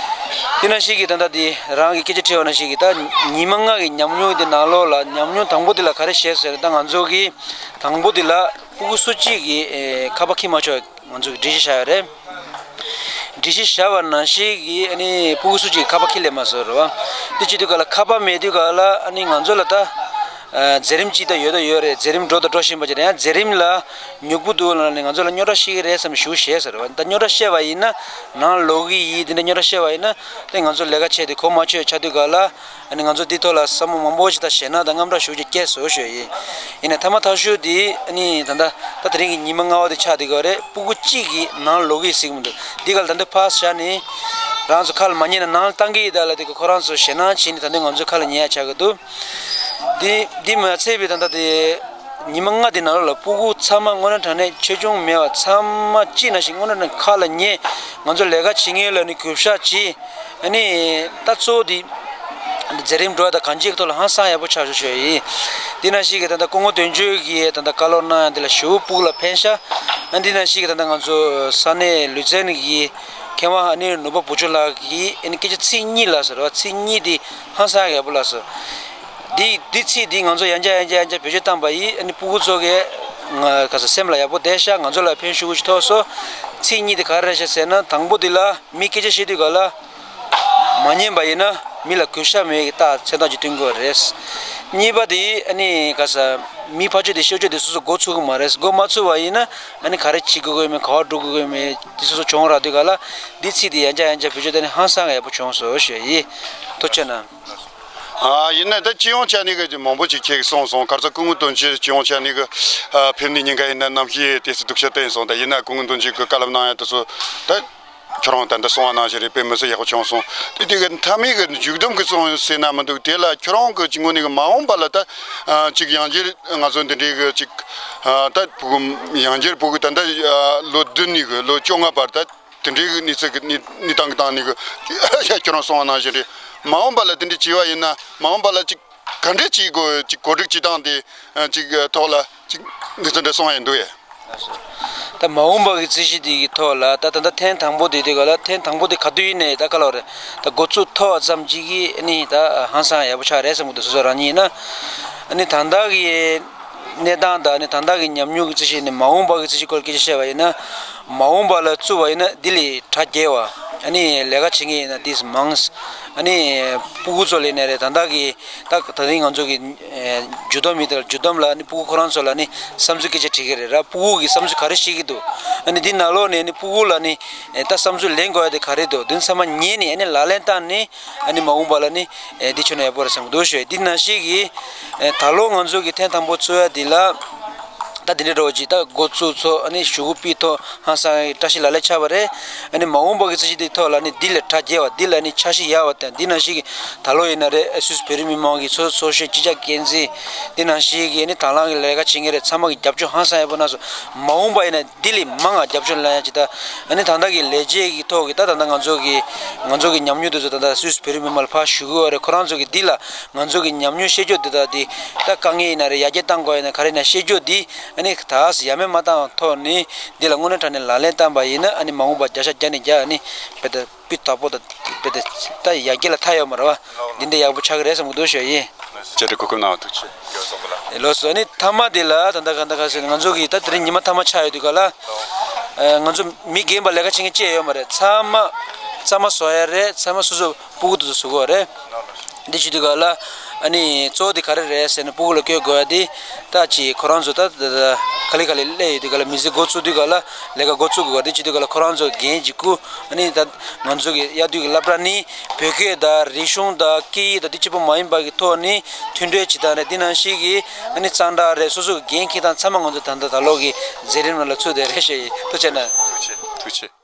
དེ་ནང་བཞིན་གྱི་ད་ལྟ་དེ་རང་གི་སྐད་ཆ་དྲིས་པ་ནང་བཞིན་གྱི་ད་ཉི་མ་ལྔ་གི་ཉམས་མྱོང་དེ་ནང་ལོགས་ལ་ཉམས་མྱོང་དང་པོ་དེ་ལ་ག་རེ་བྱས་ཟེར་ན། ད་ང་ཚོ་གི་དང་པོ་དེ་ལ་སྤུ་གུ་སུ་གཅིག་གིས་ཨེ་ཁ་པར་འཁྱེར་མ་ཆོག་ང་ཚོ་གི་སྒྲིག་གཞི་བཞག་ཡོད་རེད། སྒྲིག་གཞི་བཞག་པ་ནང་བཞིན་གྱི་ཨ་ནི་སྤུ་གུ་སུ་གཅིག་ཁ་པར་འཁྱེར་སླེབས་མ་སོང་རེད་བ། དེ་བྱེད་དུས་ག་ལ་ཁ་པར་མེད་དུས་ག་ལ་ཨ་ནི་ང་ཚོ་ལ་ད་ཨ་མཛད་རིམ་གཅིག་ད་ཡོད་ད་ཡོད་རེད། མཛད་རིམ་འགྲོ་ད་འགྲོ་བཞིན་པ་ཅིག་རེད། ཡང་མཛད་རིམ་ལ་མྱུར་པོ་འདུག་ལབ་ནས་ང་ཚོ་ལ་རྙོག་དྲ་བཤད་ཀྱི་རེད་བསམ་ཞུ་བཤད་ཟེར་བ། ད་རྙོག་དྲ་བཤད་པ་ཡིན་ན་ནང་ལོག་གི་ཡིན། དེ་འདྲ་རྙོག་དྲ་བཤད་པ་ཡིན་ན་དེ་ང་ཚོ་ལས་ཀ་བྱས་ཏེ་གོ་མ་ཆོད་ཆགས་དུས་ག་ལ། ཨ་ནི་ང་ཚོ་འདི་ཐོག་ལ་བསམ་བློ་མང་པོ་ཞིག་དང་ཞེད་སྣང་དང་དངངས་སྐྲག་ཞེ་པོ་ཅིག་སྐྱེས་སོང་ཞུ་ཡ་ཡིན། ཡིན་ནའི་ཐ་མ་ཐག་ཤོས་འདི་ཨ་ནི་ད་ལྟ་ད་དེ་རིང་གི་ཉི་མ་ལྔ་པ་དེ་ཆགས་བསྡད་ཀྱི་ཡོད་རེད། སྤུ་གུ་གཅིག་གིས་ནང་ལོག་གི་ཟེར་གྱི་མི་འདུག་འདི་ག་ལ་ད་ལྟ་ཕར་བཞག་ནས་རང་ཚོ་ཁ་ལ་མ་ཉན་ན་ནང་ལ་བཏང་གི་ཡིན་ད་ལབ་དུས་ཁོ་རང་ཚོ་ཞེད་སྣང་བྱས་ནས་ད་ལྟ་ང་ཚོའི་ཁ་ལ་ཉན་ཡ་ཆགས་ཀྱི་འདུག་འདི་འདི་མ་ཚད་པའི་ད་ལྟ་དེ་ཉི་མ་ལྔ་དེ་ནང་ལོགས་ལ་སྤུ་གུ་ཚང་མ་དངོས་གནས་དྲང་གནས་ཆེ་ཆུང་མེད་པ་ཚང་མ་གཅིག་ནང་བཞིན་དངོས་གནས་དྲང་གནས་ཁ་ལ་ཉན། ང་ཚོ་ལས་ཀ་བྱེད་མཁན་ལ་ནི་གུས་ཞབས་བྱེད། ཨ་ནི་ད་གཙོ་བོ་དེ་མཛད་རིམ་འགྲོ་ཡ་དང་གང་ཅིའི་ཐོག་ལ་ཧང་སང་ཡག་པོ་ཆགས་བྱུང་ཞུ་ཡ་ཡིན། འདི་ནང་བཞིན་གྱི་ད་ལྟ་སྐུ་ངོ་དོན་གཅོད་ཀྱིས་ད་ལྟ་བཀའ་སློབ་གནང་ཡ་འདི་ལ་ཞེ་པོ་སྤུ་གུ་ལ་ཕན་ཤག་ཨ་འདི་ནང་བཞིན་གྱི་ད་ལྟ་ང་ཚོ་ས་གནས་ལུས་རྩལ་གྱི་ མཁས་དབང་ཨ་ནི་ནོར་བུ་བུ་ཆུང་ལགས་ཀྱིས་ཨ་ནི་སྐད་ཆ་ཚིག་གཉིས་ལབ་སོང་རེད་བ། ཚིག་གཉིས་དེ་ཧང་སང་ཡག་པོ་ལབ་སོང་། འདི་འདི་ཚིག་འདི་ང་ཚོ་ཡང་བསྐྱར་ཡང་བསྐྱར་ཡང་བསྐྱར་བེད་སྤྱོད་བཏང་པ་ཡིན། ཨ་ནི་སྤུ་གུ་ཚོ་གིས་ང་ག་ས་སེམས་ལ་ཡག་པོ་བསྡད་ཤག་ང་ཚོ་ལ་ཕན་ཤུགས་ཆེ་ཐོགས་སོང་། ཚིག་གཉིས་དེ་ག་རེ་རེད་ཤག་ཟེར་ན། དང་པོ་དེ་ལ་མི་སྐད་ཆ་བཤད་དུས་ག་ལ། མ་ཉན་པ་ཡིན་ན་མི་ལ་གུས་ཞབས་མེད་ཀྱི་རྟགས་མཚན་རྟགས་ཅིག་སྟོན་དགོས་རེད། གཉིས་པ་དེ་ཨ་ནི་ག་ས་མི་ཕར་ཕྱོགས་དེ་ཤོར་ཕྱོགས་དེ་སོ་སོ་མགོ་ཚུགས་ཀྱི་མ་རེད། མགོ་མ་ཚུགས་པ་ཡིན་ན་ཨ་ནི་ག་རེ་བྱེད་དགོས་ཀྱི་མེད། ག་བ་འགྲོ་དགོས་ཀྱི་མེད། དེ་སོ་སོ་བྱུང་རག་དུས་ག་ལ། འདི་ཚིག་དེ་ཡང་བསྐྱར་ཡང་བསྐྱར་བེད་སྤྱོད་བཏང་ནས་ཧང་སང་ཡག་པོ་བྱུང་སོང་ཞུ་ཡ་ཡིན། ཐུགས་རྗེ་གནང་། ཨ་ཡིན་ན་ད་སྤྱི་ཡོངས་ཆ་ནས་གི་མང་པོ་ཅིག་ཁྱེད་ཀྱིས་གསུངས་སོང་། ག་རེ་ཟེར་སྐུ་ངོ་དོན་གཅོད་སྤྱི་ཡོངས་ཆ་ནས་གི་ཨ་ཕེབས་ནས་ཉིན་འགའ་ཡིན་ན་གནམ་གཤིས་དེ་ཚོ་སྡུག་ཤ་བསྟན་སོང་། ད་ཡིན་ན་སྐུ་ངོ་དོན་གཅོད་ཀྱིས་བཀའ་སློབ་གནང་ཡ་དེ་ཚོ་ད། ཁྱོད་རང་ད་ལྟ་གསུངས་པ་ནང་བཞིན་རེད། དཔེ་མི་སྲིད་ཡག་པོ་བྱུང་སོང་། དེ་དེ་གི་མཐའ་མའི་གི་མཇུག་སྡོམ་གི་གསུང་ཟེར་ན་མི་འདུག་དེ་ལ་ཁྱོད་རང་གི་ཅིག་ངོས་ནས་གི་མ་འོངས་པ་ལ་ད་ཅིག་ཡང་བསྐྱར་ང་ཚོ་འདི་འདྲའི་གི་ཅིག་ད་ཕྲུ་གུ་ཡང་བསྐྱར་ཕྲུ་གུ་ད་ལྟ་ལོ་བདུན་ནས་གི་ལོ་བཅོ་ལྔ་བར་ད་དེ་འདྲའི་གི་གནས་ཚུལ་གི་གནས་གནས་སྟངས་གི་སྟེང་ནས་གི་ཁྱོད་རང་གསུངས་པ་ནང་བཞིན་རེད། མ་འོངས་པ་ལ་དེ་འདྲ་བྱས་པ་ཡིན་ན་མ་འོངས་པ་ལ་ཅིག་ག་འདྲ་བྱེད་དགོས། ཅིག་གོ་སྒྲིག་བྱེད་སྟངས་དེ་ཅིག་ཐོག་ལ་ཅིག་འདི་ཚོ་འདྲ་གསུང་ཡ་འདུག་ཡ། ད་མ་འོངས་པ་གི་རྩིས་གཞི་འདི་གི་ཐོག་ལ་ད་ད་ལྟ་ཐེངས་དང་པོ་དེ་དེ་ག་ལ་ཐེངས་དང་པོ་དེ་ག་དུས་ཡིན་ནའི་ད་ག་ལ་རེད། ད་འགོ་ཚུགས་ཐོག་ཙམ་ཅིག་གིས་ཨ་ནི་ད་ཧང་སང་ཡག་པོ་ཆགས་རེད་བསམ་གི་འདུག་སོ་སོ་རང་ཉིད་ཡིན་ན། ཨ་ནི་ད་ལྟ་གི་གནས་སྟངས་དང་ཨ་ནི་ད་ལྟ་གི་ཉམས་མྱོང་གི་རྩིས་གཞི་ནས་མ་འོངས་པ་གི་རྩིས་གཞི་སྐོར་སྐད་ཆ་བཤད་པ་ཡིན་ན། མ་འོངས་པ་ལ་བཙུགས་པ་ཡིན་ན་འདི་ལས་གྲ་རྒྱས་པ་ཨ་ནི་ལས་ཀ་བྱེད་མཁན་ཡིན་ན་དེས་མང་། ཨ་ནི་སྤུ་གུ་ཚོ་ལ་ཡིན་ན་རེད། ད་ལྟ་གི་ད་ད་རིང་ང་ཚོ་གི་ཨེ་མཇུག་སྡོམ་ཡིན། ད་མཇུག་སྡོམ་ལ་ནི་སྤུ་གུ་ཁོ་རང་ཚོ་ལ་ནི་བསམ་ཚུལ་སྐད་ཆ་དྲི་གི་རེད་ར། སྤུ་གུ་གི་བསམ་ཚུལ་ག་རེ་བཤད་ཀྱི་འདུག་ཨ་ནི་འདི་ནང་ལོགས་ནས་ནི་སྤུ་གུ་ལ་ནི་ཨེ་ད་བསམ་ཚུལ་ལེན་དགོས་ཡ་དེ་ག་རེ་འདུག་འདི་ཚང་མ་ཉན་ནས་ཨ་ནི་ལག་ལེན་བསྟར་ནས་ཨ་ནི་མ་འོངས་པ་ལ་ནི་ཨེ་འདི་བྱུང་ན་ཡག་པོ་རེད་བསམ་གྱི་འདུག་ཞུ་ཡ། འདི་ནང་བཞིན་གྱི་ཨེ་ད་ལོ་ང་ཚོ་གི་ཐེངས་དང་པོ་ཚུགས་ཡ་འདི་ལ། ད་དེ་འདྲའི་འགྲོ་བ་ཅིག་ད་འགོ་བཙུགས་ཚོ་ཨ་ནི་ཞུ་སྒོ་ཕུལ་ཐོག་ཧང་སང་བཀྲ་ཤིས་ལག་ལེན་ཆགས་པ་རེད། ཨ་ནི་མ་འོངས་པ་གི་རྩིས་གཞི་དེ་ཐོག་ལ་ནི་འདི་ལས་གྲ་རྒྱས་པ་འདི་ལ་ནི་འཆར་གཞི་ཡག་པ་དང་འདི་ནང་བཞིན་གྱི་ད་ལོ་ཡིན་ན་རེད། སུད་སི་བོད་རིགས་མི་མང་གི་ཚོགས་ཚོགས་གཞོན་སྤྱི་ཁྱབ་འགན་འཛིན་འདི་ནང་བཞིན་གྱི་ནི་དང་བླངས་ཀྱི་ལས་ཀ་བྱེད་མཁན་རེད། ཚང་མ་གི་རྒྱབ་སྐྱོར་ཧང་སང་ཡག་པོ་གནང་སོང་། མ་འོངས་པ་ཡིན་ན་འདི་ལས་མང་ང་རྒྱབ་སྐྱོར་གནང་ཡ་ཅིག་ད་ཨ་ནི་ད་ལྟ་གི་ལས་བྱེད་ཀྱི་ཐོག་གི་ད་ད་ལྟ་ང་ཚོ་གི་ང་ཚོ་གི་ཉམས་མྱོང་དེ་ཚོ་ད་ལྟ་སུད་སི་བོད་རིགས་མི་མང་ལ་ཕར་ཞུ་གི་ཡོད་རེད། ཁོ་རང་ཚོ་གི་འདི་ལ་ང་ཚོ་གི་ཉམས་མྱོང་བཤད་རྒྱུ་འདི་དག་འདི་ད་དཀའ་ངལ་ཡིན་ན་རེད། ཡར་རྒྱས་གཏང་དགོས་ཡིན་ན་ག་རེ་ཡིན་ན་བཤད་རྒྱུ་འདི་ཨ་ནི་ད་ཡ་མེད་མ་བཏང་ཐོག་ནི་འདི་ལ་དངོས་གནས་དྲང་གནས་ལག་ལེན་བསྟར་བ་ཡིན་ན་ཨ་ནི་མ་འོངས་པ་བརྒྱ་ཆ་བརྒྱ་ནས་བརྒྱ་ཨ་ནི་དཔེ་ད་སྤུས་དག་པོ་ད་དཔེ་ད་ད་ཡར་རྒྱས་ལ་མཐའ་ཡོད་མ་རེད་བ། འདི་འདྲ་ཡག་པོ་ཆགས་ཀྱི་རེད་བསམ་གི་འདུག་ཞུ་ཡ་ཡིན། ཅེ་དྲི་གོ་སྐབས་གནང་བ་ཐུགས་རྗེ་ཆེ། ལགས་སོ། ཨ་ནི་མཐའ་མ་འདི་ལ་ད་ལྟ་ག་འདྲ་ག་ཟེར་ན་ང་ཚོ་གི་ད་དེ་རིང་ཉི་མ་མཐའ་མ་ཆགས་ཡོད་དུས་ག་ལ་ང་ཚོ་མི་རྒན་པ་ལས་ཀ་བྱེད་མཁན་ཅིག་ཡོད་མ་རེད། ཚང་མ་ཚང་མ་བཟོ་ཡ་རེད། ཚང་མ་སོ་སོ་སྤུ་གུ་དེ་ཚོ་བཟོ་དགོས་རེད། འདི་བྱེད་དུས་ག་ལ་ཨ་ནི་གཙོ་བོ་དེ་ག་རེ་རེད་ཟེར་ན་སྤུ་གུ་ལ་བསྐྱོད་དགོས་ཡ་དེ་ད་ཅི་ཁོ་རང་ཚོ་ད་ད་ད་ག་ལེ་ག་ལེ་སླེབས་ཡོད་དུས་ག་ལ་མི་ཚེ་འགོ་བཙུགས་དུས་ག་ལ་ལས་ཀ་འགོ་བཙུགས་དགོས་རེད། འདི་བྱེད་དུས་ག་ལ་ཁོ་རང་ཚོ་འགན་ཅིག་བསྐུར། ཨ་ནི་ད་ང་ཚོ་གི་དབྱར་དུས་ཀྱི་སློབ་གྲྭ་ནི་བོད་སྐད་དང་རིག་གཞུང་དང་སྐད་ཡིག་དང་འདི་གཅིག་པོ་མ་ཡིན་པ་གི་ཐོག་ནི་མཐུན་སྒྲིལ་བྱེད་སྟངས་རེད། འདི་ནང་བཞིན་གྱི་ཨ་ནི་གཙང་སྦྲ་རེད། སོ་སོ་གི་འགན་འཁྱེར་སྟངས་ཚང་མ་ང་ཚོ་ད་ལྟ་ད་ལོ་གི་མཛད་རིམ་ནང་ལ་ཚུད་བསྡད་རེད་ཞུ་ཡི། ཐུགས་རྗེ་གནང་། ཐུགས་རྗེ་ཆེ། ཐུགས་རྗེ་ཆེ།